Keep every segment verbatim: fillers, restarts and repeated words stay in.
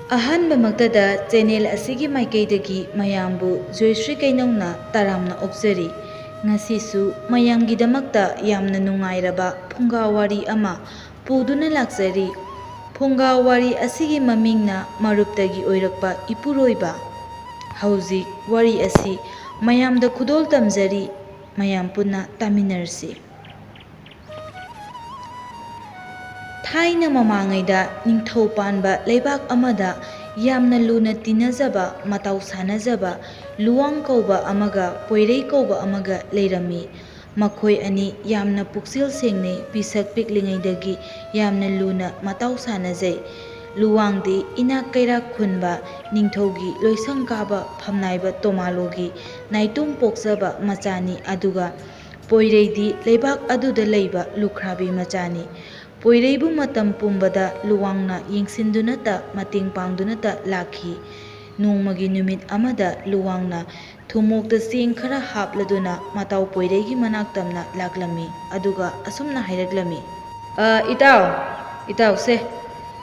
ꯑꯍꯥꯟꯕꯃꯛꯇꯗ channel ꯑꯁꯤꯒꯤ ꯃꯥꯏꯀꯩꯗꯒꯤ ꯃꯌꯥꯝꯕꯨ ꯖꯣꯏꯁ꯭ꯔꯤ ꯀꯩꯅꯧꯅ ꯇꯔꯥꯝꯅ ꯑꯣꯛꯆꯔꯤ꯫ ꯉꯁꯤꯁꯨ ꯃꯌꯥꯝꯒꯤꯗꯃꯛꯇ ꯌꯥꯝꯅ ꯅꯨꯡꯉꯥꯏꯔꯕ ꯐꯨꯡꯒꯥ ꯋꯥꯔꯤ ꯑꯃ ꯄꯨꯗꯨꯅ ꯂꯥꯛꯆꯔꯤ꯫ ꯐꯨꯡꯒꯥ ꯋꯥꯔꯤ ꯑꯁꯤꯒꯤ ꯃꯃꯤꯡꯅ ꯃꯔꯨꯞꯇꯒꯤ ꯑꯣꯏꯔꯛꯄ ꯏꯄꯨꯔꯣꯏꯕ꯫ ꯍꯧꯖꯤꯛ ꯋꯥꯔꯤ ꯑꯁꯤ ꯃꯌꯥꯝꯗ ꯈꯨꯗꯣꯜ ꯇꯝꯖꯔꯤ꯫ ꯃꯌꯥꯝ ꯄꯨꯟꯅ ꯇꯥꯃꯤꯟꯅꯔꯁꯤ꯫ ꯊꯥꯏꯅ ꯃꯃꯥꯡꯉꯩꯗ ꯅꯤꯡꯊꯧ ꯄꯥꯟꯕ ꯂꯩꯕꯥꯛ ꯑꯃꯗ ꯌꯥꯝꯅ ꯂꯨꯅ ꯇꯤꯟꯅꯖꯕ, ꯃꯇꯥꯎ ꯁꯥꯟꯅꯖꯕ ꯂꯨꯋꯥꯡ ꯀꯧꯕ ꯑꯃꯒ ꯄꯣꯏꯔꯩ ꯀꯧꯕ ꯑꯃꯒ ꯂꯩꯔꯝꯃꯤ꯫ ꯃꯈꯣꯏ ꯑꯅꯤ ꯌꯥꯝꯅ ꯄꯨꯛꯆꯦꯜ ꯁꯦꯡꯅꯩ, ꯄꯤꯁꯛ ꯄꯤꯛꯂꯤꯉꯩꯗꯒꯤ ꯌꯥꯝꯅ ꯂꯨꯅ ꯃꯇꯥꯎ ꯁꯥꯟꯅꯖꯩ꯫ ꯂꯨꯋꯥꯡꯗꯤ ꯏꯅꯥꯛ ꯀꯩꯔꯥꯛ ꯈꯨꯟꯕ, ꯅꯤꯡꯊꯧꯒꯤ ꯂꯣꯏꯁꯪ ꯀꯥꯕ ꯐꯝꯅꯥꯏꯕ ꯇꯣꯃꯥꯂꯣꯒꯤ ꯅꯥꯏꯇꯣꯝ ꯄꯣꯛꯆꯕ ꯃꯆꯥꯅꯤ, ꯑꯗꯨꯒ ꯄꯣꯏꯔꯩꯗꯤ ꯂꯩꯕꯥꯛ ꯑꯗꯨꯗ ꯂꯩꯕ ꯂꯨꯈ꯭ꯔꯥꯕꯤ ꯃꯆꯥꯅꯤ꯫ ꯄꯣꯏꯔꯩꯕꯨ ꯃꯇꯝ ꯄꯨꯝꯕꯗ ꯂꯨꯋꯥꯡꯅ ꯌꯦꯡꯁꯤꯟꯗꯨꯅꯇ, ꯃꯇꯦꯡ ꯄꯥꯡꯗꯨꯅꯇ ꯂꯥꯛꯈꯤ꯫ ꯅꯣꯡꯃꯒꯤ ꯅꯨꯃꯤꯠ ꯑꯃꯗ ꯂꯨꯋꯥꯡꯅ ꯊꯨꯝꯃꯣꯛꯇ ꯆꯦꯡ ꯈꯔ ꯍꯥꯞꯂꯗꯨꯅ ꯃꯇꯥꯎ ꯄꯣꯏꯔꯩꯒꯤ ꯃꯅꯥꯛ ꯇꯝꯅ ꯂꯥꯛꯂꯝꯃꯤ, ꯑꯗꯨꯒ ꯑꯁꯨꯝꯅ ꯍꯥꯏꯔꯛꯂꯝꯃꯤ, "ꯑ, ꯏꯇꯥꯎ, ꯏꯇꯥꯎꯁꯦ,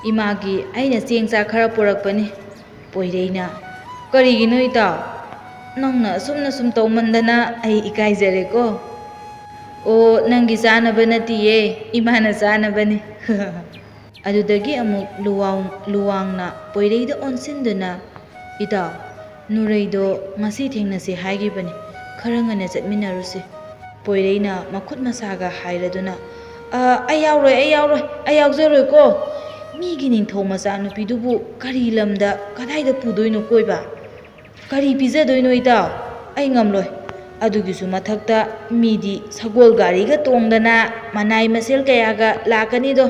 ꯏꯃꯥꯒꯤ ꯑꯩꯅ ꯆꯦꯡ ꯆꯥꯛ ꯈꯔ ꯄꯨꯔꯛꯄꯅꯤ꯫" ꯄꯣꯏꯔꯩꯅ, "ꯀꯔꯤꯒꯤꯅꯣ ꯏꯇꯥꯎ? ꯅꯪꯅ ꯑꯁꯨꯝꯅ ꯁꯨꯝ ꯇꯧꯃꯟꯗꯅ ꯑꯩ ꯏꯀꯥꯏꯖꯔꯦꯀꯣ꯫" "ꯑꯣ, ꯅꯪꯒꯤ ꯆꯥꯅꯕ ꯅꯠꯇꯤꯌꯦ, ꯏꯃꯥꯅ ꯆꯥꯅꯕꯅꯤ꯫" ꯑꯗꯨꯗꯒꯤ ꯑꯃꯨꯛ ꯂꯨꯋꯥꯡ-, ꯂꯨꯋꯥꯡꯅ ꯄꯣꯏꯔꯩꯗ ꯑꯣꯟꯁꯤꯟꯗꯨꯅ, "ꯏꯇꯥꯎ, ꯅꯨꯔꯩꯗꯣ ꯉꯁꯤ ꯊꯦꯡꯅꯁꯤ ꯍꯥꯏꯈꯤꯕꯅꯤ, ꯈꯔ ꯉꯟꯅ ꯆꯠꯃꯤꯟꯅꯔꯨꯁꯤ꯫" ꯄꯣꯏꯔꯩꯅ ꯃꯈꯨꯠ ꯃꯁꯥꯒ ꯍꯥꯏꯔꯗꯨꯅ, "ꯑ, ꯑꯩ ꯌꯥꯎꯔꯣꯏ, ꯑꯩ ꯌꯥꯎꯔꯣꯏ, ꯑꯩ ꯌꯥꯎꯖꯔꯣꯏꯀꯣ꯫ ꯃꯤꯒꯤ ꯅꯤꯡꯊꯧ ꯃꯆꯥꯅꯨꯄꯤꯗꯨꯕꯨ ꯀꯔꯤ ꯂꯝꯗ, ꯀꯗꯥꯏꯗ ꯄꯨꯗꯣꯏꯅꯣ ꯀꯣꯏꯕ? ꯀꯔꯤ ꯄꯤꯖꯗꯣꯏꯅꯣ ꯏꯇꯥꯎ? ꯑꯩ ꯉꯝꯂꯣꯏ꯫ ꯑꯗꯨꯒꯤꯁꯨ ꯃꯊꯛꯇ ꯃꯤꯗꯤ ꯁꯒꯣꯜ ꯒꯥꯔꯤꯒ ꯇꯣꯡꯗꯅ ꯃꯅꯥꯏ ꯃꯁꯦꯜ ꯀꯌꯥꯒ ꯂꯥꯛꯀꯅꯤꯗꯣ꯫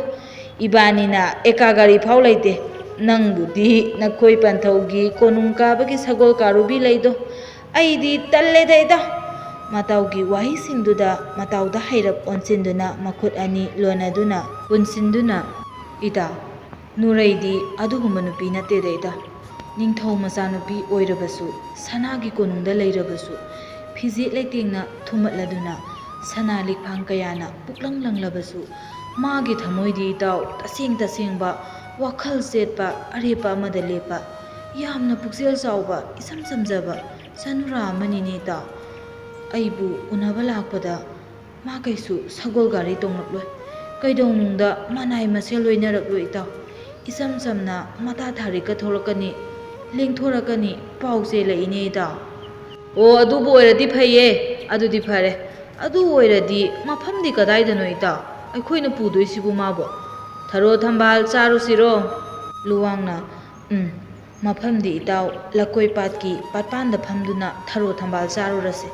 ꯏꯕꯥꯅꯤꯅ ꯑꯦꯀꯥ ꯒꯥꯔꯤ ꯐꯥꯎ ꯂꯩꯇꯦ꯫ ꯅꯪꯕꯨꯗꯤ ꯅꯈꯣꯏ ꯄꯟꯊꯧꯒꯤ ꯀꯣꯅꯨꯡ ꯀꯥꯕꯒꯤ ꯁꯒꯣꯜ ꯀꯥꯔꯨꯕꯤ ꯂꯩꯗꯣ꯫ ꯑꯩꯗꯤ ꯇꯜꯂꯦꯗ ꯏꯇꯥꯎ꯫" ꯃꯇꯥꯎꯒꯤ ꯋꯥꯍꯩꯁꯤꯡꯗꯨꯗ ꯃꯇꯥꯎꯗ ꯍꯩꯔꯞ ꯑꯣꯟꯁꯤꯟꯗꯨꯅ ꯃꯈꯨꯠ ꯑꯅꯤ ꯂꯣꯟꯅꯗꯨꯅ ꯄꯨꯟꯁꯤꯟꯗꯨꯅ, "ꯏꯇꯥꯎ, ꯅꯨꯔꯩꯗꯤ ꯑꯗꯨꯒꯨꯝꯕ ꯅꯨꯄꯤ ꯅꯠꯇꯦꯗ ꯏꯇꯥꯎ꯫ ꯅꯤꯡꯊꯧ ꯃꯆꯥꯅꯨꯄꯤ ꯑꯣꯏꯔꯕꯁꯨ, ꯁꯅꯥꯒꯤ ꯀꯣꯅꯨꯡꯗ ꯂꯩꯔꯕꯁꯨ, ꯐꯤꯖꯦꯠ ꯂꯩꯇꯦꯡꯅ ꯊꯨꯝꯃꯠꯂꯗꯨꯅ, ꯁꯅꯥ ꯂꯤꯛꯐꯥꯡ ꯀꯌꯥꯅ ꯄꯨꯛꯂꯪ ꯂꯪꯂꯕꯁꯨ, ꯃꯥꯒꯤ ꯊꯃꯣꯏꯗꯤ ꯏꯇꯥꯎ ꯇꯁꯦꯡ ꯇꯁꯦꯡꯕ ꯋꯥꯈꯜ ꯆꯦꯠꯄ ꯑꯔꯦꯞꯄ ꯑꯃꯗ ꯂꯦꯞꯄ, ꯌꯥꯝꯅ ꯄꯨꯛꯆꯦꯜ ꯆꯥꯎꯕ, ꯏꯆꯝ ꯆꯝꯖꯕ ꯆꯅꯨꯔꯥ ꯑꯃꯅꯤꯅꯦ ꯏꯇꯥꯎ꯫ ꯑꯩꯕꯨ ꯎꯅꯕ ꯂꯥꯛꯄꯗ ꯃꯥ ꯀꯩꯁꯨ ꯁꯒꯣꯜ ꯒꯥꯔꯤ ꯇꯣꯡꯂꯛꯂꯣꯏ꯫ ꯀꯩꯗꯧꯅꯨꯡꯗ ꯃꯅꯥꯏ ꯃꯁꯦꯜ ꯂꯣꯏꯅꯔꯛꯂꯣꯏ ꯏꯇꯥꯎ꯫ ꯏꯆꯝ ꯆꯝꯅ ꯃꯇꯥ ꯊꯥꯔꯤꯛꯀ ꯊꯣꯛꯂꯛꯀꯅꯤ, ꯂꯦꯡꯊꯣꯔꯛꯀꯅꯤ, ꯄꯥꯎ ꯆꯦꯜꯂꯛꯏꯅꯦ ꯏꯇꯥꯎ꯫ ꯑꯣ, ꯑꯗꯨꯕꯨ ꯑꯣꯏꯔꯗꯤ ꯐꯩꯌꯦ꯫ ꯑꯗꯨꯗꯤ ꯐꯔꯦ꯫ ꯑꯗꯨ ꯑꯣꯏꯔꯗꯤ ꯃꯐꯝꯗꯤ ꯀꯗꯥꯏꯗꯅꯣ ꯏꯇꯥꯎ? ꯑꯩꯈꯣꯏꯅ ꯄꯨꯗꯣꯏꯁꯤꯕꯨ ꯃꯥꯕꯨ? ꯊꯔꯣ ꯊꯝꯕꯥꯜ ꯆꯥꯔꯨꯁꯤꯔꯣ? ꯂꯨꯋꯥꯡꯅ, ꯎꯝ, ꯃꯐꯝꯗꯤ ꯏꯇꯥꯎ, ꯂꯀꯣꯏ ꯄꯥꯠꯀꯤ ꯄꯥꯠꯄꯥꯟꯗ ꯐꯝꯗꯨꯅ ꯊꯔꯣ ꯊꯝꯕꯥꯜ ꯆꯥꯔꯨꯔꯁꯤ꯫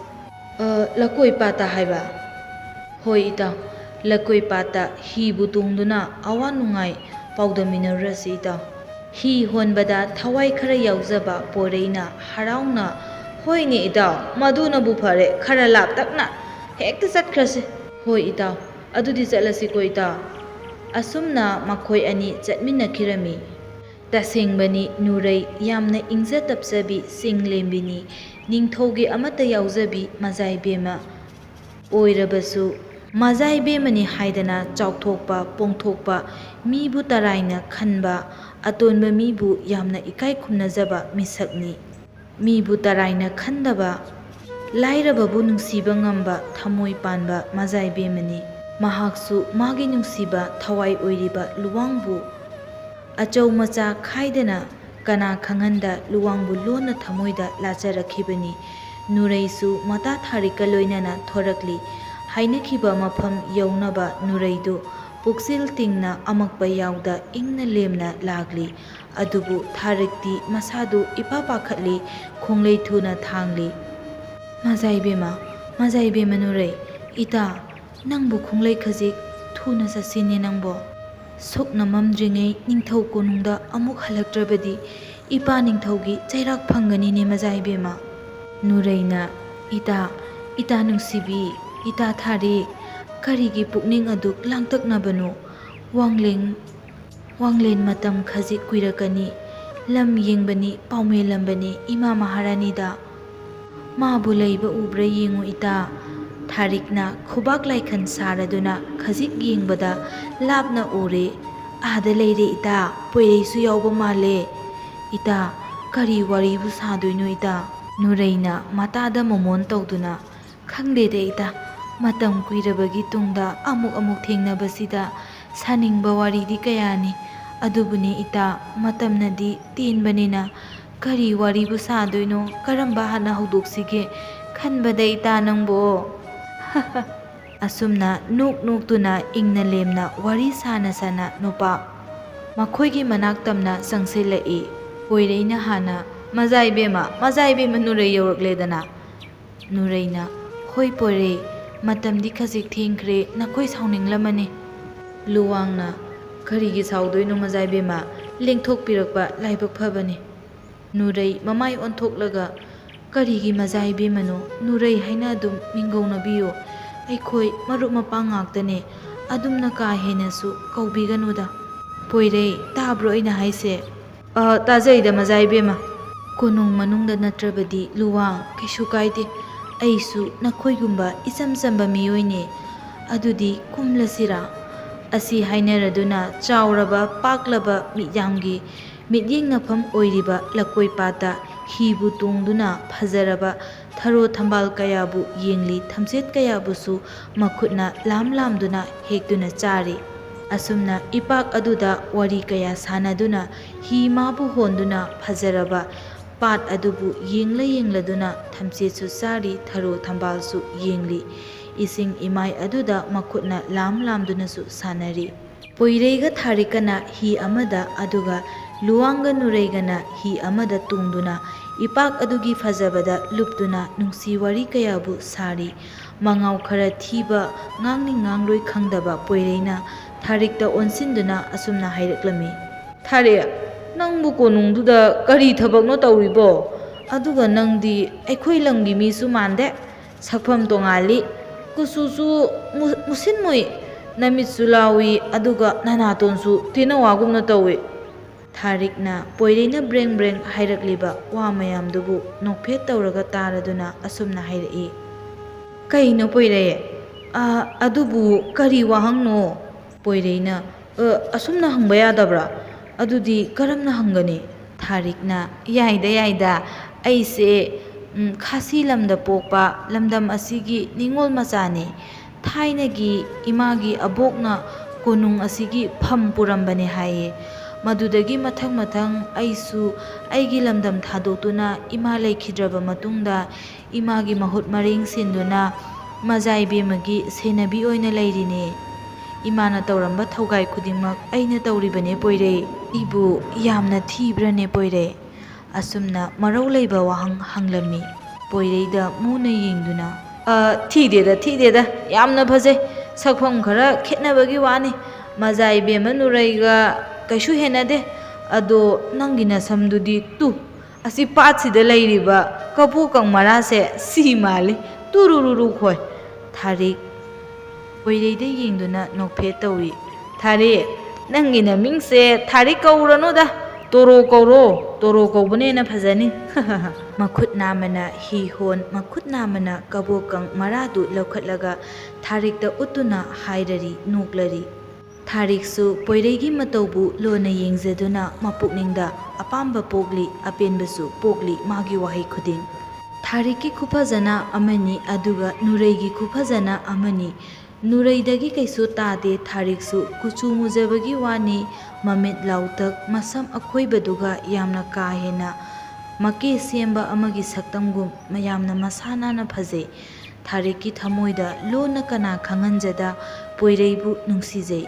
ꯑ, ꯂꯀꯣꯏ ꯄꯥꯠꯇ ꯍꯥꯏꯕ? ꯍꯣꯏ ꯏꯇꯥꯎ, ꯂꯀꯣꯏ ꯄꯥꯠꯇ ꯍꯤꯕꯨ ꯇꯣꯡꯗꯨꯅ ꯑꯋꯥ ꯅꯨꯡꯉꯥꯏ ꯄꯥꯎꯗꯝꯃꯤꯟꯅꯔꯨꯔꯁꯤ ꯏꯇꯥꯎ꯫ ꯍꯤ ꯍꯣꯟꯕꯗ ꯊꯋꯥꯏ ꯈꯔ ꯌꯥꯎꯖꯕ ꯄꯣꯏꯔꯩꯅ ꯍꯔꯥꯎꯅ, "ꯍꯣꯏꯅꯦ ꯏꯇꯥꯎ, ꯃꯗꯨꯅꯕꯨ ꯐꯔꯦ, ꯈꯔ ꯂꯥꯞꯇꯛꯅ ꯍꯦꯛꯇ ꯆꯠꯈ꯭ꯔꯁꯤ꯫" "ꯍꯣꯏ ꯏꯇꯥꯎ, ꯑꯗꯨꯗꯤ ꯆꯠꯂꯁꯤꯀꯣ ꯏꯇꯥꯎ꯫" ꯑꯁꯨꯝꯅ ꯃꯈꯣꯏ ꯑꯅꯤ ꯆꯠꯃꯤꯟꯅꯈꯤꯔꯝꯃꯤ꯫ ꯇꯁꯦꯡꯕꯅꯤ, ꯅꯨꯔꯩ ꯌꯥꯝꯅ ꯏꯪꯖ ꯇꯞꯆꯕꯤ, ꯆꯤꯡ ꯂꯦꯝꯕꯤꯅꯤ, ꯅꯤꯡꯊꯧꯒꯤ ꯑꯃꯠꯇ ꯌꯥꯎꯖꯕꯤ ꯃꯖꯥꯏꯕꯦꯝꯃ꯫ ꯑꯣꯏꯔꯕꯁꯨ, ꯃꯖꯥꯏꯕꯦꯝꯃꯅꯤ ꯍꯥꯏꯗꯅ ꯆꯥꯎꯊꯣꯛꯄ, ꯄꯣꯡꯊꯣꯛꯄ, ꯃꯤꯕꯨ ꯇꯔꯥꯏꯅ ꯈꯟꯕ, ꯑꯇꯣꯟꯕ ꯃꯤꯕꯨ ꯌꯥꯝꯅ ꯏꯀꯥꯏ ꯈꯨꯝꯅꯖꯕ ꯃꯤꯁꯛꯅꯤ꯫ ꯃꯤꯕꯨ ꯇꯔꯥꯏꯅ ꯈꯟꯗꯕ, ꯂꯥꯏꯔꯕꯕꯨ ꯅꯨꯡꯁꯤꯕ ꯉꯝꯕ ꯊꯃꯣꯏ ꯄꯥꯟꯕ ꯃꯖꯥꯏꯕꯦꯝꯃꯅꯤ꯫ ꯃꯍꯥꯛꯁꯨ ꯃꯥꯒꯤ ꯅꯨꯡꯁꯤꯕ ꯊꯋꯥꯏ ꯑꯣꯏꯔꯤꯕ ꯂꯨꯋꯥꯡꯕꯨ ꯑꯆꯧ ꯃꯆꯥ ꯈꯥꯏꯗꯅ ꯀꯅꯥ ꯈꯪꯍꯟꯗ ꯂꯨꯋꯥꯡꯕꯨ ꯂꯣꯟꯅ ꯊꯃꯣꯏꯗ ꯂꯥꯠꯆꯔꯛꯈꯤꯕꯅꯤ꯫ ꯅꯨꯔꯩꯁꯨ ꯃꯇꯥ ꯊꯥꯔꯤꯛꯀ ꯂꯣꯏꯅꯅ ꯊꯣꯔꯛꯂꯤ꯫ ꯍꯥꯏꯅꯈꯤꯕ ꯃꯐꯝ ꯌꯧꯅꯕ ꯅꯨꯔꯩꯗꯨ ꯄꯨꯛꯆꯦꯜ ꯇꯤꯡꯅ ꯑꯃꯛꯄ ꯌꯥꯎꯗ ꯏꯪꯅ ꯂꯦꯝꯅ ꯂꯥꯛꯂꯤ꯫ ꯑꯗꯨꯕꯨ ꯊꯥꯔꯤꯛꯇꯤ ꯃꯁꯥꯗꯨ ꯏꯄꯥ ꯄꯥꯈꯠꯂꯤ, ꯈꯣꯡꯂꯩ ꯊꯨꯅ ꯊꯥꯡꯂꯤ꯫ "ꯃꯖꯥꯏꯕꯦꯝꯃ, ꯃꯖꯥꯏꯕꯦꯝꯃ ꯅꯨꯔꯩ, ꯏꯇꯥ, ꯅꯪꯕꯨ ꯈꯣꯡꯂꯩ ꯈꯖꯤꯛ ꯊꯨꯅ ꯆꯠꯁꯤꯅꯦ ꯅꯪꯕꯣ꯫ ꯁꯨꯛꯅ ꯃꯝꯗ꯭ꯔꯤꯉꯩ ꯅꯤꯡꯊꯧ ꯀꯣꯅꯨꯡꯗ ꯑꯃꯨꯛ ꯍꯜꯂꯛꯇ꯭ꯔꯕꯗꯤ ꯏꯄꯥ ꯅꯤꯡꯊꯧꯒꯤ ꯆꯩꯔꯥꯛ ꯐꯪꯒꯅꯤꯅꯦ ꯃꯖꯥꯏꯕꯦꯝꯃ꯫" ꯅꯨꯔꯩꯅ, "ꯏꯇꯥ, ꯏꯇꯥ ꯅꯨꯡꯁꯤꯕꯤ, ꯏꯇꯥ ꯊꯥꯔꯤꯛ, ꯀꯔꯤꯒꯤ ꯄꯨꯛꯅꯤꯡ ꯑꯗꯨꯛ ꯂꯥꯡꯇꯛꯅꯕꯅꯣ? ꯋꯥꯡꯂꯦꯟ, ꯋꯥꯡꯂꯦꯟ ꯃꯇꯝ ꯈꯖꯤꯛ ꯀꯨꯏꯔꯛꯀꯅꯤ꯫ ꯂꯝ ꯌꯦꯡꯕꯅꯤ, ꯄꯥꯎꯃꯦꯜꯂꯝꯕꯅꯤ ꯏꯃꯥ ꯃꯍꯥꯔꯥꯅꯤꯗ꯫ ꯃꯥꯕꯨ ꯂꯩꯕ ꯎꯕ꯭ꯔꯥ ꯌꯦꯡꯉꯨ ꯏꯇꯥ꯫" ꯊꯥꯔꯤꯛꯅ ꯈꯨꯕꯥꯛ ꯂꯥꯏꯈꯟ ꯁꯥꯔꯗꯨꯅ ꯈꯖꯤꯛ ꯌꯦꯡꯕꯗ ꯂꯥꯞꯅ ꯎꯔꯦ꯫ "ꯑꯥꯗ ꯂꯩꯔꯦ ꯏꯇꯥ, ꯄꯣꯏꯔꯩꯁꯨ ꯌꯥꯎꯕ ꯃꯥꯜꯂꯦ꯫ ꯏꯇꯥ, ꯀꯔꯤ ꯋꯥꯔꯤꯕꯨ ꯁꯥꯗꯣꯏꯅꯣ ꯏꯇꯥ?" ꯅꯨꯔꯩꯅ ꯃꯇꯥꯗ ꯃꯣꯃꯣꯟ ꯇꯧꯗꯨꯅ, "ꯈꯪꯗꯦꯗ ꯏꯇꯥ, ꯃꯇꯝ ꯀꯨꯏꯔꯕꯒꯤ ꯇꯨꯡꯗ ꯑꯃꯨꯛ ꯑꯃꯨꯛ ꯊꯦꯡꯅꯕꯁꯤꯗ ꯁꯥꯅꯤꯡꯕ ꯋꯥꯔꯤꯗꯤ ꯀꯌꯥꯅꯤ꯫ ꯑꯗꯨꯕꯨꯅꯦ ꯏꯇꯥ, ꯃꯇꯝꯅꯗꯤ ꯇꯦꯟꯕꯅꯤꯅ ꯀꯔꯤ ꯋꯥꯔꯤꯕꯨ ꯁꯥꯗꯣꯏꯅꯣ, ꯀꯔꯝꯕ ꯍꯥꯟꯅ ꯍꯧꯗꯣꯛꯁꯤꯒꯦ ꯈꯟꯕꯗ ꯏꯇꯥ ꯅꯪꯕꯣ?" ꯑꯁꯨꯝꯅ ꯅꯣꯛ ꯅꯣꯛꯇꯨꯅ ꯏꯪꯅ ꯂꯦꯝꯅ ꯋꯥꯔꯤ ꯁꯥꯅ ꯁꯥꯅ ꯅꯨꯄꯥ ꯃꯈꯣꯏꯒꯤ ꯃꯅꯥꯛ ꯇꯝꯅ ꯆꯪꯁꯤꯜꯂꯛꯏ꯫ ꯄꯣꯏꯔꯩꯅ ꯍꯥꯟꯅ, "ꯃꯖꯥ ꯏꯕꯦꯝꯃ, ꯃꯖꯥ ꯏꯕꯦꯝꯃ, ꯅꯨꯔꯩ ꯌꯧꯔꯛꯂꯦꯗꯅ?" ꯅꯨꯔꯩꯅ, "ꯍꯣꯏ ꯄꯣꯏꯔꯩ, ꯃꯇꯝꯗꯤ ꯈꯖꯤꯛ ꯊꯦꯡꯈ꯭ꯔꯦ, ꯅꯈꯣꯏ ꯁꯥꯎꯅꯤꯡꯂꯝꯃꯅꯤ꯫" ꯂꯨꯋꯥꯡꯅ, "ꯀꯔꯤꯒꯤ ꯁꯥꯎꯗꯣꯏꯅꯣ ꯃꯖꯥ ꯏꯕꯦꯝꯃ, ꯂꯦꯡꯊꯣꯛꯄꯤꯔꯛꯄ ꯂꯥꯏꯕꯛ ꯐꯕꯅꯤ꯫" ꯅꯨꯔꯩ ꯃꯃꯥꯏ ꯑꯣꯟꯊꯣꯛꯂꯒ, "ꯀꯔꯤꯒꯤ ꯃꯖꯥ ꯏꯕꯦꯝꯃꯅꯣ? ꯅꯨꯔꯩ ꯍꯥꯏꯅ ꯑꯗꯨꯝ ꯃꯤꯡꯒꯧꯅꯕꯤꯌꯨ꯫ ꯑꯩꯈꯣꯏ ꯃꯔꯨꯞ ꯃꯄꯥꯡ ꯉꯥꯛꯇꯅꯦ꯫ ꯑꯗꯨꯝꯅ ꯀꯥ ꯍꯦꯟꯅꯁꯨ ꯀꯧꯕꯤꯒꯅꯨꯗ꯫" "ꯄꯣꯏꯔꯩ, ꯇꯥꯕ꯭ꯔꯣ ꯑꯩꯅ ꯍꯥꯏꯁꯦ?" "ꯑ, ꯇꯥꯖꯩꯗ ꯃꯖꯥ ꯏꯕꯦꯝꯃ꯫" "ꯀꯣꯅꯨꯡ ꯃꯅꯨꯡꯗ ꯅꯠꯇ꯭ꯔꯕꯗꯤ ꯂꯨꯋꯥꯡ ꯀꯩꯁꯨ ꯀꯥꯏꯗꯦ꯫ ꯑꯩꯁꯨ ꯅꯈꯣꯏꯒꯨꯝꯕ ꯏꯆꯝ ꯆꯝꯕ ꯃꯤꯑꯣꯏꯅꯦ꯫ ꯑꯗꯨꯗꯤ ꯀꯨꯝꯂꯁꯤꯔꯥ?" ꯑꯁꯤ ꯍꯥꯏꯅꯔꯗꯨꯅ ꯆꯥꯎꯔꯕ ꯄꯥꯛꯂꯕ ꯃꯤꯠꯌꯥꯝꯒꯤ ꯃꯤꯠꯌꯦꯡꯅꯐꯝ ꯑꯣꯏꯔꯤꯕ ꯂꯀꯣꯏ ꯄꯥꯠꯇ ꯍꯤꯕꯨ ꯇꯣꯡꯗꯨꯅ ꯐꯖꯔꯕ ꯊꯔꯣ ꯊꯝꯕꯥꯜ ꯀꯌꯥꯕꯨ ꯌꯦꯡꯂꯤ, ꯊꯝꯆꯦꯠ ꯀꯌꯥꯕꯨꯁꯨ ꯃꯈꯨꯠꯅ ꯂꯥꯝ ꯂꯥꯝꯗꯨꯅ ꯍꯦꯛꯇꯨꯅ ꯆꯥꯔꯤ꯫ ꯑꯁꯨꯝꯅ ꯏꯄꯥꯛ ꯑꯗꯨꯗ ꯋꯥꯔꯤ ꯀꯌꯥ ꯁꯥꯟꯅꯗꯨꯅ ꯍꯤ ꯃꯥꯕꯨ ꯍꯣꯟꯗꯨꯅ ꯐꯖꯔꯕ ꯄꯥꯠ ꯑꯗꯨꯕꯨ ꯌꯦꯡꯂ ꯌꯦꯡꯂꯗꯨꯅ ꯊꯝꯆꯦꯠꯁꯨ ꯆꯥꯔꯤ, ꯊꯔꯣ ꯊꯝꯕꯥꯜꯁꯨ ꯌꯦꯡꯂꯤ꯫ ꯏꯁꯤꯡ ꯏꯃꯥꯏ ꯑꯗꯨꯗ ꯃꯈꯨꯠꯅ ꯂꯥꯝ ꯂꯥꯝꯗꯨꯅꯁꯨ ꯁꯥꯟꯅꯔꯤ꯫ ꯄꯣꯏꯔꯩꯒ ꯊꯥꯔꯤꯛꯀꯅ ꯍꯤ ꯑꯃꯗ, ꯑꯗꯨꯒ ꯂꯨꯋꯥꯡꯒ ꯅꯨꯔꯩꯒꯅ ꯍꯤ ꯑꯃꯗ ꯇꯣꯡꯗꯨꯅ ꯏꯄꯥꯛ ꯑꯗꯨꯒꯤ ꯐꯖꯕꯗ ꯂꯨꯞꯇꯨꯅ ꯅꯨꯡꯁꯤ ꯋꯥꯔꯤ ꯀꯌꯥꯕꯨ ꯁꯥꯔꯤ꯫ ꯃꯉꯥꯎ ꯈꯔ ꯊꯤꯕ, ꯉꯥꯡꯅꯤꯡ ꯉꯥꯡꯂꯣꯏ ꯈꯪꯗꯕ ꯄꯣꯏꯔꯩꯅ ꯊꯥꯔꯤꯛꯇ ꯑꯣꯟꯁꯤꯟꯗꯨꯅ ꯑꯁꯨꯝꯅ ꯍꯥꯏꯔꯛꯂꯝꯃꯤ, "ꯊꯥꯔꯤꯛ, ꯅꯪꯕꯨ ꯀꯣꯅꯨꯡꯗꯨꯗ ꯀꯔꯤ ꯊꯕꯛꯅꯣ ꯇꯧꯔꯤꯕꯣ? ꯑꯗꯨꯒ ꯅꯪꯗꯤ ꯑꯩꯈꯣꯏ ꯂꯝꯒꯤ ꯃꯤꯁꯨ ꯃꯥꯟꯗꯦ꯫ ꯁꯛꯐꯝ ꯇꯣꯉꯥꯜꯂꯤ, ꯀꯨꯆꯨꯁꯨ ꯃꯨ-, ꯃꯨꯁꯤꯟ ꯃꯨꯏ, ꯅꯃꯤꯠꯁꯨ ꯂꯥꯎꯏ, ꯑꯗꯨꯒ ꯅꯅꯥꯇꯣꯟꯁꯨ ꯇꯦꯅꯋꯥꯒꯨꯝꯅ ꯇꯧꯏ꯫" ꯊꯥꯔꯤꯛꯅ ꯄꯣꯏꯔꯩꯅ ꯕ꯭ꯔꯦꯡ ꯕ꯭ꯔꯦꯡ ꯍꯥꯏꯔꯛꯂꯤꯕ ꯋꯥ ꯃꯌꯥꯝꯗꯨꯕꯨ ꯅꯣꯛꯐꯦꯠ ꯇꯧꯔꯒ ꯇꯥꯔꯗꯨꯅ ꯑꯁꯨꯝꯅ ꯍꯥꯏꯔꯛꯏ, "ꯀꯩꯅꯣ ꯄꯣꯏꯔꯩ? ꯑ, ꯑꯗꯨꯕꯨ ꯀꯔꯤ ꯋꯥꯍꯪꯅꯣ?" ꯄꯣꯏꯔꯩꯅ, "ꯑ, ꯑꯁꯨꯝꯅ ꯍꯪꯕ ꯌꯥꯗꯕ꯭ꯔꯥ? ꯑꯗꯨꯗꯤ ꯀꯔꯝꯅ ꯍꯪꯒꯅꯤ?" ꯊꯥꯔꯤꯛꯅ, "ꯌꯥꯏꯗ, ꯌꯥꯏꯗ, ꯑꯩꯁꯦ, ꯎꯝ, ꯈꯥꯁꯤ ꯂꯝꯗ ꯄꯣꯛꯄ, ꯂꯝꯗꯝ ꯑꯁꯤꯒꯤ ꯅꯤꯉꯣꯜ ꯃꯆꯥꯅꯤ꯫ ꯊꯥꯏꯅꯒꯤ ꯏꯃꯥꯒꯤ ꯑꯕꯣꯛꯅ ꯀꯣꯅꯨꯡ ꯑꯁꯤꯒꯤ ꯐꯝ ꯄꯨꯔꯝꯕꯅꯦ ꯍꯥꯏꯌꯦ꯫ ꯃꯗꯨꯗꯒꯤ ꯃꯊꯪ ꯃꯊꯪ ꯑꯩꯁꯨ ꯑꯩꯒꯤ ꯂꯝꯗꯝ ꯊꯥꯗꯣꯛꯇꯨꯅ ꯏꯃꯥ ꯂꯩꯈꯤꯗ꯭ꯔꯕ ꯃꯇꯨꯡꯗ ꯏꯃꯥꯒꯤ ꯃꯍꯨꯠ ꯃꯔꯦꯡ ꯁꯤꯟꯗꯨꯅ ꯃꯖꯥꯏ ꯕꯦꯝꯃꯒꯤ ꯁꯦꯟꯅꯕꯤ ꯑꯣꯏꯅ ꯂꯩꯔꯤꯅꯦ꯫ ꯏꯃꯥꯅ ꯇꯧꯔꯝꯕ ꯊꯧꯒꯥꯏ ꯈꯨꯗꯤꯡꯃꯛ ꯑꯩꯅ ꯇꯧꯔꯤꯕꯅꯦ ꯄꯣꯏꯔꯩ꯫ ꯑꯩꯕꯨ ꯌꯥꯝꯅ ꯊꯤꯕ꯭ꯔꯅꯦ ꯄꯣꯏꯔꯩ?" ꯑꯁꯨꯝꯅ ꯃꯔꯧ ꯂꯩꯕ ꯋꯥꯍꯪ ꯍꯪꯂꯝꯃꯤ꯫ ꯄꯣꯏꯔꯩꯗ ꯃꯨꯅ ꯌꯦꯡꯗꯨꯅ, "ꯑ, ꯊꯤꯗꯦꯗ, ꯊꯤꯗꯦꯗ, ꯌꯥꯝꯅ ꯐꯖꯩ꯫ ꯁꯛꯐꯝ ꯈꯔ ꯈꯦꯠꯅꯕꯒꯤ ꯋꯥꯅꯤ꯫ ꯃꯖꯥꯏ ꯕꯦꯝꯃ ꯅꯨꯔꯩꯒ ꯀꯩꯁꯨ ꯍꯦꯟꯅꯗꯦ꯫ ꯑꯗꯣ ꯅꯪꯒꯤ ꯅꯁꯝꯗꯨꯗꯤ ꯇꯨ, ꯑꯁꯤ ꯄꯥꯠꯁꯤꯗ ꯂꯩꯔꯤꯕ ꯀꯕꯣꯀꯪ ꯃꯔꯥꯁꯦ ꯁꯤ ꯃꯥꯜꯂꯤ꯫ ꯇꯨꯔꯨꯔꯨꯔꯨ ꯈꯣꯏ꯫" ꯊꯥꯔꯤꯛ ꯄꯣꯏꯔꯩꯗ ꯌꯦꯡꯗꯨꯅ ꯅꯣꯛꯐꯦꯠ ꯇꯧꯏ꯫ "ꯊꯥꯔꯤꯛ, ꯅꯪꯒꯤ ꯅꯃꯤꯡꯁꯦ ꯊꯥꯔꯤꯛ ꯀꯧꯔꯅꯨꯗ, ꯇꯣꯔꯣ ꯀꯧꯔꯣ, ꯇꯣꯔꯣ ꯀꯧꯕꯅ ꯍꯦꯟꯅ ꯐꯖꯅꯤ꯫" ꯃꯈꯨꯠ ꯅꯥꯝꯃꯅ ꯍꯤ ꯍꯣꯟ, ꯃꯈꯨꯠ ꯅꯥꯝꯃꯅ ꯀꯕꯣꯀꯪ ꯃꯔꯥꯗꯨ ꯂꯧꯈꯠꯂꯒ ꯊꯥꯔꯤꯛꯇ ꯎꯠꯇꯨꯅ ꯍꯥꯏꯔꯔꯤ, ꯅꯣꯛꯂꯔꯤ꯫ ꯊꯥꯔꯤꯛꯁꯨ ꯄꯣꯏꯔꯩꯒꯤ ꯃꯇꯧꯕꯨ ꯂꯣꯟꯅ ꯌꯦꯡꯖꯗꯨꯅ ꯃꯄꯨꯛꯅꯤꯡꯗ ꯑꯄꯥꯝꯕ ꯄꯣꯛꯂꯤ, ꯑꯄꯦꯟꯕꯁꯨ ꯄꯣꯛꯂꯤ ꯃꯥꯒꯤ ꯋꯥꯍꯩ ꯈꯨꯗꯤꯡ꯫ ꯊꯥꯔꯤꯛꯀꯤ ꯈꯨꯐꯖꯅ ꯑꯃꯅꯤ, ꯑꯗꯨꯒ ꯅꯨꯔꯩꯒꯤ ꯈꯨꯐꯖꯅ ꯑꯃꯅꯤ꯫ ꯅꯨꯔꯩꯗꯒꯤ ꯀꯩꯁꯨ ꯇꯥꯗꯦ ꯊꯥꯔꯤꯛꯁꯨ, ꯀꯨꯆꯨ ꯃꯨꯖꯕꯒꯤ ꯋꯥꯅꯤ, ꯃꯃꯤꯠ ꯂꯥꯎꯇꯛ, ꯃꯁꯝ ꯑꯈꯣꯏꯕꯗꯨꯒ ꯌꯥꯝꯅ ꯀꯥ ꯍꯦꯟꯅ ꯃꯀꯦ ꯁꯦꯝꯕ ꯑꯃꯒꯤ ꯁꯛꯇꯝꯒꯨꯝ ꯃꯌꯥꯝꯅ ꯃꯁꯥ ꯅꯥꯟꯅ ꯐꯖꯩ꯫ ꯊꯥꯔꯤꯛꯀꯤ ꯊꯃꯣꯏꯗ ꯂꯣꯟꯅ ꯀꯅꯥ ꯈꯪꯍꯟꯖꯗ ꯄꯣꯏꯔꯩꯕꯨ ꯅꯨꯡꯁꯤꯖꯩ꯫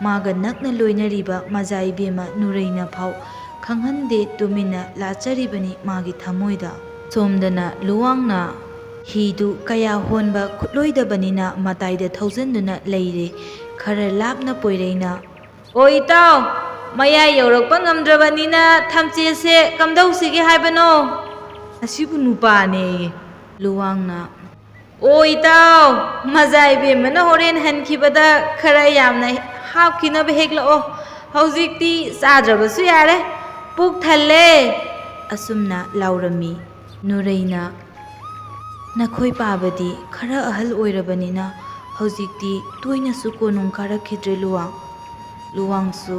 ꯃꯥꯒ ꯅꯛꯅ ꯂꯣꯏꯅꯔꯤꯕ ꯃꯖꯥ ꯏꯕꯦꯝꯃ ꯅꯨꯔꯩꯅ ꯐꯥꯎ ꯈꯪꯍꯟꯗꯦ ꯇꯨꯃꯤꯟꯅ ꯂꯥꯠꯆꯔꯤꯕꯅꯤ ꯃꯥꯒꯤ ꯊꯃꯣꯏꯗ꯫ ꯁꯣꯝꯗꯅ ꯂꯨꯋꯥꯡꯅ ꯍꯤꯗꯨ ꯀꯌꯥ ꯍꯣꯟꯕ ꯈꯨꯠꯂꯣꯏꯗꯕꯅꯤꯅ ꯃꯇꯥꯏꯗ ꯊꯧꯖꯤꯟꯗꯨꯅ ꯂꯩꯔꯦ꯫ ꯈꯔ ꯂꯥꯞꯅ ꯄꯣꯏꯔꯩꯅ, "ꯑꯣ ꯏꯇꯥꯎ, ꯃꯌꯥꯏ ꯌꯧꯔꯛꯄ ꯉꯝꯗ꯭ꯔꯕꯅꯤꯅ ꯊꯝꯆꯦꯠꯁꯦ ꯀꯝꯗꯧꯁꯤꯒꯦ ꯍꯥꯏꯕꯅꯣ?" "ꯑꯁꯤꯕꯨ ꯅꯨꯄꯥꯅꯦꯌꯦ ꯂꯨꯋꯥꯡꯅ꯫" "ꯑꯣ ꯏꯇꯥꯎ, ꯃꯖꯥ ꯏꯕꯦꯝꯃꯅ ꯍꯣꯔꯦꯟ ꯍꯟꯈꯤꯕꯗ ꯈꯔ ꯌꯥꯝꯅ ꯍꯥꯞꯈꯤꯅꯕ ꯍꯦꯛꯂꯛꯑꯣ꯫ ꯍꯧꯖꯤꯛꯇꯤ ꯆꯥꯗ꯭ꯔꯕꯁꯨ ꯌꯥꯔꯦ, ꯄꯨꯛ ꯊꯜꯂꯦ꯫" ꯑꯁꯨꯝꯅ ꯂꯥꯎꯔꯝꯃꯤ꯫ ꯅꯨꯔꯩꯅ, "ꯅꯈꯣꯏ ꯄꯥꯕꯗꯤ ꯈꯔ ꯑꯍꯜ ꯑꯣꯏꯔꯕꯅꯤꯅ ꯍꯧꯖꯤꯛꯇꯤ ꯇꯣꯏꯅꯁꯨ ꯀꯣꯅꯨꯡ ꯀꯥꯔꯛꯈꯤꯗ꯭ꯔꯦ ꯂꯨꯋꯥꯡ꯫ ꯂꯨꯋꯥꯡꯁꯨ,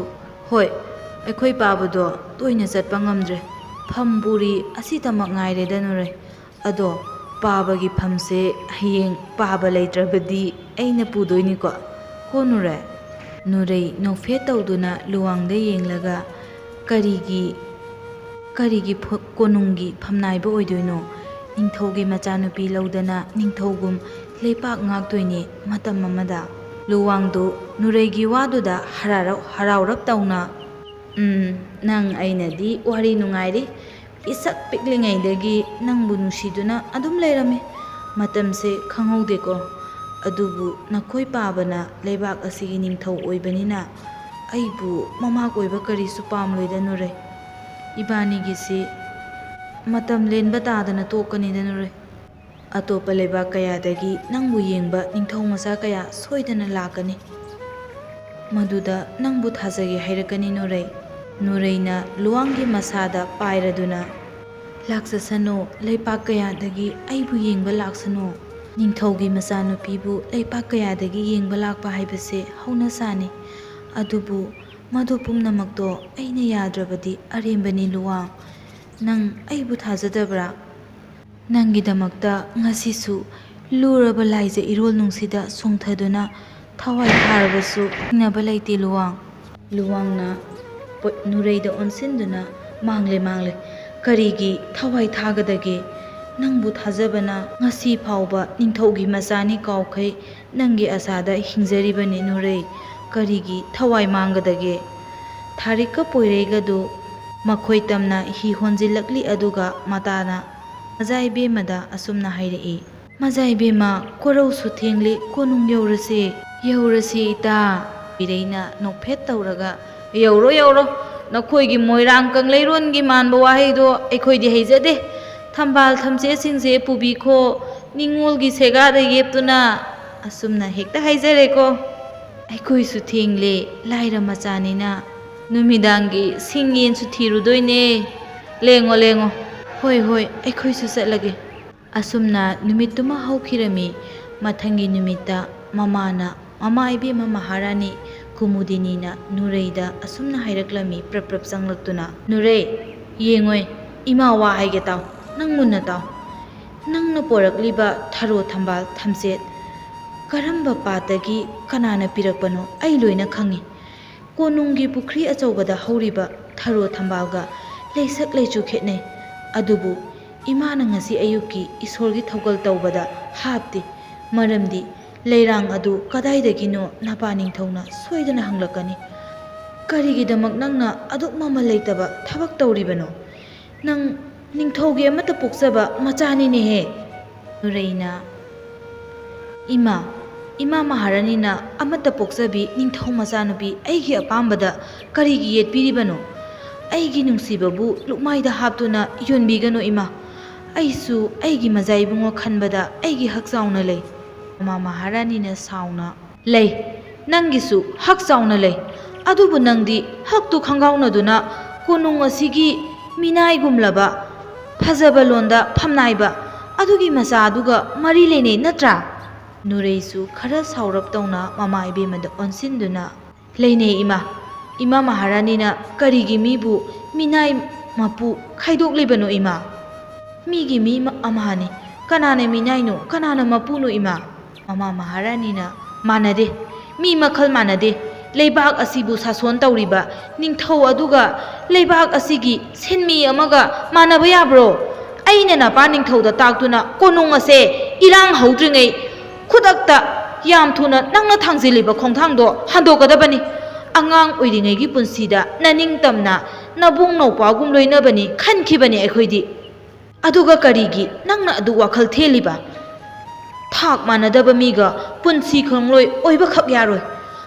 "ꯍꯣꯏ, ꯑꯩꯈꯣꯏ ꯄꯥꯕꯗꯣ ꯇꯣꯏꯅ ꯆꯠꯄ ꯉꯝꯗ꯭ꯔꯦ꯫ ꯐꯝ ꯄꯨꯔꯤ ꯑꯁꯤꯇꯃꯛ ꯉꯥꯏꯔꯦꯗ ꯅꯨꯔꯩ꯫ ꯑꯗꯣ ꯄꯥꯕꯒꯤ ꯐꯝꯁꯦ ꯍꯌꯦꯡ ꯄꯥꯕ ꯂꯩꯇ꯭ꯔꯕꯗꯤ ꯑꯩꯅ ꯄꯨꯗꯣꯏꯅꯤꯀꯣ, ꯀꯣ ꯅꯨꯔꯩ?" ꯅꯨꯔꯩ ꯅꯣꯛꯐꯦꯠ ꯇꯧꯗꯨꯅ ꯂꯨꯋꯥꯡꯗ ꯌꯦꯡꯂꯒ, "ꯀꯔꯤꯒꯤ, ꯀꯔꯤꯒꯤ ꯐ-, ꯀꯣꯅꯨꯡꯒꯤ ꯐꯝꯅꯥꯏꯕ ꯑꯣꯏꯗꯣꯏꯅꯣ? ꯅꯤꯡꯊꯧꯒꯤ ꯃꯆꯥꯅꯨꯄꯤ ꯂꯧꯗꯅ ꯅꯤꯡꯊꯧꯒꯨꯝ ꯂꯩꯄꯥꯛ ꯉꯥꯛꯇꯣꯏꯅꯦ ꯃꯇꯝ ꯑꯃꯗ꯫" ꯂꯨꯋꯥꯡꯗꯨ ꯅꯨꯔꯩꯒꯤ ꯋꯥꯗꯨꯗ ꯍꯔꯥꯎꯔꯞ, ꯍꯔꯥꯎꯔꯞ ꯇꯧꯅ, "ꯎꯝ, ꯅꯪ ꯑꯩꯅꯗꯤ ꯋꯥꯔꯤ ꯅꯨꯡꯉꯥꯏꯔꯤ꯫ ꯄꯤꯁꯛ ꯄꯤꯛꯂꯤꯉꯩꯗꯒꯤ ꯅꯪꯕꯨ ꯅꯨꯡꯁꯤꯗꯨꯅ ꯑꯗꯨꯝ ꯂꯩꯔꯝꯃꯤ꯫ ꯃꯇꯝꯁꯦ ꯈꯪꯍꯧꯗꯦꯀꯣ꯫ ꯑꯗꯨꯕꯨ ꯅꯈꯣꯏ ꯄꯥꯕꯅ ꯂꯩꯕꯥꯛ ꯑꯁꯤꯒꯤ ꯅꯤꯡꯊꯧ ꯑꯣꯏꯕꯅꯤꯅ ꯑꯩꯕꯨ ꯃꯃꯥ ꯀꯣꯏꯕ ꯀꯔꯤꯁꯨ ꯄꯥꯝꯂꯣꯏꯗ ꯅꯨꯔꯩ꯫ ꯏꯕꯥꯅꯤꯒꯤꯁꯤ ꯃꯇꯝ ꯂꯦꯟꯕ ꯇꯥꯗꯅ ꯇꯣꯛꯀꯅꯤꯗ ꯅꯨꯔꯩ꯫ ꯑꯇꯣꯞꯄ ꯂꯩꯕꯥꯛ ꯀꯌꯥꯗꯒꯤ ꯅꯪꯕꯨ ꯌꯦꯡꯕ ꯅꯤꯡꯊꯧ ꯃꯆꯥ ꯀꯌꯥ ꯁꯣꯏꯗꯅ ꯂꯥꯛꯀꯅꯤ꯫ ꯃꯗꯨꯗ ꯅꯪꯕꯨ ꯊꯥꯖꯒꯦ ꯍꯥꯏꯔꯛꯀꯅꯤ ꯅꯨꯔꯩ꯫" ꯅꯨꯔꯩꯅ ꯂꯨꯋꯥꯡꯒꯤ ꯃꯁꯥꯗ ꯄꯥꯏꯔꯗꯨꯅ, "ꯂꯥꯛꯆꯁꯅꯨ, ꯂꯩꯄꯥꯛ ꯀꯌꯥꯗꯒꯤ ꯑꯩꯕꯨ ꯌꯦꯡꯕ ꯂꯥꯛꯁꯅꯨ꯫ ꯅꯤꯡꯊꯧꯒꯤ ꯃꯆꯥꯅꯨꯄꯤꯕꯨ ꯂꯩꯄꯥꯛ ꯀꯌꯥꯗꯒꯤ ꯌꯦꯡꯕ ꯂꯥꯛꯄ ꯍꯥꯏꯕꯁꯦ ꯍꯧꯅꯁꯥꯅꯤ꯫ ꯑꯗꯨꯕꯨ ꯃꯗꯨ ꯄꯨꯝꯅꯃꯛꯇꯣ ꯑꯩꯅ ꯌꯥꯗ꯭ꯔꯕꯗꯤ ꯑꯔꯦꯝꯕꯅꯤ ꯂꯨꯋꯥꯡ꯫ ꯅꯪ ꯑꯩꯕꯨ ꯊꯥꯖꯗꯕ꯭ꯔꯥ? ꯅꯪꯒꯤꯗꯃꯛꯇ ꯉꯁꯤꯁꯨ ꯂꯨꯔꯕ ꯂꯥꯏꯖ ꯏꯔꯣꯜ ꯅꯨꯡꯁꯤꯗ ꯆꯣꯡꯊꯗꯨꯅ ꯊꯋꯥꯏ ꯊꯥꯔꯕꯁꯨ ꯊꯤꯡꯅꯕ ꯂꯩꯇꯦ ꯂꯨꯋꯥꯡ꯫" ꯂꯨꯋꯥꯡꯅ ꯄꯣꯠ ꯅꯨꯔꯩꯗ ꯑꯣꯟꯁꯤꯟꯗꯨꯅ, "ꯃꯥꯡꯂꯦ, ꯃꯥꯡꯂꯦ꯫ ꯀꯔꯤꯒꯤ ꯊꯋꯥꯏ ꯊꯥꯒꯗꯒꯦ? ꯅꯪꯕꯨ ꯊꯥꯖꯕꯅ ꯉꯁꯤ ꯐꯥꯎꯕ ꯅꯤꯡꯊꯧꯒꯤ ꯃꯆꯥꯅꯤ ꯀꯥꯎꯈꯩ ꯅꯪꯒꯤ ꯑꯁꯥꯗ ꯍꯤꯡꯖꯔꯤꯕꯅꯤ ꯅꯨꯔꯩ꯫ ꯀꯔꯤꯒꯤ ꯊꯋꯥꯏ ꯃꯥꯡꯒꯗꯒꯦ?" ꯊꯥꯔꯤꯛꯀ ꯄꯣꯏꯔꯩꯒꯗꯨ ꯃꯈꯣꯏ ꯇꯝꯅ ꯍꯤ ꯍꯣꯟꯖꯤꯜꯂꯛꯂꯤ ꯑꯗꯨꯒ ꯃꯇꯥꯅ ꯃꯖꯥ ꯏꯕꯦꯝꯃꯗ ꯑꯁꯨꯝꯅ ꯍꯥꯏꯔꯛꯏ, "ꯃꯖꯥ ꯏꯕꯦꯝꯃ, ꯀꯣꯔꯧꯁꯨ ꯊꯦꯡꯂꯦ, ꯀꯣꯅꯨꯡ ꯌꯧꯔꯁꯦ, ꯌꯧꯔꯁꯦ ꯏꯇꯥ꯫" ꯄꯤꯔꯩꯅ ꯅꯣꯛꯐꯦꯠ ꯇꯧꯔꯒ, "ꯌꯧꯔꯣ, ꯌꯧꯔꯣ, ꯅꯈꯣꯏꯒꯤ ꯃꯣꯏꯔꯥꯡ ꯀꯪꯂꯩꯔꯣꯟꯒꯤ ꯃꯥꯟꯕ ꯋꯥꯍꯩꯗꯣ ꯑꯩꯈꯣꯏꯗꯤ ꯍꯩꯖꯗꯦ꯫ ꯊꯝꯕꯥꯜ ꯊꯝꯆꯦꯠꯁꯤꯡꯁꯦ ꯄꯨꯕꯤꯈꯣ, ꯅꯤꯡꯉꯣꯜꯒꯤ ꯁꯦꯒꯥꯗ ꯌꯦꯞꯇꯨꯅ ꯑꯁꯨꯝꯅ ꯍꯦꯛꯇ ꯍꯥꯏꯖꯔꯦꯀꯣ꯫ ꯑꯩꯈꯣꯏꯁꯨ ꯊꯦꯡꯂꯦ, ꯂꯥꯏꯔ ꯃꯆꯥꯅꯤꯅ꯫ ꯅꯨꯃꯤꯗꯥꯡꯒꯤ ꯁꯤꯡ ꯌꯦꯟꯁꯨ ꯊꯤꯔꯨꯗꯣꯏꯅꯦ꯫ ꯂꯦꯡꯉꯣ, ꯂꯦꯡꯉꯣ꯫ ꯍꯣꯏ, ꯍꯣꯏ, ꯑꯩꯈꯣꯏꯁꯨ ꯆꯠꯂꯒꯦ꯫" ꯑꯁꯨꯝꯅ ꯅꯨꯃꯤꯠꯇꯨꯃ ꯍꯧꯈꯤꯔꯝꯃꯤ꯫ ꯃꯊꯪꯒꯤ ꯅꯨꯃꯤꯠꯇ ꯃꯃꯥꯅ ꯃꯃꯥ ꯏꯕꯦꯝꯃ ꯃꯍꯥꯔꯥꯅꯤ ꯀꯨꯃꯨꯗꯤꯅꯤꯅ ꯅꯨꯔꯩꯗ ꯑꯁꯨꯝꯅ ꯍꯥꯏꯔꯛꯂꯝꯃꯤ, ꯄ꯭ꯔꯞ ꯄ꯭ꯔꯞ ꯆꯪꯂꯛꯇꯨꯅ, "ꯅꯨꯔꯩ, ꯌꯦꯡꯉꯣꯏ, ꯏꯃꯥ ꯋꯥ ꯍꯥꯏꯒꯦ ꯇꯥꯎ, ꯅꯪ ꯃꯨꯟꯅ ꯇꯥꯎ꯫ ꯅꯪꯅ ꯄꯣꯔꯛꯂꯤꯕ ꯊꯔꯣ ꯊꯝꯕꯥꯜ ꯊꯝꯆꯦꯠ ꯀꯔꯝꯕ ꯄꯥꯠꯇꯒꯤ ꯀꯅꯥꯅ ꯄꯤꯔꯛꯄꯅꯣ ꯑꯩ ꯂꯣꯏꯅ ꯈꯪꯉꯤ꯫ ꯀꯣꯅꯨꯡꯒꯤ ꯄꯨꯈ꯭ꯔꯤ ꯑꯆꯧꯕꯗ ꯍꯧꯔꯤꯕ ꯊꯔꯣ ꯊꯝꯕꯥꯜꯒ ꯂꯩꯁꯛ ꯂꯩꯆꯨ ꯈꯦꯠꯅꯩ꯫ ꯑꯗꯨꯕꯨ ꯏꯃꯥꯅ ꯉꯁꯤ ꯑꯌꯨꯛꯀꯤ ꯏꯁꯣꯔꯒꯤ ꯊꯧꯒꯜ ꯇꯧꯕꯗ ꯍꯥꯞꯇꯦ, ꯃꯔꯝꯗꯤ ꯂꯩꯔꯥꯡ ꯑꯗꯨ ꯀꯗꯥꯏꯗꯒꯤꯅꯣ ꯅꯄꯥ ꯅꯤꯡꯊꯧꯅ ꯁꯣꯏꯗꯅ ꯍꯪꯂꯛꯀꯅꯤ꯫ ꯀꯔꯤꯒꯤꯗꯃꯛ ꯅꯪꯅ ꯑꯗꯨꯛ ꯃꯃꯜ ꯂꯩꯇꯕ ꯊꯕꯛ ꯇꯧꯔꯤꯕꯅꯣ? ꯅꯪ ꯅꯤꯡꯊꯧꯒꯤ ꯑꯃꯠꯇ ꯄꯣꯛꯆꯕ ꯃꯆꯥꯅꯤꯅꯦꯍꯦ!" ꯅꯨꯔꯩꯅ, "ꯏꯃꯥ, ꯏꯃꯥ ꯃꯍꯥꯔꯥꯅꯤꯅ ꯑꯃꯠꯇ ꯄꯣꯛꯆꯕꯤ ꯅꯤꯡꯊꯧ ꯃꯆꯥꯅꯨꯄꯤ ꯑꯩꯒꯤ ꯑꯄꯥꯝꯕꯗ ꯀꯔꯤꯒꯤ ꯌꯦꯠꯄꯤꯔꯤꯕꯅꯣ? ꯑꯩꯒꯤ ꯅꯨꯡꯁꯤꯕꯕꯨ ꯂꯨꯛꯃꯥꯏꯗ ꯍꯥꯞꯇꯨꯅ ꯌꯣꯟꯕꯤꯒꯅꯨ ꯏꯃꯥ꯫ ꯑꯩꯁꯨ ꯑꯩꯒꯤ ꯃꯖꯥ ꯏꯕꯨꯡꯉꯣ ꯈꯟꯕꯗ ꯑꯩꯒꯤ ꯍꯛ ꯆꯥꯎꯅ ꯂꯩ꯫" ꯃꯃꯥ ꯃꯍꯥꯔꯥꯅꯤꯅ ꯁꯥꯎꯅ, "ꯂꯩ, ꯅꯪꯒꯤꯁꯨ ꯍꯛ ꯆꯥꯎꯅ ꯂꯩ꯫ ꯑꯗꯨꯕꯨ ꯅꯪꯗꯤ ꯍꯛꯇꯨ ꯈꯪꯒꯥꯎꯅꯗꯨꯅ ꯀꯣꯅꯨꯡ ꯑꯁꯤꯒꯤ ꯃꯤꯅꯥꯏꯒꯨꯝꯂꯕ ꯐꯖꯕ ꯂꯣꯟꯗ ꯐꯝꯅꯥꯏꯕ ꯑꯗꯨꯒꯤ ꯃꯆꯥꯗꯨꯒ ꯃꯔꯤ ꯂꯩꯅꯩ ꯅꯠꯇ꯭ꯔꯥ?" ꯅꯨꯔꯩꯁꯨ ꯈꯔ ꯁꯥꯎꯔꯞ ꯇꯧꯅ ꯃꯃꯥ ꯏꯕꯦꯝꯃꯗ ꯑꯣꯟꯁꯤꯟꯗꯨꯅ, "ꯂꯩꯅꯩ ꯏꯃꯥ꯫ ꯏꯃꯥ ꯃꯍꯥꯔꯥꯅꯤꯅ ꯀꯔꯤꯒꯤ ꯃꯤꯕꯨ ꯃꯤꯅꯥꯏ ꯃꯄꯨ ꯈꯥꯏꯗꯣꯛꯂꯤꯕꯅꯣ ꯏꯃꯥ? ꯃꯤꯒꯤ ꯃꯤ ꯃ-, ꯑꯃꯍꯥꯅꯤ꯫ ꯀꯅꯥꯅ ꯃꯤꯅꯥꯏꯅꯣ, ꯀꯅꯥꯅ ꯃꯄꯨꯅꯣ ꯏꯃꯥ?" ꯃꯃꯥ ꯃꯍꯥꯔꯥꯅꯤꯅ, "ꯃꯥꯟꯅꯗꯦ꯫ ꯃꯤ ꯃꯈꯜ ꯃꯥꯟꯅꯗꯦ꯫ ꯂꯩꯕꯥꯛ ꯑꯁꯤꯕꯨ ꯁꯥꯁꯣꯟ ꯇꯧꯔꯤꯕ ꯅꯤꯡꯊꯧ ꯑꯗꯨꯒ ꯂꯩꯕꯥꯛ ꯑꯁꯤꯒꯤ ꯁꯤꯟꯃꯤ ꯑꯃꯒ ꯃꯥꯟꯅꯕ ꯌꯥꯕ꯭ꯔꯣ? ꯑꯩꯅ ꯅꯄꯥ ꯅꯤꯡꯊꯧꯗ ꯇꯥꯛꯇꯨꯅ ꯀꯣꯅꯨꯡ ꯑꯁꯦ ꯏꯔꯥꯡ ꯍꯧꯗ꯭ꯔꯤꯉꯩ ꯈꯨꯗꯛꯇ ꯌꯥꯝ ꯊꯨꯅ ꯅꯪꯅ ꯊꯥꯡꯖꯤꯜꯂꯤꯕ ꯈꯣꯡꯊꯥꯡꯗꯣ ꯍꯟꯗꯣꯛꯀꯗꯕꯅꯤ꯫ ꯑꯉꯥꯡ ꯑꯣꯏꯔꯤꯉꯩꯒꯤ ꯄꯨꯟꯁꯤꯗ ꯅꯅꯤꯡꯇꯝꯅ ꯅꯕꯨꯡ ꯅꯧꯄꯥꯒꯨꯝ ꯂꯣꯏꯅꯕꯅꯤ ꯈꯟꯈꯤꯕꯅꯤ ꯑꯩꯈꯣꯏꯗꯤ꯫ ꯑꯗꯨꯒ ꯀꯔꯤꯒꯤ ꯅꯪꯅ ꯑꯗꯨ ꯋꯥꯈꯜ ꯊꯦꯜꯂꯤꯕ? ꯊꯥꯛ ꯃꯥꯟꯅꯗꯕ ꯃꯤꯒ ꯄꯨꯟꯁꯤ ꯈꯣꯡꯂꯣꯏ ꯑꯣꯏꯕꯈꯛ ꯌꯥꯔꯣꯏ꯫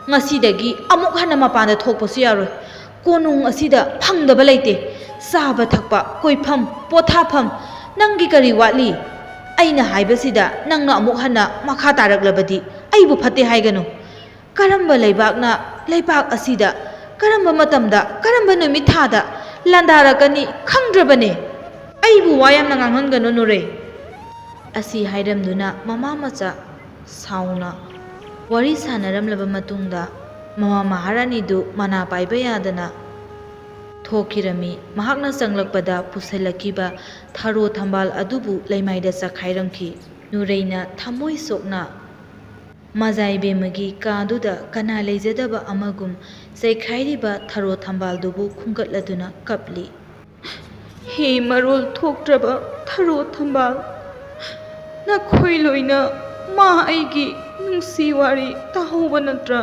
ꯉꯁꯤꯗꯒꯤ ꯑꯃꯨꯛ ꯍꯟꯅ ꯃꯄꯥꯟꯗ ꯊꯣꯛꯄꯁꯨ ꯌꯥꯔꯣꯏ꯫ ꯀꯣꯅꯨꯡ ꯑꯁꯤꯗ ꯐꯪꯗꯕ ꯂꯩꯇꯦ꯫ ꯆꯥꯕ ꯊꯛꯄ, ꯀꯣꯏꯐꯝ, ꯄꯣꯊꯥꯐꯝ, ꯅꯪꯒꯤ ꯀꯔꯤ ꯋꯥꯠꯂꯤ? ꯑꯩꯅ ꯍꯥꯏꯕꯁꯤꯗ ꯅꯪꯅ ꯑꯃꯨꯛ ꯍꯟꯅ ꯃꯈꯥ ꯇꯥꯔꯛꯂꯕꯗꯤ ꯑꯩꯕꯨ ꯐꯠꯇꯦ ꯍꯥꯏꯒꯅꯨ꯫ ꯀꯔꯝꯕ ꯂꯩꯕꯥꯛꯅ ꯂꯩꯕꯥꯛ ꯑꯁꯤꯗ ꯀꯔꯝꯕ ꯃꯇꯝꯗ ꯀꯔꯝꯕ ꯅꯨꯃꯤꯠ ꯊꯥꯗ ꯂꯥꯟꯗꯥꯔꯛꯀꯅꯤ ꯈꯪꯗ꯭ꯔꯕꯅꯦ꯫ ꯑꯩꯕꯨ ꯋꯥ ꯌꯥꯝꯅ ꯉꯥꯡꯍꯟꯒꯅꯨ ꯅꯨꯔꯩ꯫" ꯑꯁꯤ ꯍꯥꯏꯔꯝꯗꯨꯅ ꯃꯃꯥ ꯃꯆꯥ ꯁꯥꯎꯅ ꯋꯥꯔꯤ ꯁꯥꯟꯅꯔꯝꯂꯕ ꯃꯇꯨꯡꯗ ꯃꯃꯥ ꯃꯍꯥꯔꯥꯅꯤꯗꯨ ꯃꯅꯥ ꯄꯥꯏꯕ ꯌꯥꯗꯅ ꯊꯣꯛꯈꯤꯔꯝꯃꯤ꯫ ꯃꯍꯥꯛꯅ ꯆꯪꯂꯛꯄꯗ ꯄꯨꯁꯤꯜꯂꯛꯈꯤꯕ ꯊꯔꯣ ꯊꯝꯕꯥꯜ ꯑꯗꯨꯕꯨ ꯂꯩꯃꯥꯏꯗ ꯆꯈꯥꯏꯔꯝꯈꯤ꯫ ꯅꯨꯔꯩꯅ ꯊꯃꯣꯏ ꯁꯣꯛꯅ ꯃꯖꯥ ꯏꯕꯦꯝꯃꯒꯤ ꯀꯥꯗꯨꯗ ꯀꯅꯥ ꯂꯩꯖꯗꯕ ꯑꯃꯒꯨꯝ ꯆꯩꯈꯥꯏꯔꯤꯕ ꯊꯔꯣ ꯊꯝꯕꯥꯜꯗꯨꯕꯨ ꯈꯨꯝꯒꯠꯂꯗꯨꯅ ꯀꯞꯂꯤ꯫ ꯍꯦ ꯃꯔꯣꯜ ꯊꯣꯛꯇ꯭ꯔꯕ ꯊꯔꯣ ꯊꯝꯕꯥꯜ, ꯅꯈꯣꯏ ꯂꯣꯏꯅ ꯃꯥ ꯑꯩꯒꯤ ꯅꯨꯡꯁꯤ ꯋꯥꯔꯤ ꯇꯥꯍꯧꯕ ꯅꯠꯇ꯭ꯔꯥ?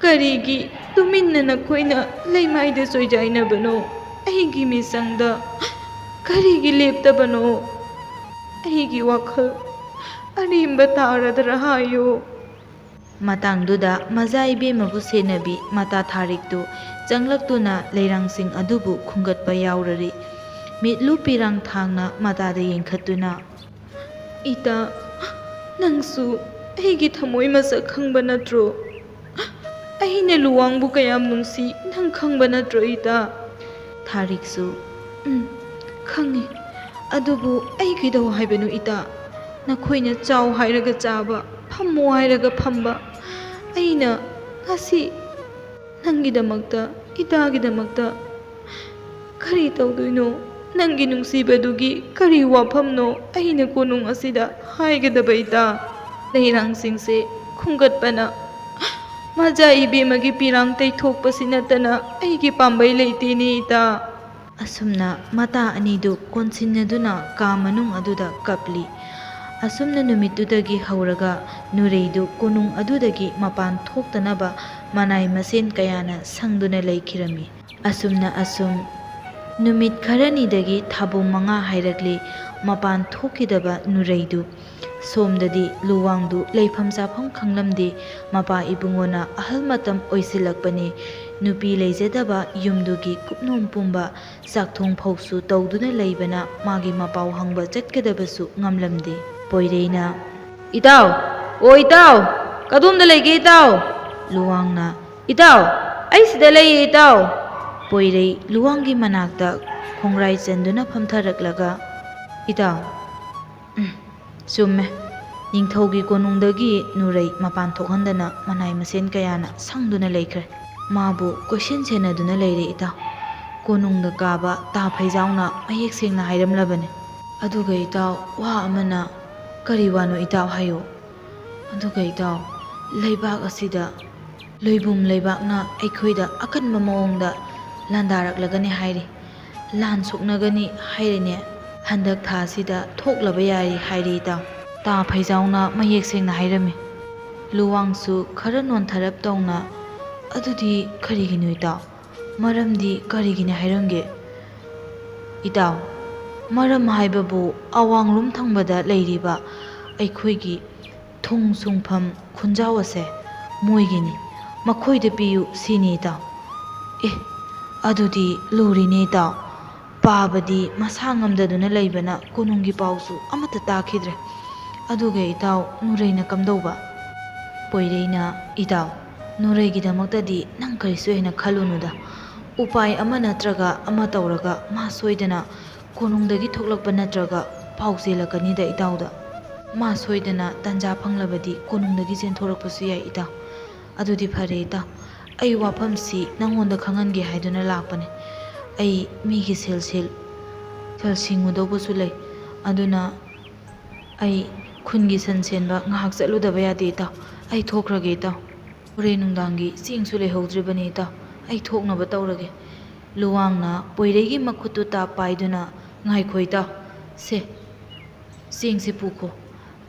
ꯀꯔꯤꯒꯤ ꯇꯨꯃꯤꯟꯅ ꯅꯈꯣꯏꯅ ꯂꯩꯃꯥꯏꯗ ꯆꯣꯏꯖꯥꯏꯅꯕꯅꯣ? ꯑꯩꯒꯤ ꯃꯤꯆꯪꯗ ꯀꯔꯤꯒꯤ ꯂꯦꯞꯇꯕꯅꯣ? ꯑꯩꯒꯤ ꯋꯥꯈꯜ ꯑꯔꯦꯝꯕ ꯇꯥꯔꯗ꯭ꯔꯥ ꯍꯥꯏꯌꯨ꯫ ꯃꯇꯥꯡꯗꯨꯗ ꯃꯖꯥ ꯏꯕꯦꯝꯃꯕꯨ ꯁꯦꯟꯅꯕꯤ ꯃꯇꯥ ꯊꯥꯔꯤꯛꯇꯨ ꯆꯪꯂꯛꯇꯨꯅ ꯂꯩꯔꯥꯡꯁꯤꯡ ꯑꯗꯨꯕꯨ ꯈꯨꯝꯒꯠꯄ ꯌꯥꯎꯔꯔꯤ꯫ ꯃꯤꯠꯂꯨ ꯄꯤꯔꯥꯡ ꯊꯥꯡꯅ ꯃꯇꯥꯗ ꯌꯦꯡꯈꯠꯇꯨꯅ, "ꯏꯇꯥ, ꯅꯪꯁꯨ ꯑꯩꯒꯤ ꯊꯃꯣꯏ ꯃꯁꯛ ꯈꯪꯕ ꯅꯠꯇ꯭ꯔꯣ? ꯑꯩꯅ ꯂꯨꯋꯥꯡꯕꯨ ꯀꯌꯥꯝ ꯅꯨꯡꯁꯤ ꯅꯪ ꯈꯪꯕ ꯅꯠꯇ꯭ꯔꯣ ꯏꯇꯥ?" ꯊꯥꯔꯤꯛꯁꯨ, "ꯎꯝ, ꯈꯪꯉꯤ꯫ ꯑꯗꯨꯕꯨ ꯑꯩ ꯀꯩꯗꯧ ꯍꯥꯏꯕꯅꯣ ꯏꯇꯥ? ꯅꯈꯣꯏꯅ ꯆꯥꯎ ꯍꯥꯏꯔꯒ ꯆꯥꯕ, ꯐꯝꯃꯨ ꯍꯥꯏꯔꯒ ꯐꯝꯕ꯫ ꯑꯩꯅ ꯉꯁꯤ ꯅꯪꯒꯤꯗꯃꯛꯇ, ꯏꯇꯥꯒꯤꯗꯃꯛꯇ ꯀꯔꯤ ꯇꯧꯗꯣꯏꯅꯣ? ꯅꯪꯒꯤ ꯅꯨꯡꯁꯤꯕꯗꯨꯒꯤ ꯀꯔꯤ ꯋꯥꯐꯝꯅꯣ ꯑꯩꯅ ꯀꯣꯅꯨꯡ ꯑꯁꯤꯗ ꯍꯥꯏꯒꯗꯕ ꯏꯇꯥ?" ꯂꯩꯔꯥꯡꯁꯤꯡꯁꯦ ꯈꯨꯝꯒꯠꯄꯅ ꯃꯖꯥ ꯏꯕꯦꯝꯃꯒꯤ ꯄꯤꯔꯥꯡ ꯇꯩꯊꯣꯛꯄꯁꯤ ꯅꯠꯇꯅ ꯑꯩꯒꯤ ꯄꯥꯝꯕꯩ ꯂꯩꯇꯦꯅꯦ ꯏꯇꯥ꯫ ꯑꯁꯨꯝꯅ ꯃꯇꯥ ꯑꯅꯤꯗꯨ ꯀꯣꯟꯁꯤꯟꯅꯗꯨꯅ ꯀꯥ ꯃꯅꯨꯡ ꯑꯗꯨꯗ ꯀꯞꯂꯤ꯫ ꯑꯁꯨꯝꯅ ꯅꯨꯃꯤꯠꯇꯨꯗꯒꯤ ꯍꯧꯔꯒ ꯅꯨꯔꯩꯗꯨ ꯀꯣꯅꯨꯡ ꯑꯗꯨꯗꯒꯤ ꯃꯄꯥꯟ ꯊꯣꯛꯇꯅꯕ ꯃꯅꯥꯏ ꯃꯁꯦꯟ ꯀꯌꯥꯅ ꯁꯪꯗꯨꯅ ꯂꯩꯈꯤꯔꯝꯃꯤ꯫ ꯑꯁꯨꯝꯅ ꯑꯁꯨꯝ ꯅꯨꯃꯤꯠ ꯈꯔꯅꯤꯗꯒꯤ ꯊꯥꯕꯨꯡ ꯃꯉꯥ ꯍꯥꯏꯔꯛꯂꯤ꯫ ꯃꯄꯥꯟ ꯊꯣꯛꯈꯤꯗꯕ ꯅꯨꯔꯩꯗꯨ꯫ ꯁꯣꯝꯗꯗꯤ ꯂꯨꯋꯥꯡꯗꯨ ꯂꯩꯐꯝ ꯆꯥꯐꯝ ꯈꯪꯂꯝꯗꯦ꯫ ꯃꯄꯥ ꯏꯕꯨꯡꯉꯣꯅ ꯑꯍꯜ ꯃꯇꯝ ꯑꯣꯏꯁꯤꯜꯂꯛꯄꯅꯤ꯫ ꯅꯨꯄꯤ ꯂꯩꯖꯗꯕ ꯌꯨꯝꯗꯨꯒꯤ ꯀꯨꯞꯅꯣꯝ ꯄꯨꯝꯕ ꯆꯥꯛꯊꯣꯡ ꯐꯧꯁꯨ ꯇꯧꯗꯨꯅ ꯂꯩꯕꯅ ꯃꯥꯒꯤ ꯃꯄꯥꯎ ꯍꯪꯕ ꯆꯠꯀꯗꯕꯁꯨ ꯉꯝꯂꯝꯗꯦ꯫ ꯄꯣꯏꯔꯩꯅ, "ꯏꯇꯥꯎ! ꯑꯣ ꯏꯇꯥꯎ! ꯀꯗꯣꯝꯗ ꯂꯩꯒꯦ ꯏꯇꯥꯎ?" ꯂꯨꯋꯥꯡꯅ, "ꯏꯇꯥꯎ! ꯑꯩ ꯁꯤꯗ ꯂꯩꯌꯦ ꯏꯇꯥꯎ!" ꯄꯣꯏꯔꯩ ꯂꯨꯋꯥꯡꯒꯤ ꯃꯅꯥꯛꯇ ꯈꯣꯡꯒ꯭ꯔꯥꯏ ꯆꯟꯗꯨꯅ ꯐꯝꯊꯔꯛꯂꯒ, "ꯏꯇꯥꯎ, ꯎꯝ, ꯆꯨꯝꯃꯦ꯫ ꯅꯤꯡꯊꯧꯒꯤ ꯀꯣꯅꯨꯡꯗꯒꯤ ꯅꯨꯔꯩ ꯃꯄꯥꯟ ꯊꯣꯛꯍꯟꯗꯅ ꯃꯅꯥꯏ ꯃꯁꯦꯟ ꯀꯌꯥꯅ ꯁꯪꯗꯨꯅ ꯂꯩꯈ꯭ꯔꯦ꯫ ꯃꯥꯕꯨ ꯀꯣꯏꯁꯦꯟ ꯁꯦꯟꯅꯗꯨꯅ ꯂꯩꯔꯦ ꯏꯇꯥꯎ꯫ ꯀꯣꯅꯨꯡꯗ ꯀꯥꯕ ꯇꯥ ꯐꯩꯖꯥꯎꯅ ꯃꯌꯦꯛ ꯁꯦꯡꯅ ꯍꯥꯏꯔꯝꯂꯕꯅꯤ꯫ ꯑꯗꯨꯒ ꯏꯇꯥꯎ, ꯋꯥ ꯑꯃꯅ, ꯀꯔꯤ ꯋꯥꯅꯣ ꯏꯇꯥꯎ ꯍꯥꯏꯌꯨ꯫ ꯑꯗꯨꯒ ꯏꯇꯥꯎ, ꯂꯩꯕꯥꯛ ꯑꯁꯤꯗ ꯂꯣꯏꯕꯨꯝ ꯂꯩꯕꯥꯛꯅ ꯑꯩꯈꯣꯏꯗ ꯑꯀꯟꯕ ꯃꯑꯣꯡꯗ ꯂꯥꯟꯗꯥꯔꯛꯂꯒꯅꯤ ꯍꯥꯏꯔꯤ꯫ ꯂꯥꯟ ꯁꯣꯛꯅꯒꯅꯤ ꯍꯥꯏꯔꯤꯅꯦ꯫ ꯍꯟꯗꯛ ꯊꯥꯁꯤꯗ ꯊꯣꯛꯂꯕ ꯌꯥꯔꯤ ꯍꯥꯏꯔꯤ ꯏꯇꯥꯎ꯫ ꯇꯥ ꯐꯩꯖꯥꯎꯅ ꯃꯌꯦꯛ ꯁꯦꯡꯅ ꯍꯥꯏꯔꯝꯃꯤ꯫ ꯂꯨꯋꯥꯡꯁꯨ ꯈꯔ ꯅꯣꯟꯊꯔꯞ ꯇꯧꯅ, "ꯑꯗꯨꯗꯤ ꯀꯔꯤꯒꯤꯅꯣ ꯏꯇꯥꯎ? ꯃꯔꯝꯗꯤ ꯀꯔꯤꯒꯤꯅꯤ ꯍꯥꯏꯔꯝꯒꯦ?" "ꯏꯇꯥꯎ, ꯃꯔꯝ ꯍꯥꯏꯕꯕꯨ ꯑꯋꯥꯡꯂꯣꯝ ꯊꯪꯕꯗ ꯂꯩꯔꯤꯕ ꯑꯩꯈꯣꯏꯒꯤ ꯊꯨꯡ ꯁꯨꯡꯐꯝ ꯈꯨꯟꯖꯥꯎ ꯑꯁꯦ ꯃꯣꯏꯒꯤꯅꯤ, ꯃꯈꯣꯏꯗ ꯄꯤꯌꯨ ꯁꯤꯅꯤ ꯏꯇꯥꯎ꯫" "ꯑꯦ, ꯑꯗꯨꯗꯤ ꯂꯨꯔꯤꯅꯦ ꯏꯇꯥꯎ꯫ ꯄꯥꯕꯗꯤ ꯃꯁꯥ ꯉꯝꯗꯗꯨꯅ ꯂꯩꯕꯅ ꯀꯣꯅꯨꯡꯒꯤ ꯄꯥꯎꯁꯨ ꯑꯃꯠꯇ ꯇꯥꯈꯤꯗ꯭ꯔꯦ꯫ ꯑꯗꯨꯒ ꯏꯇꯥꯎ, ꯅꯨꯔꯩꯅ ꯀꯝꯗꯧꯕ?" ꯄꯣꯏꯔꯩꯅ, "ꯏꯇꯥꯎ, ꯅꯨꯔꯩꯒꯤꯗꯃꯛꯇꯗꯤ ꯅꯪ ꯀꯔꯤꯁꯨ ꯍꯦꯟꯅ ꯈꯜꯂꯨꯅꯨꯗ꯫ ꯎꯄꯥꯏ ꯑꯃ ꯅꯠꯇ꯭ꯔꯒ ꯑꯃ ꯇꯧꯔꯒ ꯃꯥ ꯁꯣꯏꯗꯅ ꯀꯣꯅꯨꯡꯗꯒꯤ ꯊꯣꯛꯂꯛꯄ ꯅꯠꯇ꯭ꯔꯒ ꯄꯥꯎ ꯆꯦꯜꯂꯛꯀꯅꯤꯗ ꯏꯇꯥꯎꯗ꯫ ꯃꯥ ꯁꯣꯏꯗꯅ ꯇꯟꯖꯥ ꯐꯪꯂꯕꯗꯤ ꯀꯣꯅꯨꯡꯗꯒꯤ ꯆꯦꯟꯊꯣꯔꯛꯄꯁꯨ ꯌꯥꯏ ꯏꯇꯥꯎ꯫ ꯑꯗꯨꯗꯤ ꯐꯔꯦ ꯏꯇꯥꯎ, ꯑꯩ ꯋꯥꯐꯝꯁꯤ ꯅꯪꯉꯣꯟꯗ ꯈꯪꯍꯟꯒꯦ ꯍꯥꯏꯗꯨꯅ ꯂꯥꯛꯄꯅꯦ꯫ ꯑꯩ ꯃꯤꯒꯤ ꯁꯦꯜ, ꯁꯦꯜ, ꯁꯦꯜ ꯁꯤꯡꯉꯨꯗꯧꯕꯁꯨ ꯂꯩ꯫ ꯑꯗꯨꯅ ꯑꯩ ꯈꯨꯟꯒꯤ ꯁꯟ ꯁꯦꯟꯕ ꯉꯥꯏꯍꯥꯛ ꯆꯠꯂꯨꯗꯕ ꯌꯥꯗꯦ ꯏꯇꯥꯎ꯫ ꯑꯩ ꯊꯣꯛꯈ꯭ꯔꯒꯦ ꯏꯇꯥꯎ꯫ ꯍꯣꯔꯦꯟ ꯅꯨꯡꯗꯥꯡꯒꯤ ꯆꯦꯡꯁꯨ ꯂꯩꯍꯧꯗ꯭ꯔꯤꯕꯅꯤ ꯏꯇꯥꯎ꯫ ꯑꯩ ꯊꯣꯛꯅꯕ ꯇꯧꯔꯒꯦ꯫" ꯂꯨꯋꯥꯡꯅ ꯄꯣꯏꯔꯩꯒꯤ ꯃꯈꯨꯠꯇꯨ ꯇꯥꯞ ꯄꯥꯏꯗꯨꯅ, "ꯉꯥꯏꯈꯣ ꯏꯇꯥꯎ, ꯁꯦ, ꯆꯦꯡꯁꯤ ꯄꯨꯈꯣ꯫"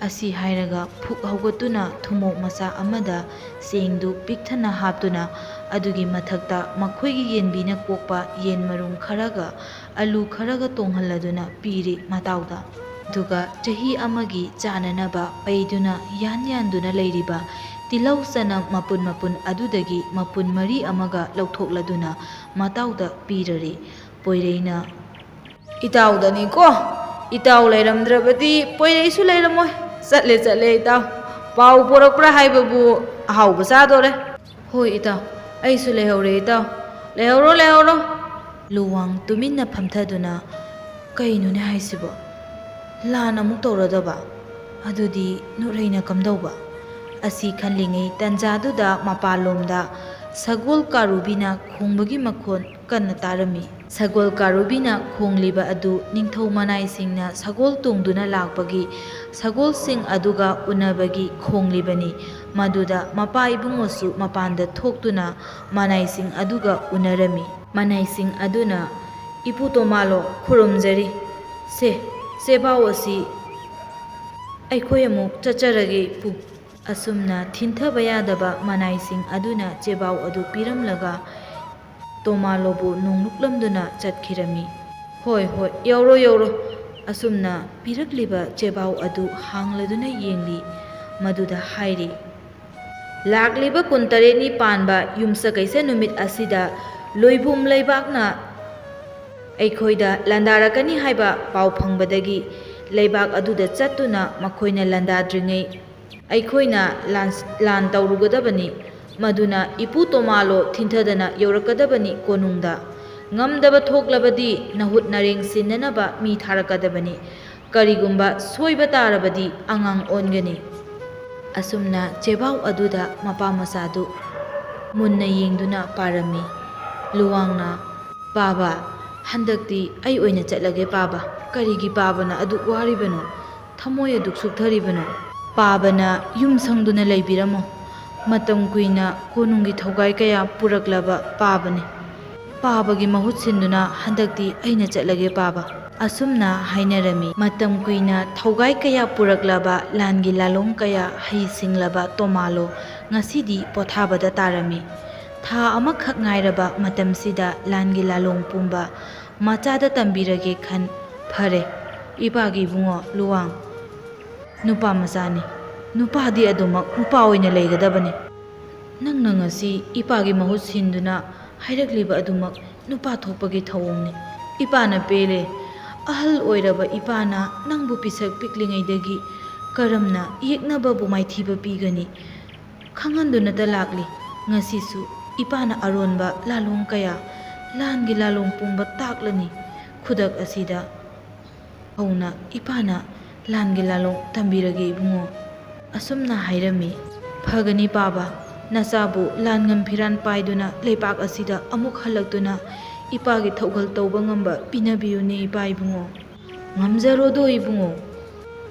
ꯑꯁꯤ ꯍꯥꯏꯔꯒ ꯐꯨꯛ ꯍꯧꯒꯠꯇꯨꯅ ꯊꯨꯝꯃꯣꯛ ꯃꯆꯥ ꯑꯃꯗ ꯆꯦꯡꯗꯨ ꯄꯤꯛꯊꯟꯅ ꯍꯥꯞꯇꯨꯅ, ꯑꯗꯨꯒꯤ ꯃꯊꯛꯇ ꯃꯈꯣꯏꯒꯤ ꯌꯦꯟꯕꯤꯅ ꯀꯣꯛꯄ ꯌꯦꯟ ꯃꯔꯨꯝ ꯈꯔꯒ ꯑꯂꯨ ꯈꯔꯒ ꯇꯣꯡꯍꯜꯂꯗꯨꯅ ꯄꯤꯔꯤ ꯃꯇꯥꯎꯗ꯫ ꯑꯗꯨꯒ ꯆꯍꯤ ꯑꯃꯒꯤ ꯆꯥꯅꯅꯕ ꯄꯩꯗꯨꯅ ꯌꯥꯟ ꯌꯥꯟꯗꯨꯅ ꯂꯩꯔꯤꯕ ꯇꯤꯜꯍꯧ ꯆꯅꯝ ꯃꯄꯨꯟ ꯃꯄꯨꯟ ꯑꯗꯨꯗꯒꯤ ꯃꯄꯨꯟ ꯃꯔꯤ ꯑꯃꯒ ꯂꯧꯊꯣꯛꯂꯗꯨꯅ ꯃꯇꯥꯎꯗ ꯄꯤꯔꯔꯤ꯫ ꯄꯣꯏꯔꯩꯅ, "ꯏꯇꯥꯎꯗꯅꯤꯀꯣ, ꯏꯇꯥꯎ ꯂꯩꯔꯝꯗ꯭ꯔꯕꯗꯤ ꯄꯣꯏꯔꯩꯁꯨ ꯂꯩꯔꯝꯃꯣꯏ꯫ ꯆꯠꯂꯦ, ꯆꯠꯂꯦ ꯏꯇꯥꯎ꯫ ꯄꯥꯎ ꯄꯣꯔꯛꯄ꯭ꯔꯥ ꯍꯥꯏꯕꯕꯨ ꯑꯍꯥꯎꯕ ꯆꯥꯗꯣꯔꯦ꯫" "ꯍꯣꯏ ꯏꯇꯥꯎ, ꯑꯩꯁꯨ ꯂꯩꯍꯧꯔꯦ ꯏꯇꯥꯎ꯫ ꯂꯩꯍꯧꯔꯣ, ꯂꯩꯍꯧꯔꯣ꯫" ꯂꯨꯋꯥꯡ ꯇꯨꯃꯤꯟꯅ ꯐꯝꯊꯗꯨꯅ, "ꯀꯩꯅꯣꯅꯦ ꯍꯥꯏꯁꯤꯕꯣ? ꯂꯥꯟ ꯑꯃꯨꯛ ꯇꯧꯔꯗꯕ? ꯑꯗꯨꯗꯤ ꯅꯨꯔꯩꯅ ꯀꯝꯗꯧꯕ? ꯑꯁꯤ ꯈꯜꯂꯤꯉꯩ ꯇꯟꯖꯥꯗꯨꯗ ꯃꯄꯥꯟꯂꯣꯝꯗ ꯁꯒꯣꯜ ꯀꯥꯔꯨꯕꯤꯅ ꯈꯣꯡꯕꯒꯤ ꯃꯈꯣꯟ ꯀꯟꯅ ꯇꯥꯔꯝꯃꯤ꯫ ꯁꯒꯣꯜ ꯀꯥꯔꯨꯕꯤꯅ ꯈꯣꯡꯂꯤꯕ ꯑꯗꯨ ꯅꯤꯡꯊꯧ ꯃꯅꯥꯏꯁꯤꯡꯅ ꯁꯒꯣꯜ ꯇꯣꯡꯗꯨꯅ ꯂꯥꯛꯄꯒꯤ ꯁꯒꯣꯜꯁꯤꯡ ꯑꯗꯨꯒ ꯎꯅꯕꯒꯤ ꯈꯣꯡꯂꯤꯕꯅꯤ꯫ ꯃꯗꯨꯗ ꯃꯄꯥ ꯏꯕꯨꯡꯉꯣꯁꯨ ꯃꯄꯥꯟꯗ ꯊꯣꯛꯇꯨꯅ ꯃꯅꯥꯏꯁꯤꯡ ꯑꯗꯨꯒ ꯎꯅꯔꯝꯃꯤ꯫ ꯃꯅꯥꯏꯁꯤꯡ ꯑꯗꯨꯅ, "ꯏꯄꯨ ꯇꯣꯃꯥꯂꯣ, ꯈꯨꯔꯨꯝꯖꯔꯤ꯫ ꯁꯦ, ꯆꯦꯕꯥꯎ ꯑꯁꯤ ꯑꯩꯈꯣꯏ ꯑꯃꯨꯛ ꯆꯠꯆꯔꯒꯦ, ꯏꯄꯨ꯫" ꯑꯁꯨꯝꯅ ꯊꯤꯟꯊꯕ ꯌꯥꯗꯕ ꯃꯅꯥꯏꯁꯤꯡ ꯑꯗꯨꯅ ꯆꯦꯕꯥꯎ ꯑꯗꯨ ꯄꯤꯔꯝꯂꯒ ꯇꯣꯃꯥꯂꯣꯕꯨ ꯅꯣꯡꯂꯨꯛꯂꯝꯗꯨꯅ ꯆꯠꯈꯤꯔꯝꯃꯤ꯫ "ꯍꯣꯏ, ꯍꯣꯏ, ꯌꯧꯔꯣ, ꯌꯧꯔꯣ꯫" ꯑꯁꯨꯝꯅ ꯄꯤꯔꯛꯂꯤꯕ ꯆꯦꯕꯥꯎ ꯑꯗꯨ ꯍꯥꯡꯂꯗꯨꯅ ꯌꯦꯡꯂꯤ꯫ ꯃꯗꯨꯗ ꯍꯥꯏꯔꯤ, "ꯂꯥꯛꯂꯤꯕ ꯀꯨꯟꯇꯔꯦꯠꯅꯤ ꯄꯥꯟꯕ ꯌꯨꯝꯁꯀꯩꯁ ꯅꯨꯃꯤꯠ ꯑꯁꯤꯗ ꯂꯣꯏꯕꯨꯝ ꯂꯩꯕꯥꯛꯅ ꯑꯩꯈꯣꯏꯗ ꯂꯥꯟꯗꯥꯔꯛꯀꯅꯤ ꯍꯥꯏꯕ ꯄꯥꯎ ꯐꯪꯕꯗꯒꯤ ꯂꯩꯕꯥꯛ ꯑꯗꯨꯗ ꯆꯠꯇꯨꯅ ꯃꯈꯣꯏꯅ ꯂꯥꯟꯗꯥꯗ꯭ꯔꯤꯉꯩ ꯑꯩꯈꯣꯏꯅ ꯂꯥꯟ, ꯂꯥꯟ ꯇꯧꯔꯨꯒꯗꯕꯅꯤ꯫ ꯃꯗꯨꯅ ꯏꯄꯨ ꯇꯣꯃꯥꯂꯣ ꯊꯤꯟꯊꯗꯅ ꯌꯧꯔꯛꯀꯗꯕꯅꯤ ꯀꯣꯅꯨꯡꯗ꯫ ꯉꯝꯗꯕ ꯊꯣꯛꯂꯕꯗꯤ ꯅꯍꯨꯠ ꯅꯔꯦꯡ ꯁꯤꯟꯅꯅꯕ ꯃꯤ ꯊꯥꯔꯛꯀꯗꯕꯅꯤ꯫ ꯀꯔꯤꯒꯨꯝꯕ ꯁꯣꯏꯕ ꯇꯥꯔꯕꯗꯤ ꯑꯉꯥꯡ ꯑꯣꯟꯒꯅꯤ꯫" ꯑꯁꯨꯝꯅ ꯆꯦꯕꯥꯎ ꯑꯗꯨꯗ ꯃꯄꯥ ꯃꯆꯥꯗꯨ ꯃꯨꯟꯅ ꯌꯦꯡꯗꯨꯅ ꯄꯥꯔꯝꯃꯤ꯫ ꯂꯨꯋꯥꯡꯅ, "ꯄꯥꯕ, ꯍꯟꯗꯛꯇꯤ ꯑꯩ ꯑꯣꯏꯅ ꯆꯠꯂꯒꯦ ꯄꯥꯕ꯫ ꯀꯔꯤꯒꯤ ꯄꯥꯕꯅ ꯑꯗꯨꯛ ꯋꯥꯔꯤꯕꯅꯣ? ꯊꯃꯣꯏ ꯑꯗꯨꯛ ꯁꯨꯛꯊꯔꯤꯕꯅꯣ?" ꯄꯥꯕꯅ ꯌꯨꯝ ꯁꯪꯗꯨꯅ ꯂꯩꯕꯤꯔꯝꯃꯣ꯫ ꯃꯇꯝ ꯀꯨꯏꯅ ꯀꯣꯅꯨꯡꯒꯤ ꯊꯧꯒꯥꯏ ꯀꯌꯥ ꯄꯨꯔꯛꯂꯕ ꯄꯥꯕꯅꯤ꯫ ꯄꯥꯕꯒꯤ ꯃꯍꯨꯠ ꯁꯤꯟꯗꯨꯅ ꯍꯟꯗꯛꯇꯤ ꯑꯩꯅ ꯆꯠꯂꯒꯦ ꯄꯥꯕ꯫ ꯑꯁꯨꯝꯅ ꯍꯥꯏꯅꯔꯝꯃꯤ꯫ ꯃꯇꯝ ꯀꯨꯏꯅ ꯊꯧꯒꯥꯏ ꯀꯌꯥ ꯄꯨꯔꯛꯂꯕ ꯂꯥꯟꯒꯤ ꯂꯥꯂꯣꯡ ꯀꯌꯥ ꯍꯩꯁꯤꯡꯂꯕ ꯇꯣꯃꯥꯂꯣ ꯉꯁꯤꯗꯤ ꯄꯣꯊꯥꯕꯗ ꯇꯥꯔꯝꯃꯤ꯫ ꯊꯥ ꯑꯃꯈꯛ ꯉꯥꯏꯔꯕ ꯃꯇꯝꯁꯤꯗ ꯂꯥꯟꯒꯤ ꯂꯥꯂꯣꯡ ꯄꯨꯝꯕ ꯃꯆꯥꯗ ꯇꯝꯕꯤꯔꯒꯦ ꯈꯟ ꯐꯔꯦ꯫ ꯏꯄꯥꯒꯤ ꯏꯕꯨꯡꯉꯣ ꯂꯨꯋꯥꯡ, ꯅꯨꯄꯥ ꯃꯆꯥꯅꯤ꯫ ꯅꯨꯄꯥꯗꯤ ꯑꯗꯨꯃꯛ ꯅꯨꯄꯥ ꯑꯣꯏꯅ ꯂꯩꯒꯗꯕꯅꯤ꯫ ꯅꯪꯅ ꯉꯁꯤ ꯏꯄꯥꯒꯤ ꯃꯍꯨꯠ ꯁꯤꯟꯗꯨꯅ ꯍꯥꯏꯔꯛꯂꯤꯕ ꯑꯗꯨꯃꯛ ꯅꯨꯄꯥ ꯊꯣꯛꯄꯒꯤ ꯊꯧꯑꯣꯡꯅꯤ꯫ ꯏꯄꯥꯅ ꯄꯦꯜꯂꯦ꯫ ꯑꯍꯜ ꯑꯣꯏꯔꯕ ꯏꯄꯥꯅ ꯅꯪꯕꯨ ꯄꯤꯁꯛ ꯄꯤꯛꯂꯤꯉꯩꯗꯒꯤ ꯀꯔꯝꯅ ꯌꯦꯛꯅꯕꯕꯨ ꯃꯥꯏꯊꯤꯕ ꯄꯤꯒꯅꯤ? ꯈꯪꯍꯟꯗꯨꯅꯇ ꯂꯥꯛꯂꯤ꯫ ꯉꯁꯤꯁꯨ ꯏꯄꯥꯅ ꯑꯔꯣꯟꯕ ꯂꯥꯂꯣꯡ ꯀꯌꯥ, ꯂꯥꯟꯒꯤ ꯂꯥꯂꯣꯡ ꯄꯨꯝꯕ ꯇꯥꯛꯂꯅꯤ꯫ ꯈꯨꯗꯛ ꯑꯁꯤꯗ ꯍꯧꯅ ꯏꯄꯥꯅ ꯂꯥꯟꯒꯤ ꯂꯥꯂꯣꯡ ꯇꯝꯕꯤꯔꯒꯦ ꯏꯕꯨꯡꯉꯣ꯫ ꯑꯁꯨꯝꯅ ꯍꯥꯏꯔꯝꯃꯤ꯫ ꯐꯒꯅꯤ ꯄꯥꯕ, ꯅꯆꯥꯕꯨ ꯂꯥꯟꯉꯝ ꯐꯤꯔꯥꯟ ꯄꯥꯏꯗꯨꯅ ꯂꯩꯄꯥꯛ ꯑꯁꯤꯗ ꯑꯃꯨꯛ ꯍꯜꯂꯛꯇꯨꯅ ꯏꯄꯥꯒꯤ ꯊꯧꯒꯜ ꯇꯧꯕ ꯉꯝꯕ ꯄꯤꯅꯕꯤꯌꯨꯅꯦ ꯏꯄꯥ ꯏꯕꯨꯡꯉꯣ꯫ ꯉꯝꯖꯔꯣꯗꯣ ꯏꯕꯨꯡꯉꯣ,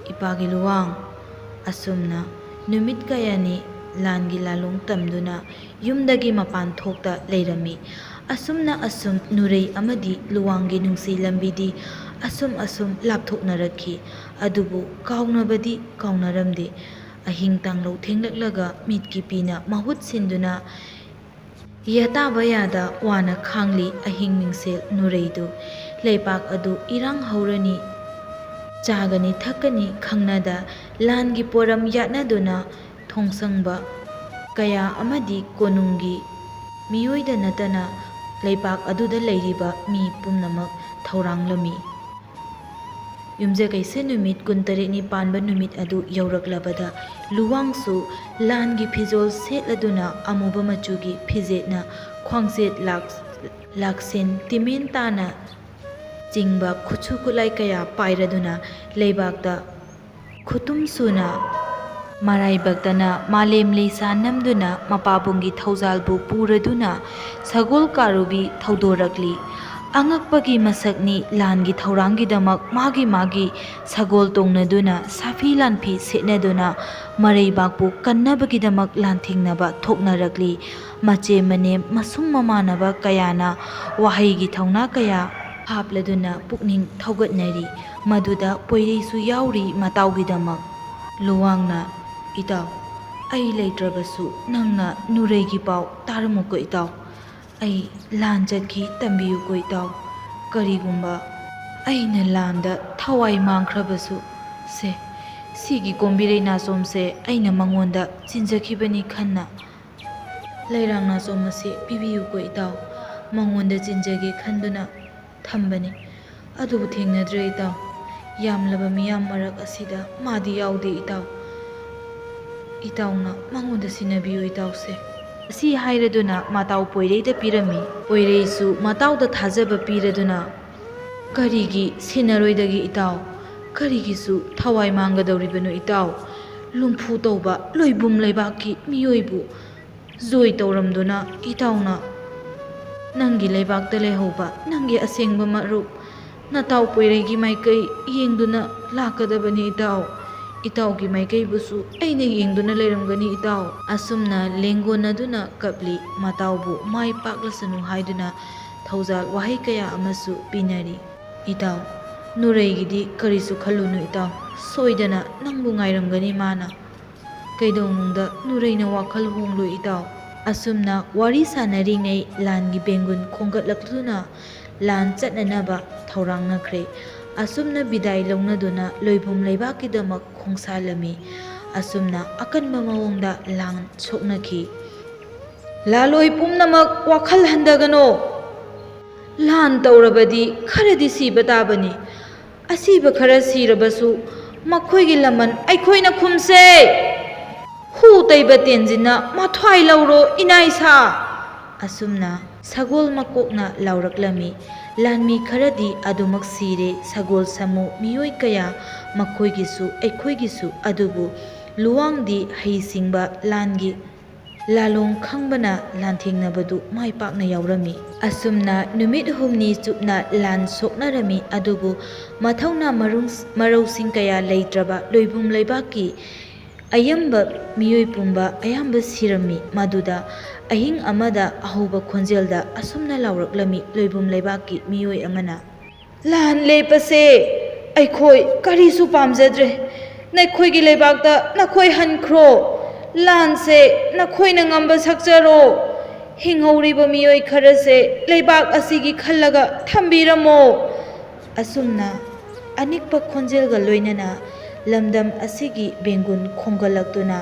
ꯏꯄꯥꯒꯤ ꯂꯨꯋꯥꯡ꯫ ꯑꯁꯨꯝꯅ ꯅꯨꯃꯤꯠ ꯀꯌꯥꯅꯤ ꯂꯥꯟꯒꯤ ꯂꯥꯂꯣꯡ ꯇꯝꯗꯨꯅ ꯌꯨꯝꯗꯒꯤ ꯃꯄꯥꯟ ꯊꯣꯛꯇ ꯂꯩꯔꯝꯃꯤ꯫ ꯑꯁꯨꯝꯅ ꯑꯁꯨꯝ ꯅꯨꯔꯩ ꯑꯃꯗꯤ ꯂꯨꯋꯥꯡꯒꯤ ꯅꯨꯡꯁꯤ ꯂꯝꯕꯤꯗꯤ ꯑꯁꯨꯝ ꯑꯁꯨꯝ ꯂꯥꯞꯊꯣꯛꯅꯔꯛꯈꯤ꯫ ꯑꯗꯨꯕꯨ ꯀꯥꯎꯅꯕꯗꯤ ꯀꯥꯎꯅꯔꯝꯗꯦ꯫ ꯑꯍꯤꯡ ꯇꯥꯡꯂꯧ ꯊꯦꯡꯂꯛꯂꯒ ꯃꯤꯠꯀꯤ ꯄꯤꯅ ꯃꯍꯨꯠ ꯁꯤꯟꯗꯨꯅ ꯌꯥꯇꯥꯕ ꯌꯥꯗ ꯋꯥꯅ ꯈꯥꯡꯂꯤ ꯑꯍꯤꯡ ꯃꯤꯡꯁꯦꯜ ꯅꯨꯔꯩꯗꯨ꯫ ꯂꯩꯄꯥꯛ ꯑꯗꯨ ꯏꯔꯥꯡ ꯍꯧꯔꯅꯤ, ꯆꯥꯒꯅꯤ ꯊꯛꯀꯅꯤ ꯈꯪꯅꯗ ꯂꯥꯟꯒꯤ ꯄꯣꯔꯝ ꯌꯥꯠꯅꯗꯨꯅ ꯊꯣꯡꯁꯪꯕ ꯀꯌꯥ ꯑꯃꯗꯤ ꯀꯣꯅꯨꯡꯒꯤ ꯃꯤꯑꯣꯏꯗ ꯅꯠꯇꯅ ꯂꯩꯄꯥꯛ ꯑꯗꯨꯗ ꯂꯩꯔꯤꯕ ꯃꯤ ꯄꯨꯝꯅꯃꯛ ꯊꯧꯔꯥꯡꯂꯝꯃꯤ꯫ ꯌꯨꯝꯖꯀꯩꯁ ꯅꯨꯃꯤꯠ ꯀꯨꯟꯇꯔꯦꯠꯅꯤ ꯄꯥꯟꯕ ꯅꯨꯃꯤꯠ ꯑꯗꯨ ꯌꯧꯔꯛꯂꯕꯗ ꯂꯨꯋꯥꯡꯁꯨ ꯂꯥꯟꯒꯤ ꯐꯤꯖꯣꯜ ꯁꯦꯠꯂꯗꯨꯅ ꯑꯃꯨꯕ ꯃꯆꯨꯒꯤ ꯐꯤꯖꯦꯠꯅ ꯈ꯭ꯋꯥꯡꯆꯦꯠ ꯂꯥꯛ-, ꯂꯥꯛꯁꯦꯟ ꯇꯤꯃꯦꯟ ꯇꯥꯅ ꯆꯤꯡꯕ ꯈꯨꯠꯁꯨ ꯈꯨꯠꯂꯥꯏ ꯀꯌꯥ ꯄꯥꯏꯔꯗꯨꯅ ꯂꯩꯕꯥꯛꯇ ꯈꯨꯇꯨꯝ ꯁꯨꯅ ꯃꯔꯥꯏꯕꯛꯇꯅ ꯃꯥꯂꯦꯝ ꯂꯩꯁꯥ ꯅꯝꯗꯨꯅ ꯃꯄꯥꯕꯨꯡꯒꯤ ꯊꯧꯖꯥꯜꯕꯨ ꯄꯨꯔꯗꯨꯅ ꯁꯒꯣꯜ ꯀꯥꯔꯨꯕꯤ ꯊꯧꯗꯣꯔꯛꯂꯤ꯫ ꯑꯉꯛꯄꯒꯤ ꯃꯁꯛꯅꯤ ꯂꯥꯟꯒꯤ ꯊꯧꯔꯥꯡꯒꯤꯗꯃꯛ ꯃꯥꯒꯤ ꯃꯥꯒꯤ ꯁꯒꯣꯜ ꯇꯣꯡꯅꯗꯨꯅ ꯁꯥꯐꯤ ꯂꯥꯟꯐꯤ ꯁꯦꯠꯅꯗꯨꯅ ꯃꯔꯩꯕꯥꯛꯄꯨ ꯀꯟꯅꯕꯒꯤꯗꯃꯛ ꯂꯥꯟꯊꯦꯡꯅꯕ ꯊꯣꯛꯅꯔꯛꯂꯤ꯫ ꯃꯆꯦ ꯃꯅꯦꯝ ꯃꯁꯨꯡ ꯃꯃꯥꯟꯅꯕ ꯀꯌꯥꯅ ꯋꯥꯍꯩꯒꯤ ꯊꯧꯅꯥ ꯀꯌꯥ ꯍꯥꯞꯂꯗꯨꯅ ꯄꯨꯛꯅꯤꯡ ꯊꯧꯒꯠꯅꯔꯤ꯫ ꯃꯗꯨꯗ ꯄꯣꯏꯔꯩꯁꯨ ꯌꯥꯎꯔꯤ ꯃꯇꯥꯎꯒꯤꯗꯃꯛ꯫ ꯂꯨꯋꯥꯡꯅ, "ꯏꯇꯥꯎ, ꯑꯩ ꯂꯩꯇ꯭ꯔꯕꯁꯨ ꯅꯪꯅ ꯅꯨꯔꯩꯒꯤ ꯄꯥꯎ ꯇꯥꯔꯝꯃꯨꯀꯣ ꯏꯇꯥꯎ꯫ ꯑꯩ ꯂꯥꯟ ꯆꯠꯈꯤ ꯇꯝꯕꯤꯌꯨꯀꯣ ꯏꯇꯥꯎ꯫ ꯀꯔꯤꯒꯨꯝꯕ ꯑꯩꯅ ꯂꯥꯟꯗ ꯊꯋꯥꯏ ꯃꯥꯡꯈ꯭ꯔꯕꯁꯨ, ꯁꯦ, ꯁꯤꯒꯤ ꯀꯣꯝꯕꯤꯔꯩ ꯅꯥꯆꯣꯝꯁꯦ ꯑꯩꯅ ꯃꯉꯣꯟꯗ ꯆꯤꯟꯖꯈꯤꯕꯅꯤ ꯈꯟꯅ ꯂꯩꯔꯥꯡ ꯅꯥꯆꯣꯝ ꯑꯁꯤ ꯄꯤꯕꯤꯌꯨꯀꯣ ꯏꯇꯥꯎ꯫ ꯃꯉꯣꯟꯗ ꯆꯤꯟꯖꯒꯦ ꯈꯟꯗꯨꯅ ꯊꯝꯕꯅꯤ꯫ ꯑꯗꯨꯕꯨ ꯊꯦꯡꯅꯗ꯭ꯔꯦ ꯏꯇꯥꯎ꯫ ꯌꯥꯝꯂꯕ ꯃꯤꯌꯥꯝ ꯃꯔꯛ ꯑꯁꯤꯗ ꯃꯥꯗꯤ ꯌꯥꯎꯗꯦ ꯏꯇꯥꯎ꯫ ꯏꯇꯥꯎꯅ ꯃꯉꯣꯟꯗ ꯁꯤꯟꯅꯕꯤꯌꯨ ꯏꯇꯥꯎꯁꯦ꯫" ꯑꯁꯤ ꯍꯥꯏꯔꯗꯨꯅ ꯃꯇꯥꯎ ꯄꯣꯏꯔꯩꯗ ꯄꯤꯔꯝꯃꯤ꯫ ꯄꯣꯏꯔꯩꯁꯨ ꯃꯇꯥꯎꯗ ꯊꯥꯖꯕ ꯄꯤꯔꯗꯨꯅ, "ꯀꯔꯤꯒꯤ ꯁꯤꯟꯅꯔꯣꯏꯗꯒꯦ ꯏꯇꯥꯎ? ꯀꯔꯤꯒꯤꯁꯨ ꯊꯋꯥꯏ ꯃꯥꯡꯒꯗꯧꯔꯤꯕꯅꯣ ꯏꯇꯥꯎ? ꯂꯨꯝꯐꯨ ꯇꯧꯕ ꯂꯣꯏꯕꯨꯝ ꯂꯩꯕꯥꯛꯀꯤ ꯃꯤꯑꯣꯏꯕꯨ ꯖꯣꯏ ꯇꯧꯔꯝꯗꯨꯅ ꯏꯇꯥꯎꯅ ꯅꯪꯒꯤ ꯂꯩꯕꯥꯛꯇ ꯂꯩꯍꯧꯕ ꯅꯪꯒꯤ ꯑꯁꯦꯡꯕ ꯃꯔꯨꯞ ꯅꯇꯥꯎ ꯄꯣꯏꯔꯩꯒꯤ ꯃꯥꯏꯀꯩ ꯌꯦꯡꯗꯨꯅ ꯂꯥꯛꯀꯗꯕꯅꯤ ꯏꯇꯥꯎ꯫ ꯏꯇꯥꯎꯒꯤ ꯃꯥꯏꯀꯩꯕꯨꯁꯨ ꯑꯩꯅ ꯌꯦꯡꯗꯨꯅ ꯂꯩꯔꯝꯒꯅꯤ ꯏꯇꯥꯎ꯫ ꯑꯁꯨꯝꯅ ꯂꯦꯡꯒꯣꯟꯅꯗꯨꯅ ꯀꯞꯂꯤ꯫ ꯃꯇꯥꯎꯕꯨ ꯃꯥꯏ ꯄꯥꯛꯂꯁꯅꯨ ꯍꯥꯏꯗꯨꯅ ꯊꯧꯖꯥꯜ ꯋꯥꯍꯩ ꯀꯌꯥ ꯑꯃꯁꯨ ꯄꯤꯅꯔꯤ꯫ ꯏꯇꯥꯎ, ꯅꯨꯔꯩꯒꯤꯗꯤ ꯀꯔꯤꯁꯨ ꯈꯜꯂꯨꯅꯨ ꯏꯇꯥꯎ, ꯁꯣꯏꯗꯅ ꯅꯪꯕꯨ ꯉꯥꯏꯔꯝꯒꯅꯤ ꯃꯥꯅ꯫ ꯀꯩꯗꯧꯅꯨꯡꯗ ꯅꯨꯔꯩꯅ ꯋꯥꯈꯜ ꯍꯣꯡꯂꯨ ꯏꯇꯥꯎ꯫ ꯑꯁꯨꯝꯅ ꯋꯥꯔꯤ ꯁꯥꯟꯅꯔꯤꯉꯩ ꯂꯥꯟꯒꯤ ꯕꯦꯡꯒꯨꯟ ꯈꯣꯡꯒꯠꯂꯛꯇꯨꯅ ꯂꯥꯟ ꯆꯠꯅꯅꯕ ꯊꯧꯔꯥꯡꯅꯈ꯭ꯔꯦ꯫ ꯑꯁꯨꯝꯅ ꯕꯤꯗꯥꯏ ꯂꯧꯅꯗꯨꯅ ꯂꯣꯏꯕꯨꯝ ꯂꯩꯕꯥꯛꯀꯤꯗꯃꯛ ꯈꯣꯡꯁꯥꯜꯂꯝꯃꯤ꯫ ꯑꯁꯨꯝꯅ ꯑꯀꯟꯕ ꯃꯑꯣꯡꯗ ꯂꯥꯟ ꯁꯣꯛꯅꯈꯤ꯫ ꯂꯥꯂꯣꯏ ꯄꯨꯝꯅꯃꯛ ꯋꯥꯈꯜ ꯍꯟꯊꯒꯅꯣ꯫ ꯂꯥꯟ ꯇꯧꯔꯕꯗꯤ ꯈꯔꯗꯤ ꯁꯤꯕ ꯇꯥꯕꯅꯤ꯫ ꯑꯁꯤꯕ ꯈꯔ ꯁꯤꯔꯕꯁꯨ ꯃꯈꯣꯏꯒꯤ ꯂꯃꯟ ꯑꯩꯈꯣꯏꯅ ꯈꯨꯝꯁꯦ꯫ ꯍꯨ ꯇꯩꯕ ꯇꯦꯟꯖꯤꯟꯅ ꯃꯊ꯭ꯋꯥꯏ ꯂꯧꯔꯣ ꯏꯅꯥꯏꯁꯥ꯫ ꯑꯁꯨꯝꯅ ꯁꯒꯣꯜ ꯃꯀꯣꯛꯅ ꯂꯥꯎꯔꯛꯂꯝꯃꯤ꯫ ꯂꯥꯟꯃꯤ ꯈꯔꯗꯤ ꯑꯗꯨꯃꯛ ꯁꯤꯔꯦ, ꯁꯒꯣꯜ ꯁꯥꯃꯨ ꯃꯤꯑꯣꯏ ꯀꯌꯥ, ꯃꯈꯣꯏꯒꯤꯁꯨ ꯑꯩꯈꯣꯏꯒꯤꯁꯨ꯫ ꯑꯗꯨꯕꯨ ꯂꯨꯋꯥꯡꯗꯤ ꯍꯩꯁꯤꯡꯕ ꯂꯥꯟꯒꯤ ꯂꯥꯂꯣꯡ ꯈꯪꯕꯅ ꯂꯥꯟꯊꯦꯡꯅꯕꯗꯨ ꯃꯥꯏ ꯄꯥꯛꯅ ꯌꯥꯎꯔꯝꯃꯤ꯫ ꯑꯁꯨꯝꯅ ꯅꯨꯃꯤꯠ ꯍꯨꯝꯅꯤ ꯆꯨꯞꯅ ꯂꯥꯟ ꯁꯣꯛꯅꯔꯝꯃꯤ, ꯑꯗꯨꯕꯨ ꯃꯊꯧꯅꯥ ꯃꯔꯨꯡ-, ꯃꯔꯧꯁꯤꯡ ꯀꯌꯥ ꯂꯩꯇ꯭ꯔꯕ ꯂꯣꯏꯕꯨꯝ ꯂꯩꯕꯥꯛꯀꯤ ꯑꯌꯥꯝꯕ ꯃꯤꯑꯣꯏ ꯄꯨꯝꯕ ꯑꯌꯥꯝꯕ ꯁꯤꯔꯝꯃꯤ꯫ ꯃꯗꯨꯗ ꯑꯍꯤꯡ ꯑꯃꯗ ꯑꯍꯧꯕ ꯈꯣꯟꯖꯦꯜꯗ ꯑꯁꯨꯝꯅ ꯂꯥꯎꯔꯛꯂꯝꯃꯤ ꯂꯣꯏꯕꯨꯝ ꯂꯩꯕꯥꯛꯀꯤ ꯃꯤꯑꯣꯏ ꯑꯃꯅ, "ꯂꯥꯟ ꯂꯦꯞꯄꯁꯦ, ꯑꯩꯈꯣꯏ ꯀꯔꯤꯁꯨ ꯄꯥꯝꯖꯗ꯭ꯔꯦ꯫ ꯅꯈꯣꯏꯒꯤ ꯂꯩꯕꯥꯛꯇ ꯅꯈꯣꯏ ꯍꯟꯈ꯭ꯔꯣ꯫ ꯂꯥꯟꯁꯦ ꯅꯈꯣꯏꯅ ꯉꯝꯕ ꯁꯛꯆꯔꯣ꯫ ꯍꯤꯡꯍꯧꯔꯤꯕ ꯃꯤꯑꯣꯏ ꯈꯔꯁꯦ ꯂꯩꯕꯥꯛ ꯑꯁꯤꯒꯤ ꯈꯜꯂꯒ ꯊꯝꯕꯤꯔꯝꯃꯣ"꯫ ꯑꯁꯨꯝꯅ ꯑꯅꯤꯛꯄ ꯈꯣꯟꯖꯦꯜꯒ ꯂꯣꯏꯅꯅ ꯂꯝꯗꯝ ꯑꯁꯤꯒꯤ ꯕꯦꯡꯒꯨꯟ ꯈꯣꯡꯒꯠꯂꯛꯇꯨꯅ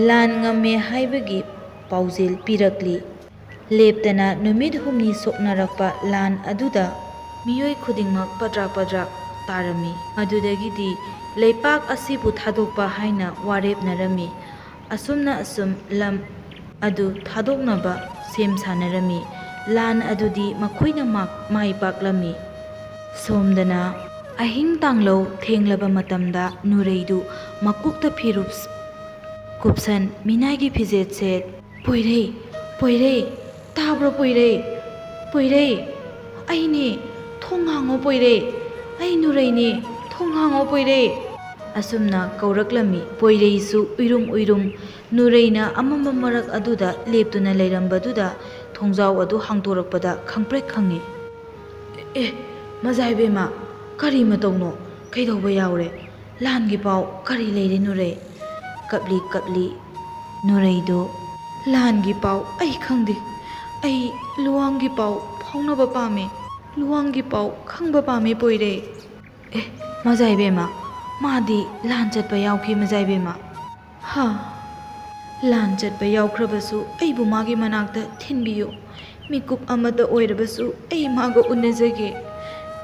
ꯂꯥꯟ ꯉꯝꯃꯦ ꯍꯥꯏꯕꯒꯤ ꯄꯥꯎꯖꯦꯜ ꯄꯤꯔꯛꯂꯤ꯫ ꯂꯦꯞꯇꯅ ꯅꯨꯃꯤꯠ ꯍꯨꯝꯅꯤ ꯁꯣꯛꯅꯔꯛꯄ ꯂꯥꯟ ꯑꯗꯨꯗ ꯃꯤꯑꯣꯏ ꯈꯨꯗꯤꯡꯃꯛ ꯄꯗ꯭ꯔꯥꯛ ꯄꯗ꯭ꯔꯥꯛ ꯇꯥꯔꯝꯃꯤ꯫ ꯃꯗꯨꯗꯒꯤꯗꯤ ꯂꯩꯄꯥꯛ ꯑꯁꯤꯕꯨ ꯊꯥꯗꯣꯛꯄ ꯍꯥꯏꯅ ꯋꯥꯔꯦꯞꯅꯔꯝꯃꯤ꯫ ꯑꯁꯨꯝꯅ ꯑꯁꯨꯝ ꯂꯝ ꯑꯗꯨ ꯊꯥꯗꯣꯛꯅꯕ ꯁꯦꯝ ꯁꯥꯅꯔꯝꯃꯤ꯫ ꯂꯥꯟ ꯑꯗꯨꯗꯤ ꯃꯈꯣꯏꯅ ꯃꯥꯛ-, ꯃꯥꯏ ꯄꯥꯛꯂꯝꯃꯤ꯫ ꯁꯣꯝꯗꯅ ꯑꯍꯤꯡ ꯇꯥꯡꯂꯧ ꯊꯦꯡꯂꯕ ꯃꯇꯝꯗ ꯅꯨꯔꯩꯗꯨ ꯃꯀꯣꯛꯇ ꯐꯤꯔꯨꯞ ꯀꯨꯞꯁꯟ, ꯃꯤꯅꯥꯏꯒꯤ ꯐꯤꯖꯦꯠ ꯁꯦꯠ, "ꯄꯣꯏꯔꯩ, ꯄꯣꯏꯔꯩ, ꯇꯥꯕ꯭ꯔꯣ ꯄꯣꯏꯔꯩ? ꯄꯣꯏꯔꯩ, ꯑꯩꯅꯦ, ꯊꯣꯡ ꯍꯥꯡꯉꯣ ꯄꯣꯏꯔꯩ, ꯑꯩ ꯅꯨꯔꯩꯅꯦ, ꯊꯣꯡ ꯍꯥꯡꯉꯣ ꯄꯣꯏꯔꯩ"꯫ ꯑꯁꯨꯝꯅ ꯀꯧꯔꯛꯂꯝꯃꯤ꯫ ꯄꯣꯏꯔꯩꯁꯨ ꯎꯏꯔꯨꯝ ꯎꯏꯔꯨꯝ ꯅꯨꯔꯩꯅ ꯑꯃꯝꯕ ꯃꯔꯛ ꯑꯗꯨꯗ ꯂꯦꯞꯇꯨꯅ ꯂꯩꯔꯝꯕꯗꯨꯗ ꯊꯣꯡꯖꯥꯎ ꯑꯗꯨ ꯍꯥꯡꯗꯣꯔꯛꯄꯗ ꯈꯪꯄ꯭ꯔꯦꯛ ꯈꯪꯉꯤ꯫ "ꯑꯦ, ꯃꯖꯥ ꯏꯕꯦꯝꯃ, ꯀꯔꯤ ꯃꯇꯧꯅꯣ? ꯀꯩꯗꯧꯕ ꯌꯥꯎꯔꯦ? ꯂꯥꯟꯒꯤ ꯄꯥꯎ ꯀꯔꯤ ꯂꯩꯔꯦ ꯅꯨꯔꯩ?" ꯀꯞꯂꯤ ꯀꯞꯂꯤ ꯅꯨꯔꯩꯗꯨ, "ꯂꯥꯟꯒꯤ ꯄꯥꯎ ꯑꯩ ꯈꯪꯗꯦ꯫ ꯑꯩ ꯂꯨꯋꯥꯡꯒꯤ ꯄꯥꯎ ꯐꯥꯎꯅꯕ ꯄꯥꯝꯃꯦ꯫ ꯂꯨꯋꯥꯡꯒꯤ ꯄꯥꯎ ꯈꯪꯕ ꯄꯥꯝꯃꯦ ꯄꯣꯏꯔꯩ"꯫ "ꯑꯦ, ꯃꯖꯥ ꯏꯕꯦꯝꯃ, ꯃꯥꯗꯤ ꯂꯥꯟ ꯆꯠꯄ ꯌꯥꯎꯈꯤ ꯃꯖꯥ ꯏꯕꯦꯝꯃ"꯫ "ꯍꯥ? ꯂꯥꯟ ꯆꯠꯄ ꯌꯥꯎꯈ꯭ꯔꯕꯁꯨ ꯑꯩꯕꯨ ꯃꯥꯒꯤ ꯃꯅꯥꯛꯇ ꯊꯤꯟꯕꯤꯌꯨ꯫ ꯃꯤꯀꯨꯞ ꯑꯃꯇ ꯑꯣꯏꯔꯕꯁꯨ ꯑꯩ ꯃꯥꯒ ꯎꯅꯖꯒꯦ꯫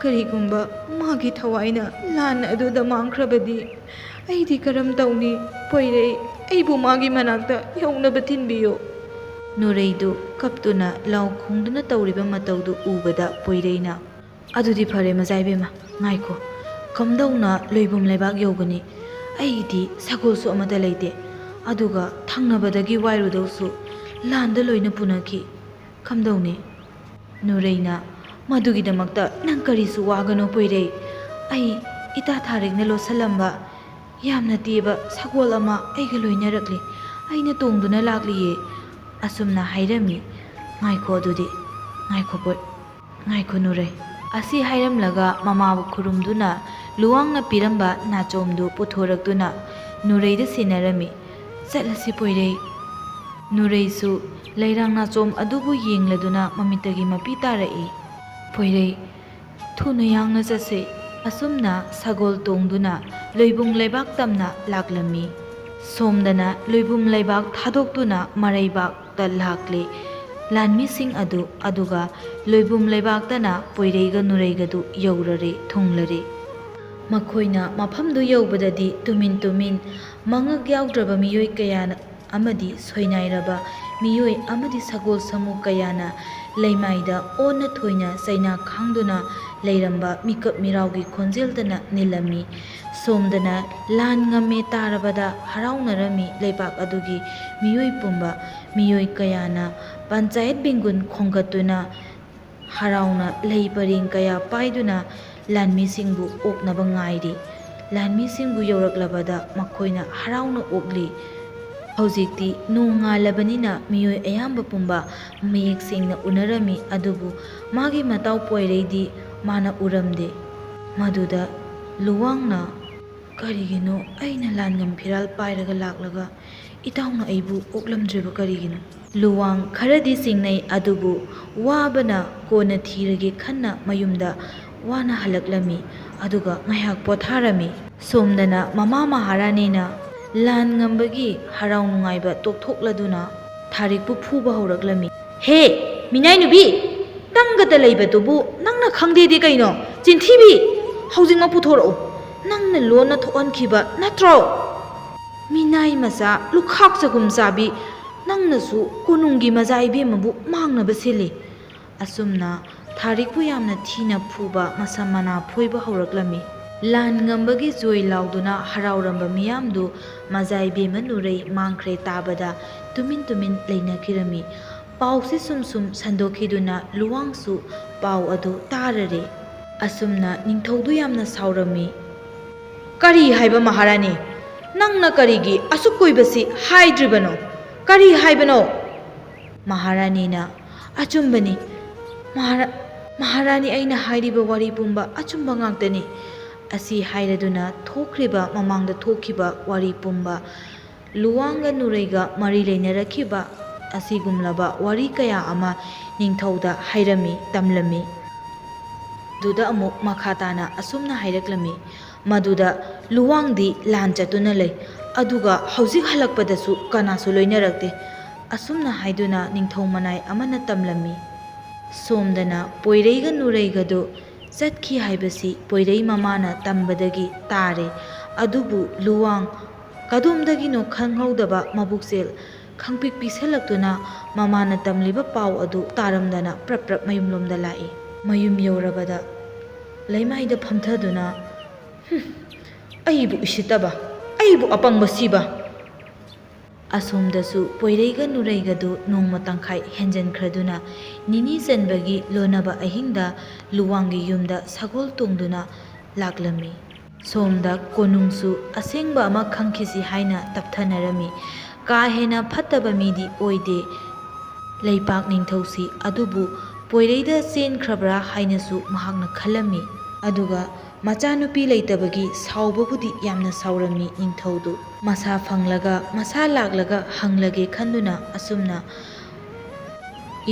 ꯀꯔꯤꯒꯨꯝꯕ ꯃꯥꯒꯤ ꯊꯋꯥꯏꯅ ꯂꯥꯟ ꯑꯗꯨꯗ ꯃꯥꯡꯈ꯭ꯔꯕꯗꯤ ꯑꯩꯗꯤ ꯀꯔꯝ ꯇꯧꯅꯤ? ꯄꯣꯏꯔꯩ, ꯑꯩꯕꯨ ꯃꯥꯒꯤ ꯃꯅꯥꯛꯇ ꯌꯧꯅꯕ ꯊꯤꯟꯕꯤꯌꯨ"꯫ ꯅꯨꯔꯩꯗꯨ ꯀꯞꯇꯨꯅ ꯂꯥꯎ ꯈꯣꯡꯗꯨꯅ ꯇꯧꯔꯤꯕ ꯃꯇꯧꯗꯨ ꯎꯕꯗ ꯄꯣꯏꯔꯩꯅ, "ꯑꯗꯨꯗꯤ ꯐꯔꯦ ꯃꯖꯥ ꯏꯕꯦꯝꯃ, ꯉꯥꯏꯈꯣ, ꯀꯝꯗꯧꯅ ꯂꯣꯏꯕꯨꯝ ꯂꯩꯕꯥꯛ ꯌꯧꯒꯅꯤ? ꯑꯩꯒꯤꯗꯤ ꯁꯒꯣꯜꯁꯨ ꯑꯃꯠꯇ ꯂꯩꯇꯦ, ꯑꯗꯨꯒ ꯊꯪꯅꯕꯗꯒꯤ ꯋꯥꯏꯔꯨꯗꯧꯁꯨ ꯂꯥꯟꯗ ꯂꯣꯏꯅ ꯄꯨꯅꯈꯤ꯫ ꯀꯝꯗꯧꯅꯤ?" ꯅꯨꯔꯩꯅ, "ꯃꯗꯨꯒꯤꯗꯃꯛꯇ ꯅꯪ ꯀꯔꯤꯁꯨ ꯋꯥꯒꯅꯨ ꯄꯣꯏꯔꯩ꯫ ꯑꯩ ꯏꯇꯥ ꯊꯥꯔꯦꯛꯅ ꯂꯣꯠꯁꯜꯂꯝꯕ ꯌꯥꯝꯅ ꯇꯦꯕ ꯁꯒꯣꯜ ꯑꯃ ꯑꯩꯒ ꯂꯣꯏꯅꯔꯛꯂꯤ꯫ ꯑꯩꯅ ꯇꯣꯡꯗꯨꯅ ꯂꯥꯛꯂꯤꯌꯦ"꯫ ꯑꯁꯨꯝꯅ ꯍꯥꯏꯔꯝꯃꯤ꯫ "ꯉꯥꯏꯈꯣ ꯑꯗꯨꯗꯤ, ꯉꯥꯏꯈꯣ ꯄꯣꯏ-, ꯉꯥꯏꯈꯣ ꯅꯨꯔꯩ"꯫ ꯑꯁꯤ ꯍꯥꯏꯔꯝꯂꯒ ꯃꯃꯥꯕꯨ ꯈꯨꯔꯨꯝꯗꯨꯅ ꯂꯨꯋꯥꯡꯅ ꯄꯤꯔꯝꯕ ꯅꯥꯆꯣꯝꯗꯨ ꯄꯨꯊꯣꯔꯛꯇꯨꯅ ꯅꯨꯔꯩꯗ ꯁꯤꯟꯅꯔꯝꯃꯤ꯫ "ꯆꯠꯂꯁꯤ ꯄꯣꯏꯔꯩ"꯫ ꯅꯨꯔꯩꯁꯨ ꯂꯩꯔꯥꯡ ꯅꯥꯆꯣꯝ ꯑꯗꯨꯕꯨ ꯌꯦꯡꯂꯗꯨꯅ ꯃꯃꯤꯠꯇꯒꯤ ꯃꯄꯤ ꯇꯥꯔꯛꯏ꯫ "ꯄꯣꯏꯔꯩ, ꯊꯨꯅ ꯌꯥꯡꯅ ꯆꯠꯁꯤ"꯫ ꯑꯁꯨꯝꯅ ꯁꯒꯣꯜ ꯇꯣꯡꯗꯨꯅ ꯂꯣꯏꯕꯨꯡ ꯂꯩꯕꯥꯛ ꯇꯝꯅ ꯂꯥꯛꯂꯝꯃꯤ꯫ ꯁꯣꯝꯗꯅ ꯂꯣꯏꯕꯨꯝ ꯂꯩꯕꯥꯛ ꯊꯥꯗꯣꯛꯇꯨꯅ ꯃꯔꯩꯕꯥꯛꯇ ꯂꯥꯛꯂꯤ ꯂꯥꯟꯃꯤꯁꯤꯡ ꯑꯗꯨ, ꯑꯗꯨꯒ ꯂꯣꯏꯕꯨꯝ ꯂꯩꯕꯥꯛꯇꯅ ꯄꯣꯏꯔꯩꯒ ꯅꯨꯔꯩꯒꯗꯨ ꯌꯧꯔꯔꯦ, ꯊꯨꯡꯂꯔꯦ꯫ ꯃꯈꯣꯏꯅ ꯃꯐꯝꯗꯨ ꯌꯧꯕꯗꯗꯤ ꯇꯨꯃꯤꯟ ꯇꯨꯃꯤꯟ, ꯃꯉꯛ ꯌꯥꯎꯗ꯭ꯔꯕ ꯃꯤꯑꯣꯏ ꯀꯌꯥꯅ ꯑꯃꯗꯤ ꯁꯣꯏꯅꯥꯏꯔꯕ ꯃꯤꯑꯣꯏ ꯑꯃꯗꯤ ꯁꯒꯣꯜ ꯁꯃꯨ ꯀꯌꯥꯅ ꯂꯩꯃꯥꯏꯗ ꯑꯣꯟꯅ ꯊꯣꯏꯅ ꯆꯩꯅꯥ ꯈꯥꯡꯗꯨꯅ ꯂꯩꯔꯝꯕ ꯃꯤꯀꯞ ꯃꯤꯔꯥꯎꯒꯤ ꯈꯣꯟꯖꯦꯜꯗꯅ ꯅꯤꯜꯂꯝꯃꯤ꯫ ꯁꯣꯝꯗꯅ ꯂꯥꯟ ꯉꯝꯃꯦ ꯇꯥꯔꯕꯗ ꯍꯔꯥꯎꯅꯔꯝꯃꯤ ꯂꯩꯕꯥꯛ ꯑꯗꯨꯒꯤ ꯃꯤꯑꯣꯏ ꯄꯨꯝꯕ꯫ ꯃꯤꯑꯣꯏ ꯀꯌꯥꯅ ꯄꯟꯆꯥꯌꯠ ꯕꯤꯡꯒꯨꯟ ꯈꯣꯝꯒꯠꯇꯨꯅ ꯍꯔꯥꯎꯅ ꯂꯩ ꯄꯔꯦꯡ ꯀꯌꯥ ꯄꯥꯏꯗꯨꯅ ꯂꯥꯟꯃꯤꯁꯤꯡꯕꯨ ꯑꯣꯛꯅꯕ ꯉꯥꯏꯔꯤ꯫ ꯂꯥꯟꯃꯤꯁꯤꯡꯕꯨ ꯌꯧꯔꯛꯂꯕꯗ ꯃꯈꯣꯏꯅ ꯍꯔꯥꯎꯅ ꯑꯣꯛꯂꯤ꯫ ꯍꯧꯖꯤꯛꯇꯤ ꯅꯣꯡ ꯉꯥꯜꯂꯕꯅꯤꯅ ꯃꯤꯑꯣꯏ ꯑꯌꯥꯝꯕ ꯄꯨꯝꯕ ꯃꯌꯦꯛ ꯁꯦꯡꯅ ꯎꯅꯔꯝꯃꯤ, ꯑꯗꯨꯕꯨ ꯃꯥꯒꯤ ꯃꯇꯥꯎ ꯄꯣꯏꯔꯩꯗꯤ ꯃꯥꯅ ꯎꯔꯝꯗꯦ꯫ ꯃꯗꯨꯗ ꯂꯨꯋꯥꯡꯅ, "ꯀꯔꯤꯒꯤꯅꯣ ꯑꯩꯅ ꯂꯥꯟꯉꯝ ꯐꯤꯔꯥꯜ ꯄꯥꯏꯔꯒ ꯂꯥꯛꯂꯒ ꯏꯇꯥꯎꯅ ꯑꯩꯕꯨ ꯑꯣꯛꯂꯝꯗ꯭ꯔꯤꯕ ꯀꯔꯤꯒꯤꯅꯣ?" ꯂꯨꯋꯥꯡ ꯈꯔꯗꯤ ꯆꯤꯡꯅꯩ, ꯑꯗꯨꯕꯨ ꯋꯥꯕꯅ ꯀꯣꯟꯅ ꯊꯤꯔꯒꯦ ꯈꯟꯅ ꯃꯌꯨꯝꯗ ꯋꯥꯅ ꯍꯜꯂꯛꯂꯝꯃꯤ꯫ ꯑꯗꯨꯒ ꯉꯥꯏꯍꯥꯛ ꯄꯣꯊꯥꯔꯝꯃꯤ꯫ ꯁꯣꯝꯗꯅ ꯃꯃꯥ ꯃꯍꯥꯔꯥꯅꯤꯅ ꯂꯥꯟ ꯉꯝꯕꯒꯤ ꯍꯔꯥꯎ ꯅꯨꯡꯉꯥꯏꯕ ꯇꯣꯛꯊꯣꯛꯂꯗꯨꯅ ꯊꯥꯔꯤꯛꯄꯨ ꯐꯨꯕ ꯍꯧꯔꯛꯂꯝꯃꯤ꯫ "ꯍꯦ, ꯃꯤꯅꯥꯏ ꯅꯨꯄꯤ! ꯇꯪꯒꯗ ꯂꯩꯕꯗꯨꯕꯨ ꯅꯪꯅ ꯈꯪꯗꯦꯗꯤ ꯀꯩꯅꯣ? ꯆꯤꯟꯊꯤꯕꯤ! ꯍꯧꯖꯤꯛꯃꯛ ꯄꯨꯊꯣꯔꯛꯎ꯫ ꯅꯪꯅ ꯂꯣꯟꯅ ꯊꯣꯛꯍꯟꯈꯤꯕ ꯅꯠꯇ꯭ꯔꯣ? ꯃꯤꯅꯥꯏ ꯃꯆꯥ, ꯂꯨꯈꯥꯛ ꯆꯒꯨꯝ ꯆꯥꯕꯤ! ꯅꯪꯅꯁꯨ ꯀꯣꯅꯨꯡꯒꯤ ꯃꯖꯥ ꯏꯕꯦꯝꯃꯕꯨ ꯃꯥꯡꯅꯕ ꯁꯤꯜꯂꯤ꯫" ꯑꯁꯨꯝꯅ ꯊꯥꯔꯤꯛꯄꯨ ꯌꯥꯝꯅ ꯊꯤꯅ ꯐꯨꯕ, ꯃꯁꯝ ꯃꯅꯥ ꯐꯣꯏꯕ ꯍꯧꯔꯛꯂꯝꯃꯤ꯫ ꯂꯥꯟ ꯉꯝꯕꯒꯤ ꯖꯣꯏ ꯂꯥꯎꯗꯨꯅ ꯍꯔꯥꯎꯔꯝꯕ ꯃꯤꯌꯥꯝꯗꯨ ꯃꯖꯥꯏꯕꯦꯝꯃ ꯅꯨꯔꯩ ꯃꯥꯡꯈ꯭ꯔꯦ ꯇꯥꯕꯗ ꯇꯨꯃꯤꯟ ꯇꯨꯃꯤꯟ ꯂꯩꯅꯈꯤꯔꯝꯃꯤ꯫ ꯄꯥꯎꯁꯤ ꯁꯨꯝ ꯁꯨꯝ ꯁꯟꯗꯣꯛꯈꯤꯗꯨꯅ ꯂꯨꯋꯥꯡꯁꯨ ꯄꯥꯎ ꯑꯗꯨ ꯇꯥꯔꯔꯦ꯫ ꯑꯁꯨꯝꯅ ꯅꯤꯡꯊꯧꯗꯨ ꯌꯥꯝꯅ ꯁꯥꯎꯔꯝꯃꯤ꯫ "ꯀꯔꯤ ꯍꯥꯏꯕ ꯃꯍꯥꯔꯥꯅꯤ? ꯅꯪꯅ ꯀꯔꯤꯒꯤ ꯑꯁꯨꯛ ꯀꯨꯏꯕꯁꯤ ꯍꯥꯏꯗ꯭ꯔꯤꯕꯅꯣ? ꯀꯔꯤ ꯍꯥꯏꯕꯅꯣ?" ꯃꯍꯥꯔꯥꯅꯤꯅ, "ꯑꯆꯨꯝꯕꯅꯤ꯫ ꯃꯍꯥꯔꯥ-, ꯃꯍꯥꯔꯥꯅꯤ, ꯑꯩꯅ ꯍꯥꯏꯔꯤꯕ ꯋꯥꯔꯤ ꯄꯨꯝꯕ ꯑꯆꯨꯝꯕ ꯉꯥꯛꯇꯅꯤ꯫" ꯑꯁꯤ ꯍꯥꯏꯔꯗꯨꯅ ꯊꯣꯛꯈ꯭ꯔꯤꯕ, ꯃꯃꯥꯡꯗ ꯊꯣꯛꯈꯤꯕ ꯋꯥꯔꯤ ꯄꯨꯝꯕ, ꯂꯨꯋꯥꯡꯒ ꯅꯨꯔꯩꯒ ꯃꯔꯤ ꯂꯩꯅꯔꯛꯈꯤꯕ ꯑꯁꯤꯒꯨꯝꯂꯕ ꯋꯥꯔꯤ ꯀꯌꯥ ꯑꯃ ꯅꯤꯡꯊꯧꯗ ꯍꯥꯏꯔꯝꯃꯤ, ꯇꯝꯂꯝꯃꯤ꯫ ꯑꯗꯨꯗ ꯑꯃꯨꯛ ꯃꯈꯥ ꯇꯥꯅ ꯑꯁꯨꯝꯅ ꯍꯥꯏꯔꯛꯂꯝꯃꯤ, ꯃꯗꯨꯗ ꯂꯨꯋꯥꯡꯗꯤ ꯂꯥꯟ ꯆꯠꯇꯨꯅ ꯂꯩ, ꯑꯗꯨꯒ ꯍꯧꯖꯤꯛ ꯍꯜꯂꯛꯄꯗꯁꯨ ꯀꯅꯥꯁꯨ ꯂꯣꯏꯅꯔꯛꯇꯦ꯫ ꯑꯁꯨꯝꯅ ꯍꯥꯏꯗꯨꯅ ꯅꯤꯡꯊꯧ ꯃꯅꯥꯏ ꯑꯃꯅ ꯇꯝꯂꯝꯃꯤ꯫ ꯁꯣꯝꯗꯅ ꯄꯣꯏꯔꯩꯒ ꯅꯨꯔꯩꯒꯗꯨ ꯆꯠꯈꯤ ꯍꯥꯏꯕꯁꯤ ꯄꯣꯏꯔꯩ ꯃꯃꯥꯅ ꯇꯝꯕꯗꯒꯤ ꯇꯥꯔꯦ꯫ ꯑꯗꯨꯕꯨ ꯂꯨꯋꯥꯡ ꯀꯗꯣꯝꯗꯒꯤꯅꯣ ꯈꯪꯍꯧꯗꯕ ꯃꯕꯨꯛꯆꯦꯜ ꯈꯪꯄꯤꯛ ꯄꯤꯛꯁꯜꯂꯛꯇꯨꯅ ꯃꯃꯥꯅ ꯇꯝꯂꯤꯕ ꯄꯥꯎ ꯑꯗꯨ ꯇꯥꯔꯝꯗꯅ ꯄ꯭ꯔꯞ ꯄ꯭ꯔꯞ ꯃꯌꯨꯝꯂꯣꯝꯗ ꯂꯥꯛꯏ꯫ ꯃꯌꯨꯝ ꯌꯧꯔꯕꯗ ꯂꯩꯃꯥꯏꯗ ꯐꯝꯊꯗꯨꯅ, "ꯍꯨꯝ, ꯑꯩꯕꯨ ꯎꯁꯤꯠꯇꯕ, ꯑꯩꯕꯨ ꯑꯄꯪꯕ ꯁꯤꯕ!" ꯑꯁꯣꯝꯗꯁꯨ ꯄꯣꯏꯔꯩꯒ ꯅꯨꯔꯩꯒꯗꯨ ꯅꯣꯡꯃ ꯇꯪꯈꯥꯏ ꯍꯦꯟꯖꯟꯈ꯭ꯔꯗꯨꯅ ꯅꯤꯅꯤ ꯆꯟꯕꯒꯤ ꯂꯣꯟꯅꯕ ꯑꯍꯤꯡꯗ ꯂꯨꯋꯥꯡꯒꯤ ꯌꯨꯝꯗ ꯁꯒꯣꯜ ꯇꯣꯡꯗꯨꯅ ꯂꯥꯛꯂꯝꯃꯤ꯫ ꯁꯣꯝꯗ ꯀꯣꯅꯨꯡꯁꯨ ꯑꯁꯦꯡꯕ ꯑꯃ ꯈꯪꯈꯤꯁꯤ ꯍꯥꯏꯅ ꯇꯞꯊꯅꯔꯝꯃꯤ꯫ ꯀꯥ ꯍꯦꯟꯅ ꯐꯠꯇꯕ ꯃꯤꯗꯤ ꯑꯣꯏꯗꯦ ꯂꯩꯄꯥꯛ ꯅꯤꯡꯊꯧꯁꯤ, ꯑꯗꯨꯕꯨ ꯄꯣꯏꯔꯩꯗ ꯆꯦꯟꯈ꯭ꯔꯕ꯭ꯔꯥ ꯍꯥꯏꯅꯁꯨ ꯃꯍꯥꯛꯅ ꯈꯜꯂꯝꯃꯤ꯫ ꯑꯗꯨꯒ ꯃꯆꯥꯅꯨꯄꯤ ꯂꯩꯇꯕꯒꯤ ꯁꯥꯎꯕꯕꯨꯗꯤ ꯌꯥꯝꯅ ꯁꯥꯎꯔꯝꯃꯤ ꯅꯤꯡꯊꯧꯗꯨ꯫ ꯃꯁꯥ ꯐꯪꯂꯒ, ꯃꯁꯥ ꯂꯥꯛꯂꯒ ꯍꯪꯂꯒꯦ ꯈꯟꯗꯨꯅ ꯑꯁꯨꯝꯅ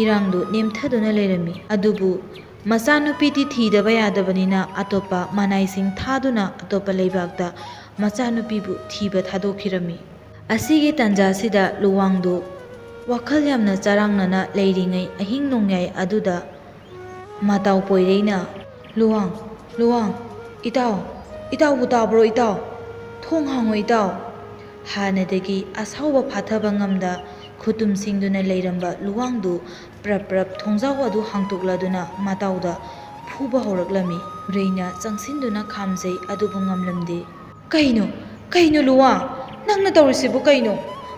ꯏꯔꯥꯡꯗꯨ ꯅꯦꯝꯊꯗꯨꯅ ꯂꯩꯔꯝꯃꯤ꯫ ꯑꯗꯨꯕꯨ ꯃꯆꯥꯅꯨꯄꯤꯗꯤ ꯊꯤꯗꯕ ꯌꯥꯗꯕꯅꯤꯅ ꯑꯇꯣꯞꯄ ꯃꯅꯥꯏꯁꯤꯡ ꯊꯥꯗꯨꯅ ꯑꯇꯣꯞꯄ ꯂꯩꯕꯥꯛꯇ ꯃꯆꯥꯅꯨꯄꯤꯕꯨ ꯊꯤꯕ ꯊꯥꯗꯣꯛꯈꯤꯔꯝꯃꯤ꯫ ꯑꯁꯤꯒꯤ ꯇꯥꯟꯖꯥꯁꯤꯗ ꯂꯨꯋꯥꯡꯗꯨ ꯋꯥꯈꯜ ꯌꯥꯝꯅ ꯆꯔꯥꯡꯅꯅ ꯂꯩꯔꯤꯉꯩ ꯑꯍꯤꯡ ꯅꯣꯡꯌꯥꯏ ꯑꯗꯨꯗ ꯃꯇꯥꯎ ꯄꯣꯏꯔꯩꯅ, "ꯂꯨꯋꯥꯡ, ꯂꯨꯋꯥꯡ, ꯏꯇꯥꯎ, ꯏꯇꯥꯎꯕꯨ ꯇꯥꯕ꯭ꯔꯣ ꯏꯇꯥꯎ? ꯊꯣꯡ ꯍꯥꯡꯉꯣ ꯏꯇꯥꯎ!" ꯍꯥꯟꯅꯗꯒꯤ ꯑꯁꯥꯎꯕ ꯐꯥꯊꯕ ꯉꯝꯗ ꯈꯨꯇꯨꯝ ꯁꯤꯡꯗꯨꯅ ꯂꯩꯔꯝꯕ ꯂꯨꯋꯥꯡꯗꯨ ꯄ꯭ꯔꯞ ꯄ꯭ꯔꯞ ꯊꯣꯡꯖꯥꯎ ꯑꯗꯨ ꯍꯥꯡꯇꯣꯛꯂꯗꯨꯅ ꯃꯇꯥꯎꯗ ꯐꯨꯕ ꯍꯧꯔꯛꯂꯝꯃꯤ꯫ ꯅꯨꯔꯩꯅ ꯆꯪꯁꯤꯟꯗꯨꯅ ꯈꯥꯝꯖꯩ, ꯑꯗꯨꯕꯨ ꯉꯝꯂꯝꯗꯦ꯫ "ꯀꯩꯅꯣ? ꯀꯩꯅꯣ ꯂꯨꯋꯥꯡ? ꯅꯪꯅ ꯇꯧꯔꯤꯁꯤꯕꯨ ꯀꯩꯅꯣ?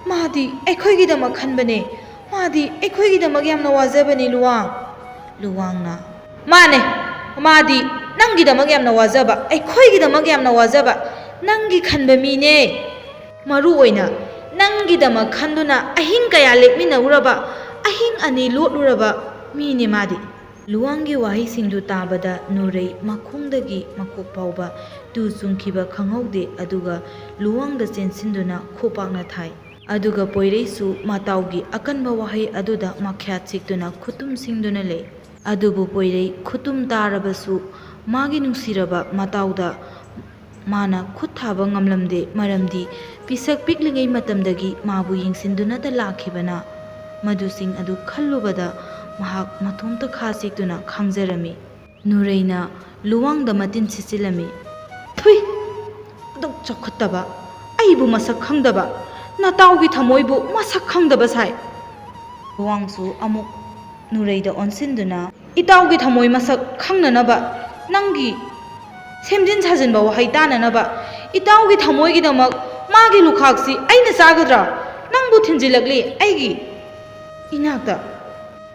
ꯃꯥꯗꯤ ꯑꯩꯈꯣꯏꯒꯤꯗꯃꯛ ꯈꯟꯕꯅꯦ꯫ ꯃꯥꯗꯤ ꯑꯩꯈꯣꯏꯒꯤꯗꯃꯛ ꯌꯥꯝꯅ ꯋꯥꯖꯕꯅꯦ ꯂꯨꯋꯥꯡ꯫" ꯂꯨꯋꯥꯡꯅ, "ꯃꯥꯅꯦ, ꯃꯥꯗꯤ ꯅꯪꯒꯤꯗꯃꯛ ꯌꯥꯝꯅ ꯋꯥꯖꯕ, ꯑꯩꯈꯣꯏꯒꯤꯗꯃꯛ ꯌꯥꯝꯅ ꯋꯥꯖꯕ, ꯅꯪꯒꯤ ꯈꯟꯕ ꯃꯤꯅꯦ꯫ ꯃꯔꯨ ꯑꯣꯏꯅ ꯅꯪꯒꯤꯗꯃꯛ ꯈꯟꯗꯨꯅ ꯑꯍꯤꯡ ꯀꯌꯥ ꯂꯦꯛꯃꯤꯟꯅꯔꯨꯔꯕ, ꯑꯍꯤꯡ ꯑꯅꯤ ꯂꯣꯠꯂꯨꯔꯕ ꯃꯤꯅꯦ ꯃꯥꯗꯤ꯫" ꯂꯨꯋꯥꯡꯒꯤ ꯋꯥꯍꯩꯁꯤꯡꯗꯨ ꯇꯥꯕꯗ ꯅꯨꯔꯩ ꯃꯈꯣꯡꯗꯒꯤ ꯃꯀꯣꯛ ꯐꯥꯎꯕ ꯇꯨ ꯆꯨꯡꯈꯤꯕ ꯈꯪꯍꯧꯗꯦ, ꯑꯗꯨꯒ ꯂꯨꯋꯥꯡꯗ ꯆꯦꯟꯁꯤꯟꯗꯨꯅ ꯈꯨꯄꯥꯛꯅ ꯊꯥꯏ꯫ ꯑꯗꯨꯒ ꯄꯣꯏꯔꯩꯁꯨ ꯃꯇꯥꯎꯒꯤ ꯑꯀꯟꯕ ꯋꯥꯍꯩ ꯑꯗꯨꯗ ꯃꯈ꯭ꯌꯥꯠ ꯆꯤꯛꯇꯨꯅ ꯈꯨꯇꯨꯝ ꯁꯤꯡꯗꯨꯅ ꯂꯩ꯫ ꯑꯗꯨꯕꯨ ꯄꯣꯏꯔꯩ ꯈꯨꯇꯨꯝ ꯇꯥꯔꯕꯁꯨ ꯃꯥꯒꯤ ꯅꯨꯡꯁꯤꯔꯕ ꯃꯇꯥꯎꯗ ꯃꯥꯅ ꯈꯨꯠ ꯊꯥꯕ ꯉꯝꯂꯝꯗꯦ, ꯃꯔꯝꯗꯤ ꯄꯤꯁꯛ ꯄꯤꯛꯂꯤꯉꯩ ꯃꯇꯝꯗꯒꯤ ꯃꯥꯕꯨ ꯌꯦꯡꯁꯤꯟꯗꯨꯅꯇ ꯂꯥꯛꯈꯤꯕꯅ꯫ ꯃꯗꯨꯁꯤꯡ ꯑꯗꯨ ꯈꯜꯂꯨꯕꯗ ꯃꯍꯥꯛ ꯃꯇꯣꯝꯇ ꯈꯥ ꯆꯤꯛꯇꯨꯅ ꯈꯥꯡꯖꯔꯝꯃꯤ꯫ ꯅꯨꯔꯩꯅ ꯂꯨꯋꯥꯡꯗ ꯃꯇꯤꯟ ꯁꯤꯠꯆꯤꯜꯂꯝꯃꯤ꯫ "ꯊꯨꯏ! ꯑꯗꯨꯛ ꯆꯥꯎꯈꯠꯇꯕ, ꯑꯩꯕꯨ ꯃꯁꯛ ꯈꯪꯗꯕ, ꯅꯇꯥꯎꯒꯤ ꯊꯃꯣꯏꯕꯨ ꯃꯁꯛ ꯈꯪꯗꯕ ꯁꯥꯏ꯫ ꯂꯨꯋꯥꯡꯁꯨ ꯑꯃꯨꯛ ꯅꯨꯔꯩꯗ ꯑꯣꯟꯁꯤꯟꯗꯨꯅ, "ꯏꯇꯥꯎꯒꯤ ꯊꯃꯣꯏ ꯃꯁꯛ ꯈꯪꯅꯅꯕ ꯅꯪꯒꯤ ꯁꯦꯝꯖꯤꯟ ꯁꯥꯖꯤꯟꯕ ꯋꯥꯍꯩ ꯇꯥꯅꯅꯕ ꯏꯇꯥꯎꯒꯤ ꯊꯃꯣꯏꯒꯤꯗꯃꯛ ꯃꯥꯒꯤ ꯂꯨꯈꯥꯛꯁꯤ ꯑꯩꯅ ꯆꯥꯒꯗ꯭ꯔꯥ? ꯅꯪꯕꯨ ꯊꯤꯟꯖꯤꯜꯂꯛꯂꯤ ꯑꯩꯒꯤ ꯏꯅꯥꯛꯇ꯫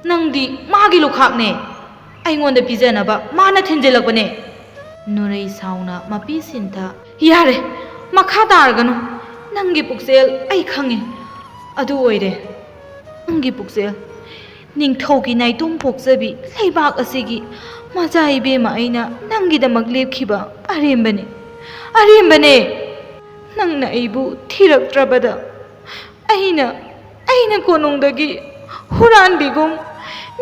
ꯅꯪꯗꯤ ꯃꯥꯒꯤ ꯂꯨꯈꯥꯛꯅꯦ꯫ ꯑꯩꯉꯣꯟꯗ ꯄꯤꯖꯅꯕ ꯃꯥꯅ ꯊꯤꯟꯖꯤꯜꯂꯛꯄꯅꯦ꯫" ꯅꯨꯔꯩ ꯁꯥꯎꯅ ꯃꯄꯤ ꯁꯤꯟꯊ, "ꯌꯥꯔꯦ, ꯃꯈꯥ ꯇꯥꯔꯒꯅꯨ꯫ ꯅꯪꯒꯤ ꯄꯨꯛꯆꯦꯜ ꯑꯩ ꯈꯪꯉꯤ꯫ ꯑꯗꯨ ꯑꯣꯏꯔꯦ, ꯅꯪꯒꯤ ꯄꯨꯛꯆꯦꯜ꯫ ꯅꯤꯡꯊꯧꯒꯤ ꯅꯥꯏꯇꯣꯝ ꯄꯣꯛꯆꯕꯤ ꯂꯩꯕꯥꯛ ꯑꯁꯤꯒꯤ ꯃꯆꯥ ꯏꯕꯦꯝꯃ ꯑꯩꯅ ꯅꯪꯒꯤꯗꯃꯛ ꯂꯦꯞꯈꯤꯕ ꯑꯔꯦꯝꯕꯅꯤ, ꯑꯔꯦꯝꯕꯅꯦ꯫ ꯅꯪꯅ ꯑꯩꯕꯨ ꯊꯤꯔꯛꯇ꯭ꯔꯕꯗ ꯑꯩꯅ, ꯑꯩꯅ ꯀꯣꯅꯨꯡꯗꯒꯤ ꯍꯨꯔꯥꯟꯕꯤꯒꯨꯝ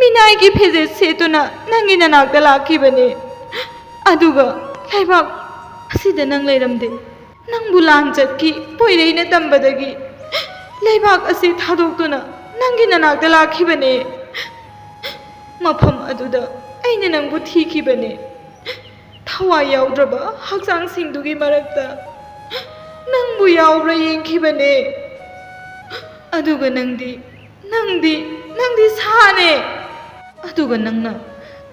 ꯃꯤꯅꯥꯏꯒꯤ ꯐꯤꯖꯦꯠ ꯁꯦꯠꯇꯨꯅ ꯅꯪꯒꯤ ꯅꯅꯥꯛꯇ ꯂꯥꯛꯈꯤꯕꯅꯤ꯫ ꯑꯗꯨꯒ ꯂꯩꯕꯥꯛ ꯑꯁꯤꯗ ꯅꯪ ꯂꯩꯔꯝꯗꯦ꯫ ꯅꯪꯕꯨ ꯂꯥꯟ ꯆꯠꯈꯤ ꯄꯣꯏꯔꯩꯅ ꯇꯝꯕꯗꯒꯤ ꯂꯩꯕꯥꯛ ꯑꯁꯤ ꯊꯥꯗꯣꯛꯇꯨꯅ ꯅꯪꯒꯤ ꯅꯅꯥꯛꯇ ꯂꯥꯛꯈꯤꯕꯅꯦ꯫ ꯃꯐꯝ ꯑꯗꯨꯗ ꯑꯩꯅ ꯅꯪꯕꯨ ꯊꯤꯈꯤꯕꯅꯦ꯫ ꯊꯋꯥꯏ ꯌꯥꯎꯗ꯭ꯔꯕ ꯍꯛꯆꯥꯡꯁꯤꯡꯗꯨꯒꯤ ꯃꯔꯛꯇ ꯅꯪꯕꯨ ꯌꯥꯎꯕ꯭ꯔꯥ ꯌꯦꯡꯈꯤꯕꯅꯦ꯫ ꯑꯗꯨꯒ ꯅꯪꯗꯤ, ꯅꯪꯗꯤ, ꯅꯪꯗꯤ ꯁꯥꯅꯦ꯫ ꯑꯗꯨꯒ ꯅꯪꯅ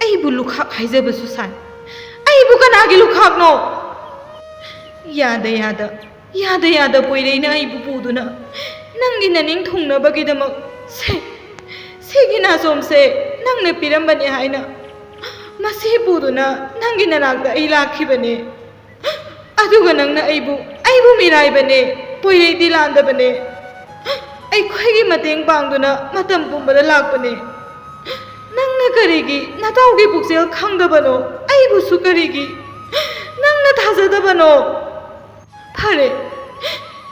ꯑꯩꯕꯨ ꯂꯨꯈꯥꯛ ꯍꯥꯏꯖꯕꯁꯨ ꯁꯥꯏ꯫ ꯑꯩꯕꯨ ꯀꯅꯥꯒꯤ ꯂꯨꯈꯥꯛꯅꯣ? ꯌꯥꯗ ꯌꯥꯗ, ꯌꯥꯗ ꯌꯥꯗ ꯄꯣꯏꯔꯩꯅ ꯑꯩꯕꯨ ꯄꯨꯗꯨꯅ ꯅꯪꯒꯤ ꯅꯅꯤꯡ ꯊꯨꯡꯅꯕꯒꯤꯗꯃꯛ ꯁꯦ, ꯁꯤꯒꯤ ꯅꯥꯆꯣꯝꯁꯦ ꯅꯪꯅ ꯄꯤꯔꯝꯕꯅꯤ ꯍꯥꯏꯅ ꯃꯁꯤ ꯄꯨꯗꯨꯅ ꯅꯪꯒꯤ ꯅꯅꯥꯛꯇ ꯑꯩ ꯂꯥꯛꯈꯤꯕꯅꯦ꯫ ꯑꯗꯨꯒ ꯅꯪꯅ ꯑꯩꯕꯨ, ꯑꯩꯕꯨ ꯃꯤꯔꯥꯏꯕꯅꯦ, ꯄꯣꯏꯔꯩꯗꯤ ꯂꯥꯟꯗꯕꯅꯦ꯫ ꯑꯩꯈꯣꯏꯒꯤ ꯃꯇꯦꯡ ꯄꯥꯡꯗꯨꯅ ꯃꯇꯝ ꯄꯨꯝꯕꯗ ꯂꯥꯛꯄꯅꯦ꯫ ꯅꯪꯅ ꯀꯔꯤꯒꯤ ꯅꯇꯥꯎꯒꯤ ꯄꯨꯛꯆꯦꯜ ꯈꯪꯗꯕꯅꯣ? ꯑꯩꯕꯨꯁꯨ ꯀꯔꯤꯒꯤ ꯅꯪꯅ ꯊꯥꯖꯗꯕꯅꯣ? ꯐꯔꯦ,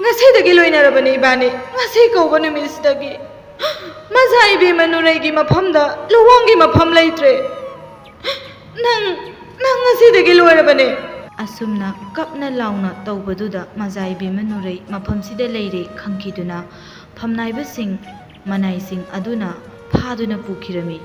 ꯉꯁꯤꯗꯒꯤ ꯂꯣꯏꯅꯔꯕꯅꯤ ꯏꯕꯥꯅꯤ꯫ ꯉꯁꯤ ꯀꯧꯕ ꯅꯨꯃꯤꯠꯁꯤꯗꯒꯤ ꯃꯖꯥ ꯏꯕꯦꯝꯃ ꯅꯨꯔꯩꯒꯤ ꯃꯐꯝꯗ ꯂꯨꯋꯥꯡꯒꯤ ꯃꯐꯝ ꯂꯩꯇ꯭ꯔꯦ꯫ ꯅꯪ, ꯅꯪ ꯉꯁꯤꯗꯒꯤ ꯂꯣꯏꯔꯕꯅꯦ꯫ ꯑꯁꯨꯝꯅ ꯀꯞꯅ ꯂꯥꯎꯅ ꯇꯧꯕꯗꯨꯗ ꯃꯖꯥ ꯏꯕꯦꯝꯃ ꯅꯨꯔꯩ ꯃꯐꯝꯁꯤꯗ ꯂꯩꯔꯦ ꯈꯪꯈꯤꯗꯨꯅ ꯐꯝꯅꯥꯏꯕꯁꯤꯡ, ꯃꯅꯥꯏꯁꯤꯡ ꯑꯗꯨꯅ ꯐꯥꯗꯨꯅ ꯄꯨꯈꯤꯔꯝꯃꯤ꯫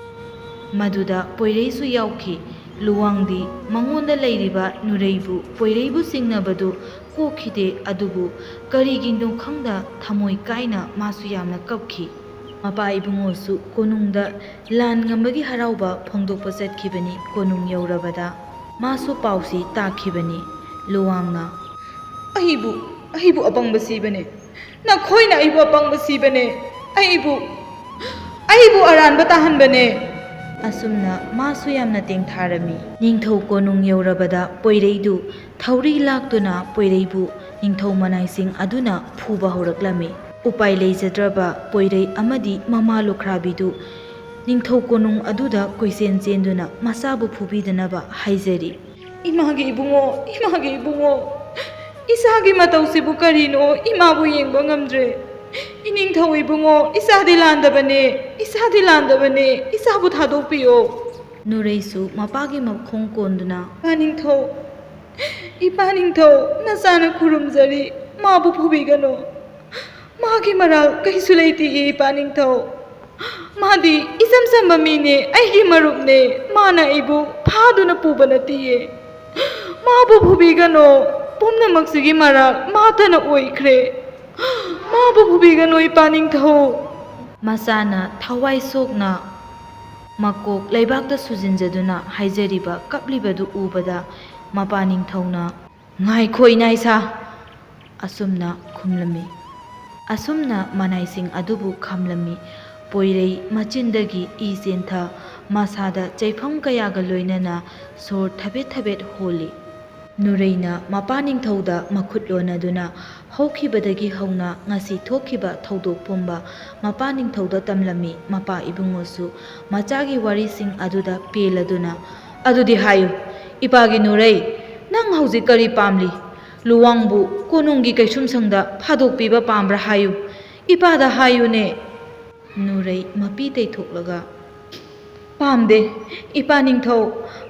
ꯃꯗꯨꯗ ꯄꯣꯏꯔꯩꯁꯨ ꯌꯥꯎꯈꯤ꯫ ꯂꯨꯋꯥꯡꯗꯤ ꯃꯉꯣꯟꯗ ꯂꯩꯔꯤꯕ ꯅꯨꯔꯩꯕꯨ, ꯄꯣꯏꯔꯩꯕꯨ ꯆꯤꯡꯅꯕꯗꯨ ꯀꯣꯛꯈꯤꯗꯦ, ꯑꯗꯨꯕꯨ ꯀꯔꯤꯒꯤꯅꯣ ꯈꯪꯗ ꯊꯃꯣꯏ ꯀꯥꯏꯅ ꯃꯥꯁꯨ ꯌꯥꯝꯅ ꯀꯞꯈꯤ꯫ ꯃꯄꯥ ꯏꯕꯨꯡꯉꯣꯁꯨ ꯀꯣꯅꯨꯡꯗ ꯂꯥꯟ ꯉꯝꯕꯒꯤ ꯍꯔꯥꯎꯕ ꯐꯣꯡꯗꯣꯛꯄ ꯆꯠꯈꯤꯕꯅꯤ꯫ ꯀꯣꯅꯨꯡ ꯌꯧꯔꯕꯗ ꯃꯥꯁꯨ ꯄꯥꯎꯁꯤ ꯇꯥꯈꯤꯕꯅꯤ꯫ ꯂꯨꯋꯥꯡꯅ, "ꯑꯩꯕꯨ, ꯑꯩꯕꯨ ꯑꯄꯪꯕ ꯁꯤꯕꯅꯦ꯫ ꯅꯈꯣꯏꯅ ꯑꯩꯕꯨ ꯑꯄꯪꯕ ꯁꯤꯕꯅꯦ꯫ ꯑꯩꯕꯨ, ꯑꯩꯕꯨ ꯑꯔꯥꯟꯕ ꯇꯥꯍꯟꯕꯅꯦ꯫" ꯑꯁꯨꯝꯅ ꯃꯥꯁꯨ ꯌꯥꯝꯅ ꯇꯦꯡꯊꯥꯔꯝꯃꯤ꯫ ꯅꯤꯡꯊꯧ ꯀꯣꯅꯨꯡ ꯌꯧꯔꯕꯗ ꯄꯣꯏꯔꯩꯗꯨ ꯊꯧꯔꯤ ꯂꯥꯛꯇꯨꯅ ꯄꯣꯏꯔꯩꯕꯨ ꯅꯤꯡꯊꯧ ꯃꯅꯥꯏꯁꯤꯡ ꯑꯗꯨꯅ ꯐꯨꯕ ꯍꯧꯔꯛꯂꯝꯃꯤ꯫ ꯎꯄꯥꯏ ꯂꯩꯖꯗ꯭ꯔꯕ ꯄꯣꯏꯔꯩ ꯑꯃꯗꯤ ꯃꯃꯥ ꯂꯨꯈ꯭ꯔꯥꯕꯤꯗꯨ ꯅꯤꯡꯊꯧ ꯀꯣꯅꯨꯡ ꯑꯗꯨꯗ ꯀꯣꯏꯆꯦꯟ ꯆꯦꯟꯗꯨꯅ ꯃꯆꯥꯕꯨ ꯐꯨꯕꯤꯗꯅꯕ ꯍꯥꯏꯖꯔꯤ꯫ "ꯏꯃꯥꯒꯤ ꯏꯕꯨꯡꯉꯣ, ꯏꯃꯥꯒꯤ ꯏꯕꯨꯡꯉꯣ, ꯏꯆꯥꯒꯤ ꯃꯇꯧꯁꯤꯕꯨ ꯀꯔꯤꯅꯣ? ꯏꯃꯥꯕꯨ ꯌꯦꯡꯕ ꯉꯝꯗ꯭ꯔꯦ꯫ ꯏꯅꯤꯡꯊꯧ ꯏꯕꯨꯡꯉꯣ, ꯏꯆꯥꯗꯤ ꯂꯥꯟꯗꯕꯅꯦ, ꯏꯆꯥꯗꯤ ꯂꯥꯟꯗꯕꯅꯦ, ꯏꯆꯥꯕꯨ ꯊꯥꯗꯣꯛꯄꯤꯌꯣ꯫" ꯅꯨꯔꯩꯁꯨ ꯃꯄꯥꯒꯤ ꯃꯈꯣꯡ ꯀꯣꯟꯗꯨꯅ, "ꯏꯄꯥ ꯅꯤꯡꯊꯧ, ꯏꯄꯥ ꯅꯤꯡꯊꯧ, ꯅꯆꯥꯅ ꯈꯨꯔꯨꯝꯖꯔꯤ, ꯃꯥꯕꯨ ꯐꯨꯕꯤꯒꯅꯨ꯫ ꯃꯥꯒꯤ ꯃꯔꯥꯜ ꯀꯩꯁꯨ ꯂꯩꯇꯦ, ꯏꯄꯥ ꯅꯤꯡꯊꯧ꯫ ꯃꯥꯗꯤ ꯏꯆꯝ ꯆꯝꯕ ꯃꯤꯅꯦ, ꯑꯩꯒꯤ ꯃꯔꯨꯞꯅꯦ꯫ ꯃꯥꯅ ꯑꯩꯕꯨ ꯐꯥꯗꯨꯅ ꯄꯨꯕ ꯅꯠꯇꯤꯌꯦ꯫ ꯃꯥꯕꯨ ꯐꯨꯕꯤꯒꯅꯣ꯫ ꯄꯨꯝꯅꯃꯛꯁꯤꯒꯤ ꯃꯔꯥꯜ ꯃꯥꯇꯅ ꯑꯣꯏꯈ꯭ꯔꯦ꯫ ꯃꯥꯕꯨ ꯐꯨꯕꯤꯒꯅꯨ, ꯏꯄꯥ ꯅꯤꯡꯊꯧ꯫" ꯃꯆꯥꯅ ꯊꯋꯥꯏ ꯁꯣꯛꯅ ꯃꯀꯣꯛ ꯂꯩꯕꯥꯛꯇ ꯁꯨꯖꯤꯟꯖꯗꯨꯅ ꯍꯥꯏꯖꯔꯤꯕ ꯀꯞꯂꯤꯕꯗꯨ ꯎꯕꯗ ꯃꯄꯥ ꯅꯤꯡꯊꯧꯅ, "ꯉꯥꯏꯈꯣ ꯏꯅꯥꯏꯁꯥ!" ꯑꯁꯨꯝꯅ ꯈꯨꯝꯂꯝꯃꯤ꯫ ꯑꯁꯨꯝꯅ ꯃꯅꯥꯏꯁꯤꯡ ꯑꯗꯨꯕꯨ ꯈꯝꯂꯝꯃꯤ꯫ ꯄꯣꯏꯔꯩ ꯃꯆꯤꯟꯗꯒꯤ ꯏ ꯆꯦꯟꯊ, ꯃꯁꯥꯗ ꯆꯩꯐꯝ ꯀꯌꯥꯒ ꯂꯣꯏꯅꯅ ꯁꯣꯔ ꯊꯕꯦꯠ ꯊꯕꯦꯠ ꯍꯣꯜꯂꯤ꯫ ꯅꯨꯔꯩꯅ ꯃꯄꯥ ꯅꯤꯡꯊꯧꯗ ꯃꯈꯨꯠ ꯂꯣꯟꯅꯗꯨꯅ ꯍꯧꯈꯤꯕꯗꯒꯤ ꯍꯧꯅ ꯉꯁꯤ ꯊꯣꯛꯈꯤꯕ ꯊꯧꯗꯣꯛ ꯄꯨꯝꯕ ꯃꯄꯥ ꯅꯤꯡꯊꯧꯗ ꯇꯝꯂꯝꯃꯤ꯫ ꯃꯄꯥ ꯏꯕꯨꯡꯉꯣꯁꯨ ꯃꯆꯥꯒꯤ ꯋꯥꯔꯤꯁꯤꯡ ꯑꯗꯨꯗ ꯄꯦꯜꯂꯗꯨꯅ, "ꯑꯗꯨꯗꯤ ꯍꯥꯏꯌꯨ, ꯏꯄꯥꯒꯤ ꯅꯨꯔꯩ, ꯅꯪ ꯍꯧꯖꯤꯛ ꯀꯔꯤ ꯄꯥꯝꯂꯤ? ꯂꯨꯋꯥꯡꯕꯨ ꯀꯣꯅꯨꯡꯒꯤ ꯀꯩꯁꯨꯝꯁꯪꯗ ꯐꯥꯗꯣꯛꯄꯤꯕ ꯄꯥꯝꯕ꯭ꯔꯥ ꯍꯥꯏꯌꯨ? ꯏꯄꯥꯗ ꯍꯥꯏꯌꯨꯅꯦ꯫" ꯅꯨꯔꯩ ꯃꯄꯤ ꯇꯩꯊꯣꯛꯂꯒ, "ꯄꯥꯝꯗꯦ, ꯏꯄꯥ ꯅꯤꯡꯊꯧ꯫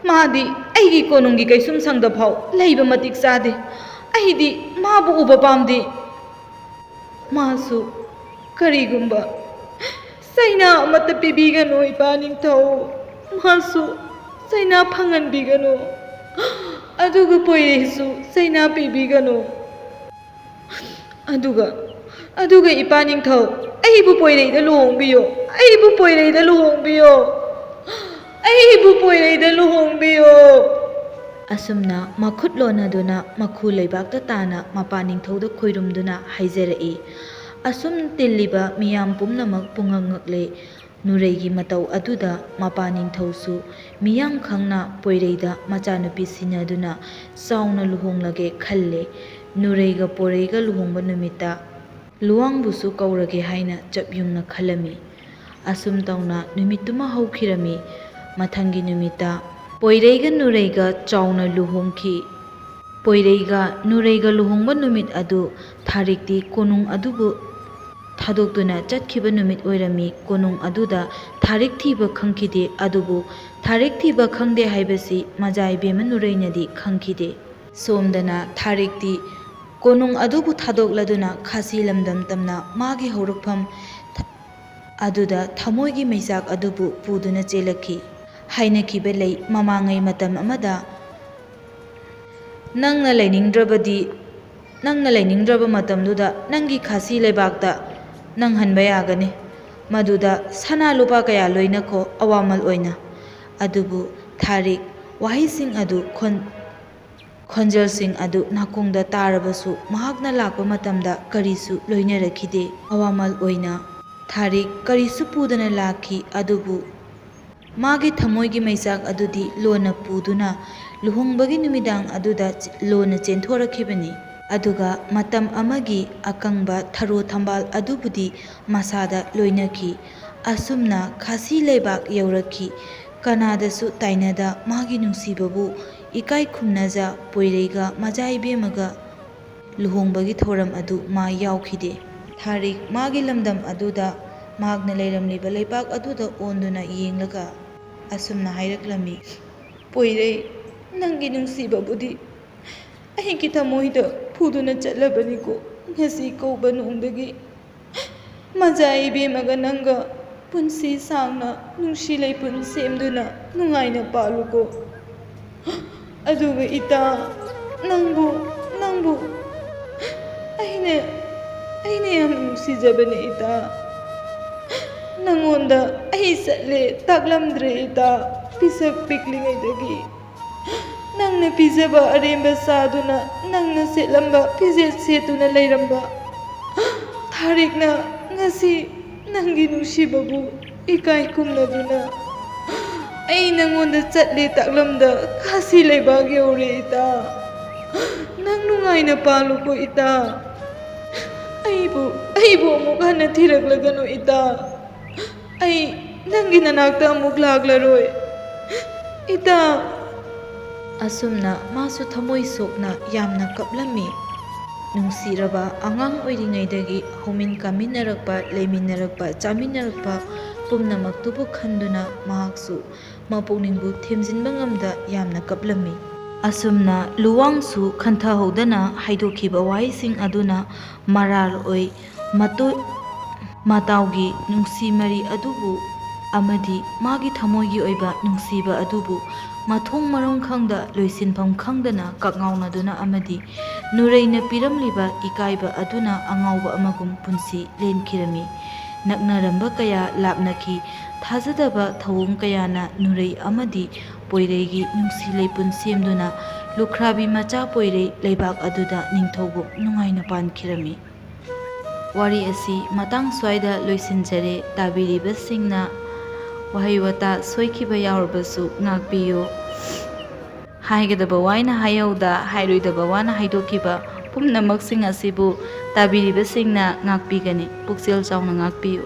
ꯃꯥꯗꯤ ꯑꯩꯒꯤ ꯀꯣꯅꯨꯡꯒꯤ ꯀꯩꯁꯨꯝꯁꯪꯗ ꯐꯥꯎ ꯂꯩꯕ ꯃꯇꯤꯛ ꯆꯥꯗꯦ꯫ ꯑꯩꯗꯤ ꯃꯥꯕꯨ ꯎꯕ ꯄꯥꯝꯗꯦ꯫ ꯃꯥꯁꯨ ꯀꯔꯤꯒꯨꯝꯕ ꯆꯩꯅꯥ ꯑꯃꯠꯇ ꯄꯤꯕꯤꯒꯅꯨ, ꯏꯄꯥ ꯅꯤꯡꯊꯧ꯫ ꯃꯥꯁꯨ ꯆꯩꯅꯥ ꯐꯪꯍꯟꯕꯤꯒꯅꯨ, ꯑꯗꯨꯒ ꯄꯣꯏꯔꯩꯁꯨ ꯆꯩꯅꯥ ꯄꯤꯕꯤꯒꯅꯨ꯫ ꯑꯗꯨꯒ, ꯑꯗꯨꯒ ꯏꯄꯥ ꯅꯤꯡꯊꯧ, ꯑꯩꯕꯨ ꯄꯣꯏꯔꯩꯗ ꯂꯨꯍꯣꯡꯕꯤꯌꯨ, ꯑꯩꯕꯨ ꯄꯣꯏꯔꯩꯗ ꯂꯨꯍꯣꯡꯕꯤꯌꯨ, ꯑꯩꯕꯨ ꯄꯣꯏꯔꯩꯗ ꯂꯨꯍꯣꯡꯕꯤꯌꯨ꯫ ꯑꯁꯨꯝꯅ ꯃꯈꯨꯠ ꯂꯣꯟꯅꯗꯨꯅ ꯃꯈꯨ ꯂꯩꯕꯥꯛꯇ ꯇꯥꯅ ꯃꯄꯥ ꯅꯤꯡꯊꯧꯗ ꯈꯣꯏꯔꯨꯝꯗꯨꯅ ꯍꯥꯏꯖꯔꯛꯏ꯫ ꯑꯁꯨꯝ ꯇꯤꯜꯂꯤꯕ ꯃꯤꯌꯥꯝ ꯄꯨꯝꯅꯃꯛ ꯄꯨꯡꯉꯛ ꯉꯛꯂꯦ꯫ ꯅꯨꯔꯩꯒꯤ ꯃꯇꯧ ꯑꯗꯨꯗ ꯃꯄꯥ ꯅꯤꯡꯊꯧꯁꯨ ꯃꯤꯌꯥꯝ ꯈꯪꯅ ꯄꯣꯏꯔꯩꯗ ꯃꯆꯥꯅꯨꯄꯤ ꯁꯤꯟꯅꯗꯨꯅ ꯆꯥꯎꯅ ꯂꯨꯍꯣꯡꯂꯒꯦ ꯈꯜꯂꯦ꯫ ꯅꯨꯔꯩꯒ ꯄꯣꯏꯔꯩꯒ ꯂꯨꯍꯣꯡꯕ ꯅꯨꯃꯤꯠꯇ ꯂꯨꯋꯥꯡꯕꯨꯁꯨ ꯀꯧꯔꯒꯦ ꯍꯥꯏꯅ ꯆꯞ ꯌꯨꯡꯅ ꯈꯜꯂꯝꯃꯤ꯫ ꯑꯁꯨꯝ ꯇꯧꯅ ꯅꯨꯃꯤꯠꯇꯨꯃ ꯍꯧꯈꯤꯔꯝꯃꯤ꯫ ꯃꯊꯪꯒꯤ ꯅꯨꯃꯤꯠꯇ ꯄꯣꯏꯔꯩꯒ ꯅꯨꯔꯩꯒ ꯆꯥꯎꯅ ꯂꯨꯍꯣꯡꯈꯤ꯫ ꯄꯣꯏꯔꯩꯒ ꯅꯨꯔꯩꯒ ꯂꯨꯍꯣꯡꯕ ꯅꯨꯃꯤꯠ ꯑꯗꯨ ꯊꯥꯔꯤꯛꯇꯤ ꯀꯣꯅꯨꯡ ꯑꯗꯨꯕꯨ ꯊꯥꯗꯣꯛꯇꯨꯅ ꯆꯠꯈꯤꯕ ꯅꯨꯃꯤꯠ ꯑꯣꯏꯔꯝꯃꯤ꯫ ꯀꯣꯅꯨꯡ ꯑꯗꯨꯗ ꯊꯥꯔꯤꯛ ꯊꯤꯕ ꯈꯪꯈꯤꯗꯦ꯫ ꯑꯗꯨꯕꯨ ꯊꯥꯔꯤꯛ ꯊꯤꯕ ꯈꯪꯗꯦ ꯍꯥꯏꯕꯁꯤ ꯃꯖꯥ ꯏꯕꯦꯝꯃ ꯅꯨꯔꯩꯅꯗꯤ ꯈꯪꯈꯤꯗꯦ꯫ ꯁꯣꯝꯗꯅ ꯊꯥꯔꯤꯛꯇꯤ ꯀꯣꯅꯨꯡ ꯑꯗꯨꯕꯨ ꯊꯥꯗꯣꯛꯂꯗꯨꯅ ꯈꯥꯁꯤ ꯂꯝꯗꯝ ꯇꯝꯅ ꯃꯥꯒꯤ ꯍꯧꯔꯛꯐꯝ ꯑꯗꯨꯗ ꯊꯃꯣꯏꯒꯤ ꯃꯩꯆꯥꯛ ꯑꯗꯨꯕꯨ ꯄꯨꯗꯨꯅ ꯆꯦꯜꯂꯛꯈꯤ꯫ ꯍꯥꯏꯅꯈꯤꯕ ꯂꯩ, ꯃꯃꯥꯡꯉꯩ ꯃꯇꯝ ꯑꯃꯗ ꯅꯪꯅ ꯂꯩꯅꯤꯡꯗ꯭ꯔꯕꯗꯤ, ꯅꯪꯅ ꯂꯩꯅꯤꯡꯗ꯭ꯔꯕ ꯃꯇꯝꯗꯨꯗ ꯅꯪꯒꯤ ꯈꯥꯁꯤ ꯂꯩꯕꯥꯛꯇ ꯅꯪ ꯍꯟꯕ ꯌꯥꯒꯅꯤ꯫ ꯃꯗꯨꯗ ꯁꯅꯥ ꯂꯨꯄꯥ ꯀꯌꯥ ꯂꯣꯏꯅꯈꯣ ꯑꯋꯥꯃꯜ ꯑꯣꯏꯅ꯫ ꯑꯗꯨꯕꯨ ꯊꯥꯔꯤꯛ ꯋꯥꯍꯩꯁꯤꯡ ꯑꯗꯨ ꯈꯣꯟ-, ꯈꯣꯟꯖꯦꯜꯁꯤꯡ ꯑꯗꯨ ꯅꯥꯀꯣꯡꯗ ꯇꯥꯔꯕꯁꯨ ꯃꯍꯥꯛꯅ ꯂꯥꯛꯄ ꯃꯇꯝꯗ ꯀꯔꯤꯁꯨ ꯂꯣꯏꯅꯔꯛꯈꯤꯗꯦ꯫ ꯑꯋꯥꯃꯜ ꯑꯣꯏꯅ ꯊꯥꯔꯤꯛ ꯀꯔꯤꯁꯨ ꯄꯨꯗꯅ ꯂꯥꯛꯈꯤ, ꯑꯗꯨꯕꯨ ꯃꯥꯒꯤ ꯊꯃꯣꯏꯒꯤ ꯃꯩꯆꯥꯛ ꯑꯗꯨꯗꯤ ꯂꯣꯟꯅ ꯄꯨꯗꯨꯅ ꯂꯨꯍꯣꯡꯕꯒꯤ ꯅꯨꯃꯤꯗꯥꯡ ꯑꯗꯨꯗ ꯂꯣꯟꯅ ꯆꯦꯟꯊꯣꯔꯛꯈꯤꯕꯅꯤ꯫ ꯑꯗꯨꯒ ꯃꯇꯝ ꯑꯃꯒꯤ ꯑꯀꯪꯕ ꯊꯔꯣ ꯊꯝꯕꯥꯜ ꯑꯗꯨꯕꯨꯗꯤ ꯃꯁꯥꯗ ꯂꯣꯏꯅꯈꯤ꯫ ꯑꯁꯨꯝꯅ ꯈꯥꯁꯤ ꯂꯩꯕꯥꯛ ꯌꯧꯔꯛꯈꯤ꯫ ꯀꯅꯥꯗꯁꯨ ꯇꯥꯏꯅꯗ ꯃꯥꯒꯤ ꯅꯨꯡꯁꯤꯕꯕꯨ ꯏꯀꯥꯏ ꯈꯨꯝꯅꯖ ꯄꯣꯏꯔꯩꯒ ꯃꯖꯥ ꯏꯕꯦꯝꯃꯒ ꯂꯨꯍꯣꯡꯕꯒꯤ ꯊꯧꯔꯝ ꯑꯗꯨ ꯃꯥ ꯌꯥꯎꯈꯤꯗꯦ꯫ ꯊꯥꯔꯤꯛ ꯃꯥꯒꯤ ꯂꯝꯗꯝ ꯑꯗꯨꯗ ꯃꯍꯥꯛꯅ ꯂꯩꯔꯝꯂꯤꯕ ꯂꯩꯄꯥꯛ ꯑꯗꯨꯗ ꯑꯣꯟꯗꯨꯅ ꯌꯦꯡꯂꯒ ꯑꯁꯨꯝꯅ ꯍꯥꯏꯔꯛꯂꯝꯃꯤ, "ꯄꯣꯏꯔꯩ, ꯅꯪꯒꯤ ꯅꯨꯡꯁꯤꯕꯕꯨꯗꯤ ꯑꯩꯒꯤ ꯊꯃꯣꯏꯗ ꯐꯨꯗꯨꯅ ꯆꯠꯂꯕꯅꯤꯀꯣ꯫ ꯉꯁꯤ ꯀꯧꯕ ꯅꯣꯡꯗꯒꯤ ꯃꯖꯥ ꯏꯕꯦꯝꯃꯒ ꯅꯪꯒ ꯄꯨꯟꯁꯤ ꯁꯥꯡꯅ ꯅꯨꯡꯁꯤ ꯂꯩꯄꯨꯟ ꯁꯦꯝꯗꯨꯅ ꯅꯨꯡꯉꯥꯏꯅ ꯄꯥꯜꯂꯨꯀꯣ꯫ ꯑꯗꯨꯒ ꯏꯇꯥ, ꯅꯪꯕꯨ, ꯅꯪꯕꯨ ꯑꯩꯅ, ꯑꯩꯅ ꯌꯥꯝ ꯅꯨꯡꯁꯤꯖꯕꯅꯦ ꯏꯇꯥ꯫ ꯅꯪꯉꯣꯟꯗ ꯑꯩ ꯆꯠꯂꯦ ꯇꯥꯛꯂꯝꯗ꯭ꯔꯦ ꯏꯇꯥ, ꯄꯤꯁꯛ ꯄꯤꯛꯂꯤꯉꯩꯗꯒꯤ꯫ ꯅꯪꯅ ꯄꯤꯖꯕ ꯑꯔꯦꯝꯕ ꯆꯥꯗꯨꯅ, ꯅꯪꯅ ꯁꯦꯠꯂꯝꯕ ꯐꯤꯖꯦꯠ ꯁꯦꯠꯇꯨꯅ ꯂꯩꯔꯝꯕ ꯊꯥꯔꯤꯛꯅ ꯉꯁꯤ ꯅꯪꯒꯤ ꯅꯨꯡꯁꯤꯕꯕꯨ ꯏꯀꯥꯏ ꯈꯨꯝꯅꯗꯨꯅ, ꯑꯩ ꯅꯪꯉꯣꯟꯗ ꯆꯠꯂꯦ ꯇꯥꯛꯂꯝꯗ ꯀꯥꯁꯤ ꯂꯩꯕꯥꯛ ꯌꯧꯔꯦ ꯏꯇꯥ꯫ ꯅꯪ ꯅꯨꯡꯉꯥꯏꯅ ꯄꯥꯜꯂꯨꯀꯣ ꯏꯇꯥ꯫ ꯑꯩꯕꯨ, ꯑꯩꯕꯨ ꯑꯃꯨꯛ ꯍꯟꯅ ꯊꯤꯔꯛꯂꯒꯅꯨ ꯏꯇꯥ꯫ ꯑꯩ ꯅꯪꯒꯤ ꯅꯅꯥꯛꯇ ꯑꯃꯨꯛ ꯂꯥꯛꯂꯔꯣꯏ ꯏꯇꯥ꯫ ꯑꯁꯨꯝꯅ ꯃꯥꯁꯨ ꯊꯃꯣꯏ ꯁꯣꯛꯅ ꯌꯥꯝꯅ ꯀꯞꯂꯝꯃꯤ꯫ ꯅꯨꯡꯁꯤꯔꯕ ꯑꯉꯥꯡ ꯑꯣꯏꯔꯤꯉꯩꯗꯒꯤ ꯍꯧꯃꯤꯟ ꯀꯥꯃꯤꯟꯅꯔꯛꯄ, ꯂꯩꯃꯤꯟꯅꯔꯛꯄ, ꯆꯥꯃꯤꯟꯅꯔꯛꯄ ꯄꯨꯝꯅꯃꯛꯇꯨꯕꯨ ꯈꯟꯗꯨꯅ ꯃꯍꯥꯛꯁꯨ ꯃꯄꯨꯛꯅꯤꯡꯕꯨ ꯊꯦꯝꯖꯤꯟꯕ ꯉꯝꯗ ꯌꯥꯝꯅ ꯀꯞꯂꯝꯃꯤ꯫ ꯑꯁꯨꯝꯅ ꯂꯨꯋꯥꯡꯁꯨ ꯈꯟꯊꯍꯧꯗꯅ ꯍꯥꯏꯗꯣꯛꯈꯤꯕ ꯋꯥꯍꯩꯁꯤꯡ ꯑꯗꯨꯅ ꯃꯔꯥꯜ ꯑꯣꯏ ꯃꯇꯨ-, ꯃꯇꯥꯎꯒꯤ ꯅꯨꯡꯁꯤ ꯃꯔꯤ ꯑꯗꯨꯕꯨ ꯑꯃꯗꯤ ꯃꯥꯒꯤ ꯊꯃꯣꯏꯒꯤ ꯑꯣꯏꯕ ꯅꯨꯡꯁꯤꯕ ꯑꯗꯨꯕꯨ ꯃꯊꯣꯡ ꯃꯔꯝ ꯈꯪꯗ, ꯂꯣꯏꯁꯤꯟꯐꯝ ꯈꯪꯗꯅ ꯀꯛꯉꯥꯎꯅꯗꯨꯅ ꯑꯃꯗꯤ ꯅꯨꯔꯩꯅ ꯄꯤꯔꯝꯂꯤꯕ ꯏꯀꯥꯏꯕ ꯑꯗꯨꯅ ꯑꯉꯥꯎꯕ ꯑꯃꯒꯨꯝ ꯄꯨꯟꯁꯤ ꯂꯦꯟꯈꯤꯔꯝꯃꯤ꯫ ꯅꯛꯅꯔꯝꯕ ꯀꯌꯥ ꯂꯥꯞꯅꯈꯤ꯫ ꯊꯥꯖꯗꯕ ꯊꯧꯑꯣꯡ ꯀꯌꯥꯅ ꯅꯨꯔꯩ ꯑꯃꯗꯤ ꯄꯣꯏꯔꯩꯒꯤ ꯅꯨꯡꯁꯤ ꯂꯩꯄꯨꯟ ꯁꯦꯝꯗꯨꯅ ꯂꯨꯈ꯭ꯔꯥꯕꯤ ꯃꯆꯥ ꯄꯣꯏꯔꯩ ꯂꯩꯕꯥꯛ ꯑꯗꯨꯗ ꯅꯤꯡꯊꯧꯒꯨꯝ ꯅꯨꯡꯉꯥꯏꯅ ꯄꯥꯟꯈꯤꯔꯝꯃꯤ꯫ ꯋꯥꯔꯤ ꯑꯁꯤ ꯃꯇꯥꯡ ꯁ꯭ꯋꯥꯏꯗ ꯂꯣꯏꯁꯤꯟꯖꯔꯦ꯫ ꯇꯥꯕꯤꯔꯤꯕꯁꯤꯡꯅ ꯋꯥꯍꯩ ꯋꯥꯇꯥ ꯁꯣꯏꯈꯤꯕ ꯌꯥꯎꯔꯕꯁꯨ ꯉꯥꯛꯄꯤꯌꯨ꯫ ꯍꯥꯏꯒꯗꯕ ꯋꯥꯅ ꯍꯥꯏꯍꯧꯗ, ꯍꯥꯏꯔꯣꯏꯗꯕ ꯋꯥꯅ ꯍꯥꯏꯗꯣꯛꯈꯤꯕ ꯄꯨꯝꯅꯃꯛꯁꯤꯡ ꯑꯁꯤꯕꯨ ꯇꯥꯕꯤꯔꯤꯕꯁꯤꯡꯅ ꯉꯥꯛꯄꯤꯒꯅꯤ꯫ ꯄꯨꯛꯆꯦꯜ ꯆꯥꯎꯅ ꯉꯥꯛꯄꯤꯌꯨ꯫